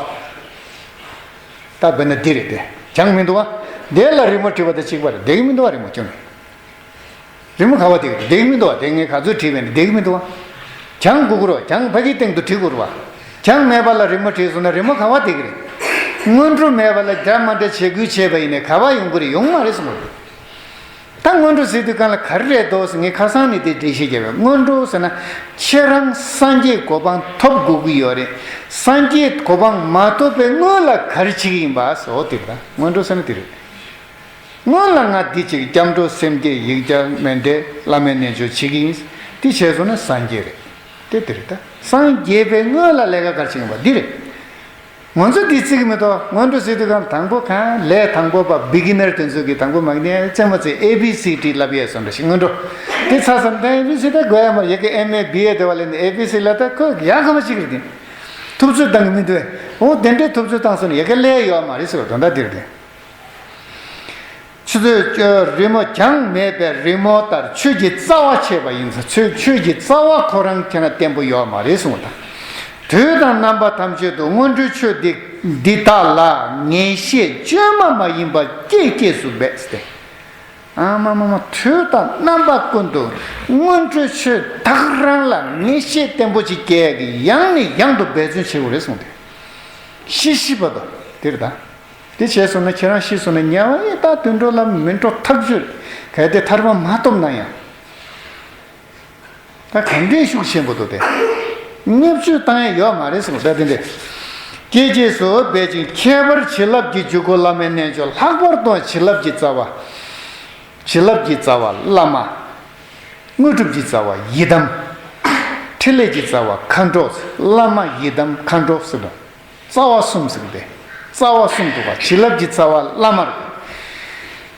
ད་དཔེར་ན་འདི་རེད་དེ། གྱང་མི་འདུག་བ། དེ་ལ་རི་མོ་བྲིས་པ་དེ་གཅིག་པ་རེད། བསྡད་ཀྱི་མི་འདུག་བ་རི་མོ་ཁྱོན་ནས། རི་མོ་ག་བ་བསྡད་ཀྱི་རེད། བསྡད་ཀྱི་མི་འདུག་བ། དེ་ངས་ག་ཚོད་བྲིས་པས་ནས་བསྡད་ཀྱི་མི་འདུག་བ། གྱང་དགོས་ཀྱི་རེད་བ། གྱང་ཕ་གིའི་སྟེང་དུ་བྲིས་དགོས་རེད་བ། གྱང་མེད་པ་ལ་རི་མོ་བྲིས་སོང་ན་རི་མོ་ག་བ་བསྡད་ཀྱི་རེད། སྔོན་འགྲོ་མེད་པ་ལ་འདྲ་མ་འདྲ་བྱེད་ཁུལ་བྱས་པ་ཡིན་ནའི་ག་བ་ཡོང་གི་རེད། ཡོང་མ་རེད་གསུངས་པ་རེད། ད་སྔོན་འགྲོ་ཟེར་དུས་སྒང་ལ་ག་རེ་རེད་འདུག་ཟེར་ངས་ཁ་སང་ནས་དེ་འགྲེལ་བཤད་བརྒྱབ་པས། སྔོན་འགྲོ་ཟེར་ན་ཁྱེད་རང་སངས་རྒྱས་གོ་འཕང་ཐོབ་དགོས་ཀྱི་ཡོད་རེད། སངས་རྒྱས་གོ་འཕང་མ་ཐོབ་པའི་སྔོན་ལ་ག་རེ་བྱེད་ཀྱི་ཡིན་པ་ཟེར། འོ་དེ་རེད། ད་སྔོན་འགྲོ་ཟེར་ན་དེ་རེད། སྔོན་ལ་ང་འདི་བྱེད་ཀྱི། སྐྱབས་འགྲོ་སེམས་བསྐྱེད་ཡིག་བརྒྱ་མཎྜལ་བླ་མའི་རྣལ་འབྱོར་བྱེད་ཀྱི་ཡིན། དེ་བྱས་སོང་ན་སངས་རྒྱས་རེད། དེ་དེ་རེད། ད་སངས་རྒྱས་པའི་སྔོན་ལ་ལས་ཀ་ག་རེ་བྱེད་ཀྱི་ཡིན་པ་འདི་རེད། ང་ཚོ་འདི་བརྩི་གི་མི་འདུག་སྔོན་འགྲོ་ཟེར་དུས་སྒང་དང་པོ་གང་ལས་དང་པོ་པ་བི་གི་ནར་དེ་ཚོ་གིས་དང་པོ་མ་གི་ནས་རྩེད་མོ་རྩེ་ཨེ་བི་སི་ཌི་ལབ་ཡས་སོང་འདྲ་ཞིག་སྔོན་འགྲོ། དེ་ཚར་སོང་ད་ཨེ་བི་སི་ཌི་དགོས་ཡ་མ་རེད། ཡ་གི་ཨེམ་ཨེ་བི་ཨེ་དེ་བ་ལས་ནས་ཨེ་བི་སི་ལ་ད་ཁོས་ཡག་ག་མ་ཞིག་རེད། དེ་ཐུབ་ཚོད་བཏང་གི་མི་འདུག་འོ་དེ་འདྲའི་ཐུབ་ཚོད་བཏང་སོང་ན་ཡ་གི་ལས་ཡོད་མ་རེད་ཟེར་བ་དོན་དག་འདི་རེད། དེ། ཆུ་ཚོད་རི་མོ་གྱང་མེད་པའི་རི་མོ་ལྟར་ཆོས་ཀྱི་རྩ་བ་ཆད་པ་ཡིན་ཟེར། ཆོས་ཆོས་ཀྱི་རྩ་བ་ཁོ་རང་ཁྱེད་རང་བརྟན་པོ་ཡོད་མ་རེད་གསུངས་པ་དང་། དུས་དང་རྣམ་པ་ཐམས་ཅད་དུ་སྔོན་འགྲོའི་ཆོས་འདི་འདི་དག་ལ་ངེས་ཤེས་བཅོས་མ་མ་ཡིན་པ་སྐྱེས་སྐྱེས་སུ་འབད་ཟེར་ཏེ། ཨ་མ་མ་མ། དུས་དང་རྣམ་པ་ཀུན་ཏུ་སྔོན་འགྲོའི་ཆོས་དག་རང་ལ་ངེས་ཤེས་བརྟན་པོ་ཅིག་སྐྱེ་ཡག་གི་ཡང་ནས་ཡང་དུ་འབད་བརྩོན་བྱེད་དགོས་རེད་གསུངས་ཏེ། ཤི་ཤི་བར་དུ་དེ་རེད་ད། དེ་བྱས་སོང་ན་ཁྱེད་རང་ཤི་སོང་ན་དམྱལ་བ་ཡི་ད་དུད་འགྲོ་ལ་མི་འགྲོ་ཐག་ཆོད། གལ་ཏེ་ཐར་པ་མ་ཐོབ་ན་ཡང་། ད་ག་འདྲའི་ཤུགས་ཆེན་པོ་འདུག་སྟེ། བརྙས་བཅོས་བཏང་ཡ་ཡོད་མ་རེད་གསུངས། ད་དེ་འདྲས་སྐྱེས་སྐྱེས་སུ་འབད་ཅིང་ཁྱད་པར་བྱིན་རླབས་ཀྱི་འཇུག་སྒོ་བླ་མའི་རྣལ་འབྱོར་ལྷག་པར་དུ་བྱིན་རླབས་ཀྱི་རྩ་བ། བྱིན་རླབས་ཀྱི་རྩ་བ་བླ་མ། དངོས་གྲུབ་ཀྱི་རྩ་བ་ཡི་དམ། ཕྲིན་ལས་ཀྱི་རྩ་བ་མཁའ་འགྲོ། བླ་མ་ཡི་དམ་མཁའ་འགྲོ་ཟེར་བ། རྩ་བ་གསུམ་ཟེར་གི་འདུག་རྩ་བ་གསུམ་འདུག་པ། བྱིན་རླབས་ཀྱི་རྩ་བ་བླ་མར།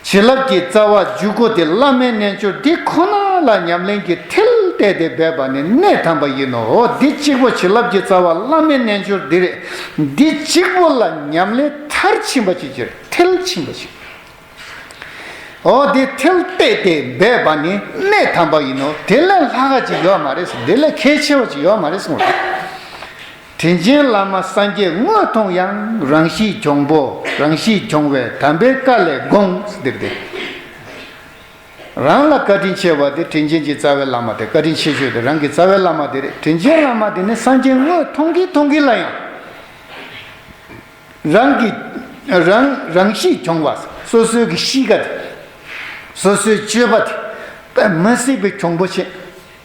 བྱིན་རླབས་ཀྱི་རྩ་བ་འཇུག་སྒོ་དེ་བླ་མའི་རྣལ་འབྱོར་འདི་ཁོ་ན་ལ་ཉམས་ལེན་གྱི་མཐིལ་ཏེ། གཏད་དེ་འབད་པ་ནི་གནད་དམ་པ་ཡིན་ནོ། འོ་འདི་གཅིག་པོ་བྱིན་རླབས་ཀྱི་རྩ་བ་བླ་མའི་རྣལ་འབྱོར་འདི་རེད། འདི་གཅིག་པོ་ལ་ཉམས་ལེན་མཐར་ཕྱིན་པ་ཅིག་གྱུར། མཐར་ཕྱིན་པ་ཅིག་འོ་དེ་མཐར་གཏད་དེ་འབད་པ་ནི་གནད་དམ་པ་ཡིན་ནོ། དེ་ལས་ལྷག་ག་ཅིག་ཡོད་མ་རེད་ཟེར། དེ་ལས་གལ་ཆེ་བ་ཅིག་ཡོད་མ་རེད་གསུངས། དྲིན་ཅན་བླ་མ་སངས་རྒྱས་དངོས་མཐོང་ཡང་། རང་གཤིས་གྱོང་པོ་རང་གཤིས་གྱོང་བས། དམ་པའི་བཀའ་ལས་འགོངས་ཟེར་ཏེ། རང་ལ་བཀའ་དྲིན་ཆེ་བ་དེ་དྲིན་ཅན་གྱི་རྩ་བའི་བླ་མ་དེ། བཀའ་དྲིན་ཆེ་ཤོས་དེ་རང་གི་རྩ་བའི་བླ་མ་དེ་རེད། དྲིན་ཅན་བླ་མ་དེ་ནི་སངས་རྒྱས་དངོས་མཐོང་གིན་མཐོང་གིན་ལ་ཡང་། རང་གི་རང་རང་གཤིས་གྱོང་བ། སོ་སོའི་གི་གཤིས་ཀ་དེ། སོ་སོའི་སྤྱོད་པ་དེ། དཔེ་མི་སྲིད་པའི་གྱོང་པོ་ཆེ།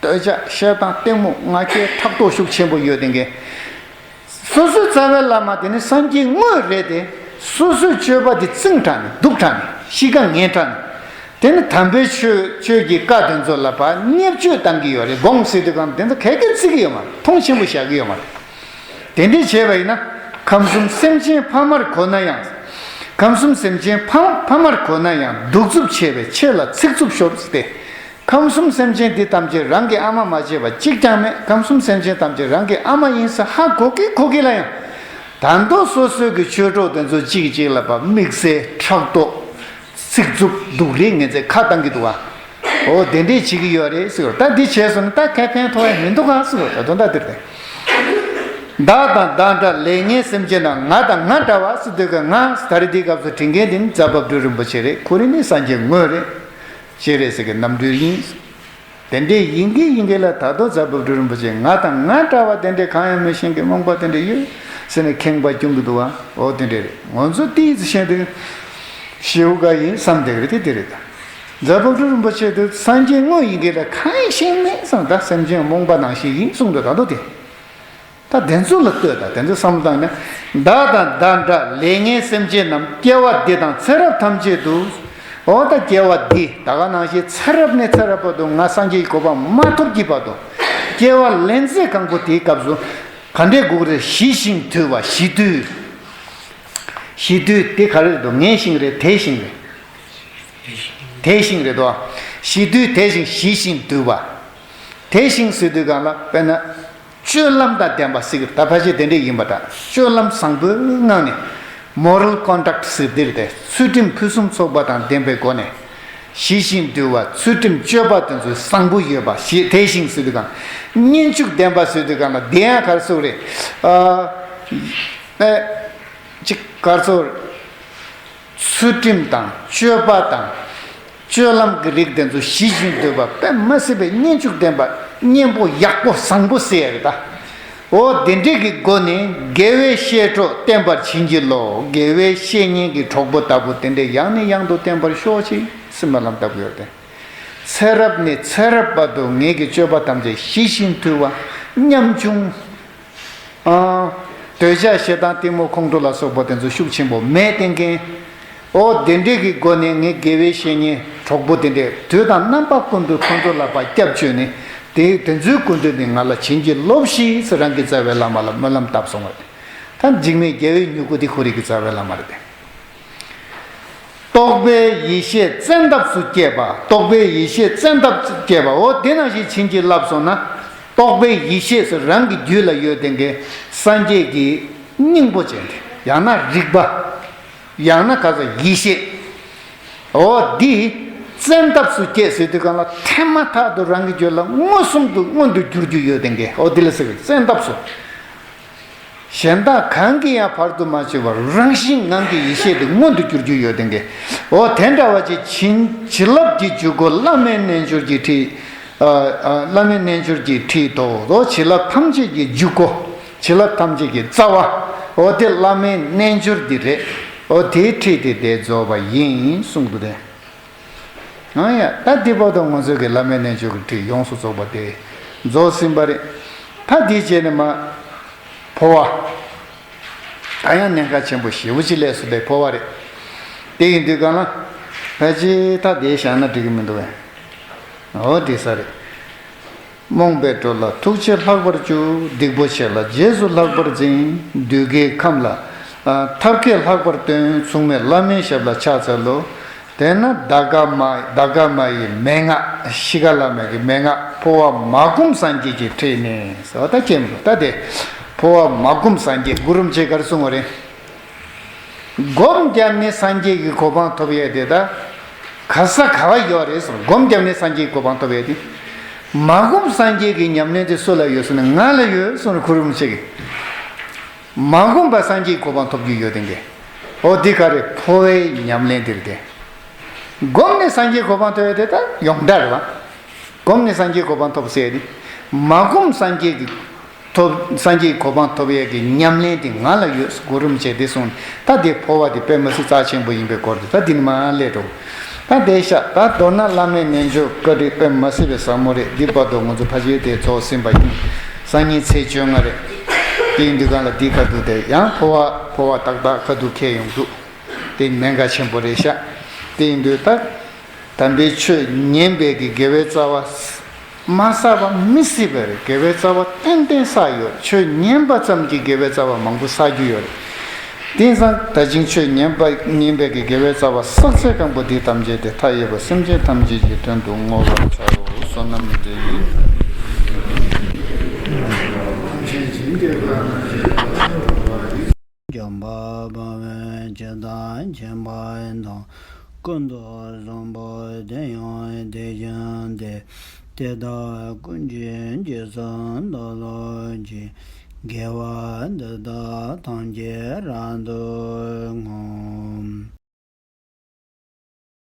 འདོད་ཆགས་ཞེ་སྡང་གཏི་མུག་ང་རྒྱལ་ཕྲག་དོག་ཤུགས་ཆེན་པོ་ཡོད་དེ་འགས། སོ་སོའི་རྩ་བའི་བླ་མ་དེ་ནི་སངས་རྒྱས་དངོས་རེད་དེ། སོ་སོའི་སྤྱོད་པ་དེ་བཙུན་དྲགས་ནས་སྡུག་དྲགས་ནས་གཤིས་ཀ་ངན་དྲགས་ནས། དེ་ནི་དམ་པའི་ཆོས་ཆོས་ཀྱི་བཀའ་དེ་ཚོ་ལ་ཕར་བརྙས་བཅོས་བཏང་གི་ཡོད་རེད། དགོངས་ཟེར་དུས་གང་དེ་ཚོ་ག་གེ་བརྩི་གི་ཡོད་མ་རེད། མཐོང་ཆེན་པོ་བཞག་གི་ཡོད་མ་རེད། དེ་འདྲས་བྱས་པ་ཡིན་ན། ཁམས་གསུམ་སེམས་ཅན་ཕ་མར་གོ་ན་ཡང་། ཁམས་གསུམ་སེམས་ཅན་ཕ་ཕ་མར་གོ་ན་ཡང་། གདུག་རྩུབ་ཆེ་བས་ཆེ་ལ་ཚིག་རྩུབ་ཤོར་ཟེར་ཏེ། ཁམས་གསུམ་སེམས་ཅན་འདི་ཐམས་ཅད་རང་གི་ཨ་མ་མ་བྱས་པ་གཅིག་ཀྱང་མེད། ཁམས་གསུམ་སེམས་ཅན་ཐམས་ཅད་རང་གི་ཨ་མ་ཡིན་ཟེར་ཧ་གོ་གི་གོ་གི་ལ་ཡང་། ད་དུང་སོ་སོའི་གི་ཆོས་གྲོགས་དེ་ཚོ་གཅིག་གིས་གཅིག་ལ་ཕར་དམིགས་བསལ་ཕྲག་དོག་ཚིག་རྩུབ་སྡུག་རུས་ངན་ཚད་ཁ་བཏང་གི་འདུག་བ། འོ་དེ་འདྲས་བྱེད་ཀྱི་ཡོད་རེད་ཟེར། ད་འདི་བྱས་སོང་ན་ད་ག་ཕན་ཐོགས་ཡ་མི་འདུག་ག་ཟེར། ད་དོན་དག་འདིར་བསྟན། བདག་དང་བདག་འདྲ་ལས་ངན་སེམས་ཅན་རྣམས། ང་དང་ང་འདྲ་བ་ཟེར་དུས་ཀ་ང་ཟེར། ད་རེས་འདིའི་སྐབས་སུ་དྲན་མཁན་དེ་ནི་རྫ་དཔལ་སྤྲུལ་རིན་པོ་ཆེ་རེད། ཁོ་རང་ནི་སངས་རྒྱས་དངོས་རེད། ཅི་རེད་ཟེར་གི་རྣམ་འཕྲུལ་ཡིན། དེ་འདྲས་ཡིན་གི་ཡིན་གི་ལ་ད་དུང་རྫ་དཔལ་སྤྲུལ་རིན་པོ་ཆེ་ང་དང་ང་འདྲ་བ་དེ་འདྲས་གང་ཡང་མི་ཤེས་མཁན་རྨོངས་པ་དེ་འདྲས་ཡོད་ཟེར་ནས་ཁེངས་པ་སྐྱུང་གི་འདུག་བ། འོ་དེ་འདྲས་རེད། ང་ཚོ་ཏོག་ཙམ་ཤེས་དུས་ཞེའུ་འགའ་ཡིན་བསམ་བསྡད་གི་རེད་དེ། དེ་རེད་ད། རྫ་དཔལ་སྤྲུལ་རིན་པོ་ཆེ་དེ་སངས་རྒྱས་དངོས་ཡིན་གི་ལ་གང་ཡང་ཤེས་མེད་བསམ། ད་སེམས་ཅན་རྨོངས་པ་ནང་བཞིན་ཡིན་གསུངས་འདུག་ད་དུང་དེ། ད་དེ་ཚོ་ལ་ལྟོས་དང་། དེ་ཚོ་བསམ་བློ་བཏང་ནས། བདག་དང་བདག་འདྲ་ལས་ངན་སེམས་ཅན་རྣམས། སྐྱེ་བ་འདི་དང་ཚེ་རབས་ཐམས་ཅད་དུ། འོ་ད་སྐྱེ་བ་འདི་ད་ག་ནང་བཞིན་ཚེ་རབས་ནས་ཚེ་རབས་བར་དུ་ང་སངས་རྒྱས་ཀྱི་གོ་འཕང་མ་ཐོབ་ཀྱི་བར་དུ། སྐྱེ་བ་ལེན་ཚེ་གང་པོ་དེའི་སྐབས་སུ་ག་འདྲས་དགོས་རེད། ཞི་ཞིང་དུལ་བ། ཞི་དུལ། ཞི་དུལ་དེ་ག་རེ་རེད་དོ། ངན་ཞིང་རེད། དེ་ཞིང་རེད། དེ་ཞིང་རེད་དོ། ཞི་དུལ་དེ་ཞིང་ཞི་ཞིང་དུལ་བ། དེ་ཞིང་ཟེར་དུས་གང་ལ་དཔེར་ན། སྤྱོད་ལམ་དང་ལྡན་པ་ཟེར་གི་ད་ཕལ་ཆེར་དེ་འདྲས་ཡིན་པ་འདྲ། སྤྱོད་ལམ་བཟང་པོའི་ངང་ནས་moral conduct ཟེར་འདིར་དེ་ཚུལ་ཁྲིམས་ཕུན་སུམ་ཚོགས་པ་དང་ལྡན་པའི་སྒོ་ནས་ཞི་ཞིང་དུལ་བ། ཚུལ་ཁྲིམས་སྤྱོད་པ་དེ་ཚོ་བཟང་པོ་ཡོད་པ་ཞེས། དེ་ཞིང་ཟེར་དུས་གང་། སྙན་བརྒྱུད་ལྡན་པ་ཟེར་དུས་གང་ལ་དེ་ཡང་ག་རེ་ཟེར་རེད། ཨ། ཨེ། ཅིག་ག་རེ་ཟེར། ཚུལ་ཁྲིམས་དང་སྤྱོད་པ་དང་། སྤྱོད་ལམ་གྱི་རིགས་དེ་ཚོ་ཞི་ཞིང་དུལ་བ། དཔེ་མི་སྲིད་པའི་སྙན་བརྒྱུད་ལྡན་པ། སྙན་པོ་ཡག་པོ་བཟང་པོ་ཟེར་ཡ་རེད་ད། འོ་དེ་འདྲས་ཀྱི་སྒོ་ནས་དགེ་བའི་བཤེས་གྲོགས་བསྟེན་པར་བྱིན་གྱིས་རློབས། དགེ་བའི་བཤེས་གཉེན་གྱི་གྲོགས་པོ་ལྟ་བུ་དེ་འདྲས་ཡང་ནས་ཡང་དུ་བསྟེན་པར་ཤོག་ཅིག་སྨོན་ལམ་བཏབ་ཀྱི་ཡོད་དེ། ཚེ་རབས་ནས་ཚེ་རབས་བར་དུ་ངེད་ཀྱི་སྤྱོད་པ་ཐམས་ཅད་ཞི་ཞིང་དུལ་བ། ཉམ་ཆུང་། ཨ། འདོད་ཆགས་ཞེ་སྡང་གཏི་མུག་ཁོང་ཁྲོ་ལ་སོགས་པ་དེ་ཚོ་ཤུགས་ཆེན་པོ་མེད་བསྟེན་མཁན། འོ་དེ་འདྲས་ཀྱི་སྒོ་ནས་ངའི་དགེ་བའི་བཤེས་གཉེན་གྲོགས་པོ་དེ་འདྲས་དུས་དང་རྣམ་པ་ཀུན་ཏུ་ཁོང་ཚོ་ལ་ཕར་སྐྱབས་བཅོལ་ནས། དེ་དེ་ཚོའི་སྐུ་མདུན་ནས་ང་ལ་བྱིན་གྱིས་རློབས་ཤིག་ཟེར་རང་གི་རྩ་བའི་བླ་མ་ལ་སྨོན་ལམ་བཏབ་སོང་བ་རེད། ད་འཇིགས་མེད་རྒྱལ་བའི་མྱུ་གུ་དེ་ཁོ་རང་གི་རྩ་བའི་བླ་མ་རེད། རྟོག་པའི་ཡེ་ཤེས་བཙན་ཐབས་སུ་བསྐྱེད་པ། རྟོག་པའི་ཡེ་ཤེས་བཙན་ཐབས་སུ་བསྐྱེད་པ། འོ་དེ་ནང་བཞིན་བྱིན་གྱིས་བརླབས་སོང་ན། རྟོག་པའི་ཡེ་ཤེས་སུ་རང་གི་རྒྱུད་ལ་ཡོད་དེ་འགའི་སངས་རྒྱས་ཀྱི་སྙིང་པོ་ཅན་དེ། ཡང་ན་རིག་པ། ཡང་ན་ག་ཚོད་ཡེ་ཤེས། འོ་འདི་བཙན་ཐབས་སུ་བསྐྱེད་ཟེར་དུས་གང་ལ་ཐེངས་མ་ཐག་ཏུ་རང་གི་རྒྱུད་ལ་མངོན་སུམ་དུ་མངོན་དུ་གྱུར་རྒྱུ་ཡོད་དེ་འགའི། འོ་འདི་ལ་ཟེར་བའི་བཙན་ཐབས་སུ། གཞན་དག་གང་གིས་ཡང་བར་དུ་མ་ཆོད་པར་རང་བཞིན་ངང་གིས་ཡེ་ཤེས་དེ་མངོན་དུ་གྱུར་རྒྱུ་ཡོད་དེ་འགའི། འོ་དེ་འདྲ་བ་ཅིག་བྱིན་བྱིན་རླབས་ཀྱི་འཇུག་སྒོ་བླ་མའི་རྣལ་འབྱོར་གྱི་ཁྲིད། ཨ། ཨ། བླ་མའི་རྣལ་འབྱོར་གྱི་ཁྲིད་དོ། འོ་བྱིན་རླབས་ཐམས་ཅད་ཀྱི་འཇུག་སྒོ། བྱིན་རླབས་ཐམས་ཅད་ཀྱི་རྩ་བ། འོ་དེ་བླ་མའི་རྣལ་འབྱོར་འདི་རེད། འོ་དེའི་ཁྲིད་དེ་དེ་རྫོགས་པ་ཡིན་གསུངས་འདུག་སྟེ། ཨང་ཡ། ད་འདི་བར་དུ་ང་ཚོའི་གི་བླ་མའི་རྣལ་འབྱོར་གྱི་ཁྲིད་ཡོངས་སུ་རྫོགས་པ་དེ་རྫོགས་ཟིན་པ་རེད། ད་འདི་བྱས་ནས་མ་འཕོ་བ། ད་ཡང་གནད་འགག་ཆེན་པོ་ཞེ་པོ་ཅིག་སླེབས་སོང་སྟེ། འཕོ་བ་རེད། དེ་ཡིན་དུས་གང་ལ། ཕལ་ཆེར་ད་དེ་བཞག་ན་འགྲིག་གི་མི་འདུག་བས། འོ་དེ་ས་རེད། རྨོངས་པའི་འགྲོ་ལ་ཐུགས་རྗེས་ལྷག་པར་འཇུག། སྡིག་པོ་ཆེ་ལ་རྗེས་སུ་ལྷག་པར་འཛིན། བདུད་ཀྱི་ཁམས་ལ་ཐབས་མཁས་ལྷག་པར་སྟོན། མཚུངས་མེད་བླ་མའི་ཞབས་ལ་ཕྱག་འཚལ་ལོ། དེས་ན་ད་ག་མ་ད་ག་མ་ཡི་མན་ངག་ཤི་ཁ་ལ་མ་གི་མན་ངག་འཕོ་བ་མ་བསྒོམ་སངས་རྒྱས་ཀྱི་ཁྲིད་ནི་ཟེར་བ་ད་ཅེས་མོ་ད་དེ་འཕོ་བ་མ་བསྒོམ་སངས་རྒྱས་གུ་རུ་རིན་པོ་ཆེས་ག་རེ་གསུངས་པ་རེད། སྒོམ་བརྒྱབ་ནས་སངས་རྒྱས་ཀྱི་གོ་འཕང་ཐོབ་ཡས་དེ་ད་ག་ས་ག་བ་ཡོད་རེད་ཟེར། སྒོམ་བརྒྱབ་ནས་སངས་རྒྱས་ཀྱི་གོ་འཕང་ཐོབ་ཡས་དེ། མ་བསྒོམ་སངས་རྒྱས་ཀྱི་ཉམས་ལེན་དེ་སུ་ལ་ཡོད་ཟེར་ན་ང་ལ་ཡོད་ཟེར་ན་གུ་རུ་རིན་པོ་ཆེ་གིས། མ་བསྒོམས་པར་སངས་རྒྱས་ཀྱི་གོ་འཕང་ཐོབ་རྒྱུ་ཡོད་དེ་འདི། འོ་འདི་ག་རེ་འཕོ་བའི་ཉམས་ལེན་འདིར་ཏེ། བསྒོམས་ནས་སངས་རྒྱས་གོ་འཕང་ཐོབ་ཡས་དེ་ད་ཡོངས་གྲགས་རེད་བ། བསྒོམས་ནས་སངས་རྒྱས་གོ་འཕང་ཐོབ་ཟེར་ཡས་དེ། མ་བསྒོམས་སངས་རྒྱས་ཀྱི་ཐོབ་སངས་རྒྱས་ཀྱི་གོ་འཕང་ཐོབ་ཡས་ཀྱི་ཉམས་ལེན་དེ་ང་ལ་ཡོད་གུ་རུ་རིན་པོ་ཆེས་འདི་གསུངས། ད་དེ་འཕོ་བ་དེ་དཔེ་མི་སྲིད་རྩ་ཆེན་པོ་ཡིན་པའི་སྐོར་དེ་ད་འདི་ནས་མར་སླེབས་འགྲོ། ད་དེ་ཤ་ད་མདོར་ན་བླ་མའི་རྣལ་འབྱོར་བཀའ་དྲིན་དཔེ་མི་སྲིད་པའི་ཟབ་མོ་རེད། འདི་བར་དུ་ང་ཚོ་ཕ་ཆེར་དེ་རྫོགས་ཟིན་པ་ཡིན། སང་ཉིན་ཚེས་བཅོ་ལྔ་རེད། དེ་ཡིན་དུས་གང་ལ་འདི་ཁ་ཐུག་དེ་ཡང་འཕོ་བ་འཕོ་བ་ཏག་ཏག་ཁ་ཐུག་ཁེལ་ཡོང་འདུག་དེ་གནད་འགག་ཆེན་པོ་རེད་ཤག་དེ་ཡིན་དུས་ད་དམ་པའི་ཆོས་ཉན་པའི་གི་དགེ་བའི་རྩ་བ་མ་བསགས་པ་མི་སྲིད་པ་རེད། དགེ་བའི་རྩ་བ་ཏན་ཏན་བསགས་ཡོད། ཆོས་ཉན་པ་ཙམ་གྱིས་དགེ་བའི་རྩ་བ་མང་པོ་བསགས་རྒྱུ་ཡོད་རེད། དེང་སང་ད་ཅིང་ཆོས་ཉན་པ་ཉན་པའི་གི་དགེ་བའི་རྩ་བ་བསགས་ཚད་གང་པོ་འདི་ཐམས་ཅད་དེ་མཐའ་ཡས་པ་སེམས་ཅན་ཐམས་ཅད་ཀྱི་དོན་དུ་བསྔོ་བར་བྱའོ། བསོད་ནམས་འདི་ཡིས། འཇམ་དཔལ་དཔའ་བོས་ཇི་ལྟར་མཁྱེན་པ་དང་། ཀུན་ཏུ་བཟང་པོ་དེ་ཡང་དེ་བཞིན་ཏེ། དེ་དག་ཀུན་གྱི་རྗེས་སུ་བདག་སློབ་ཅིང་། དགེ་བ་འདི་དག་ཐམས་ཅད་རབ་ཏུ་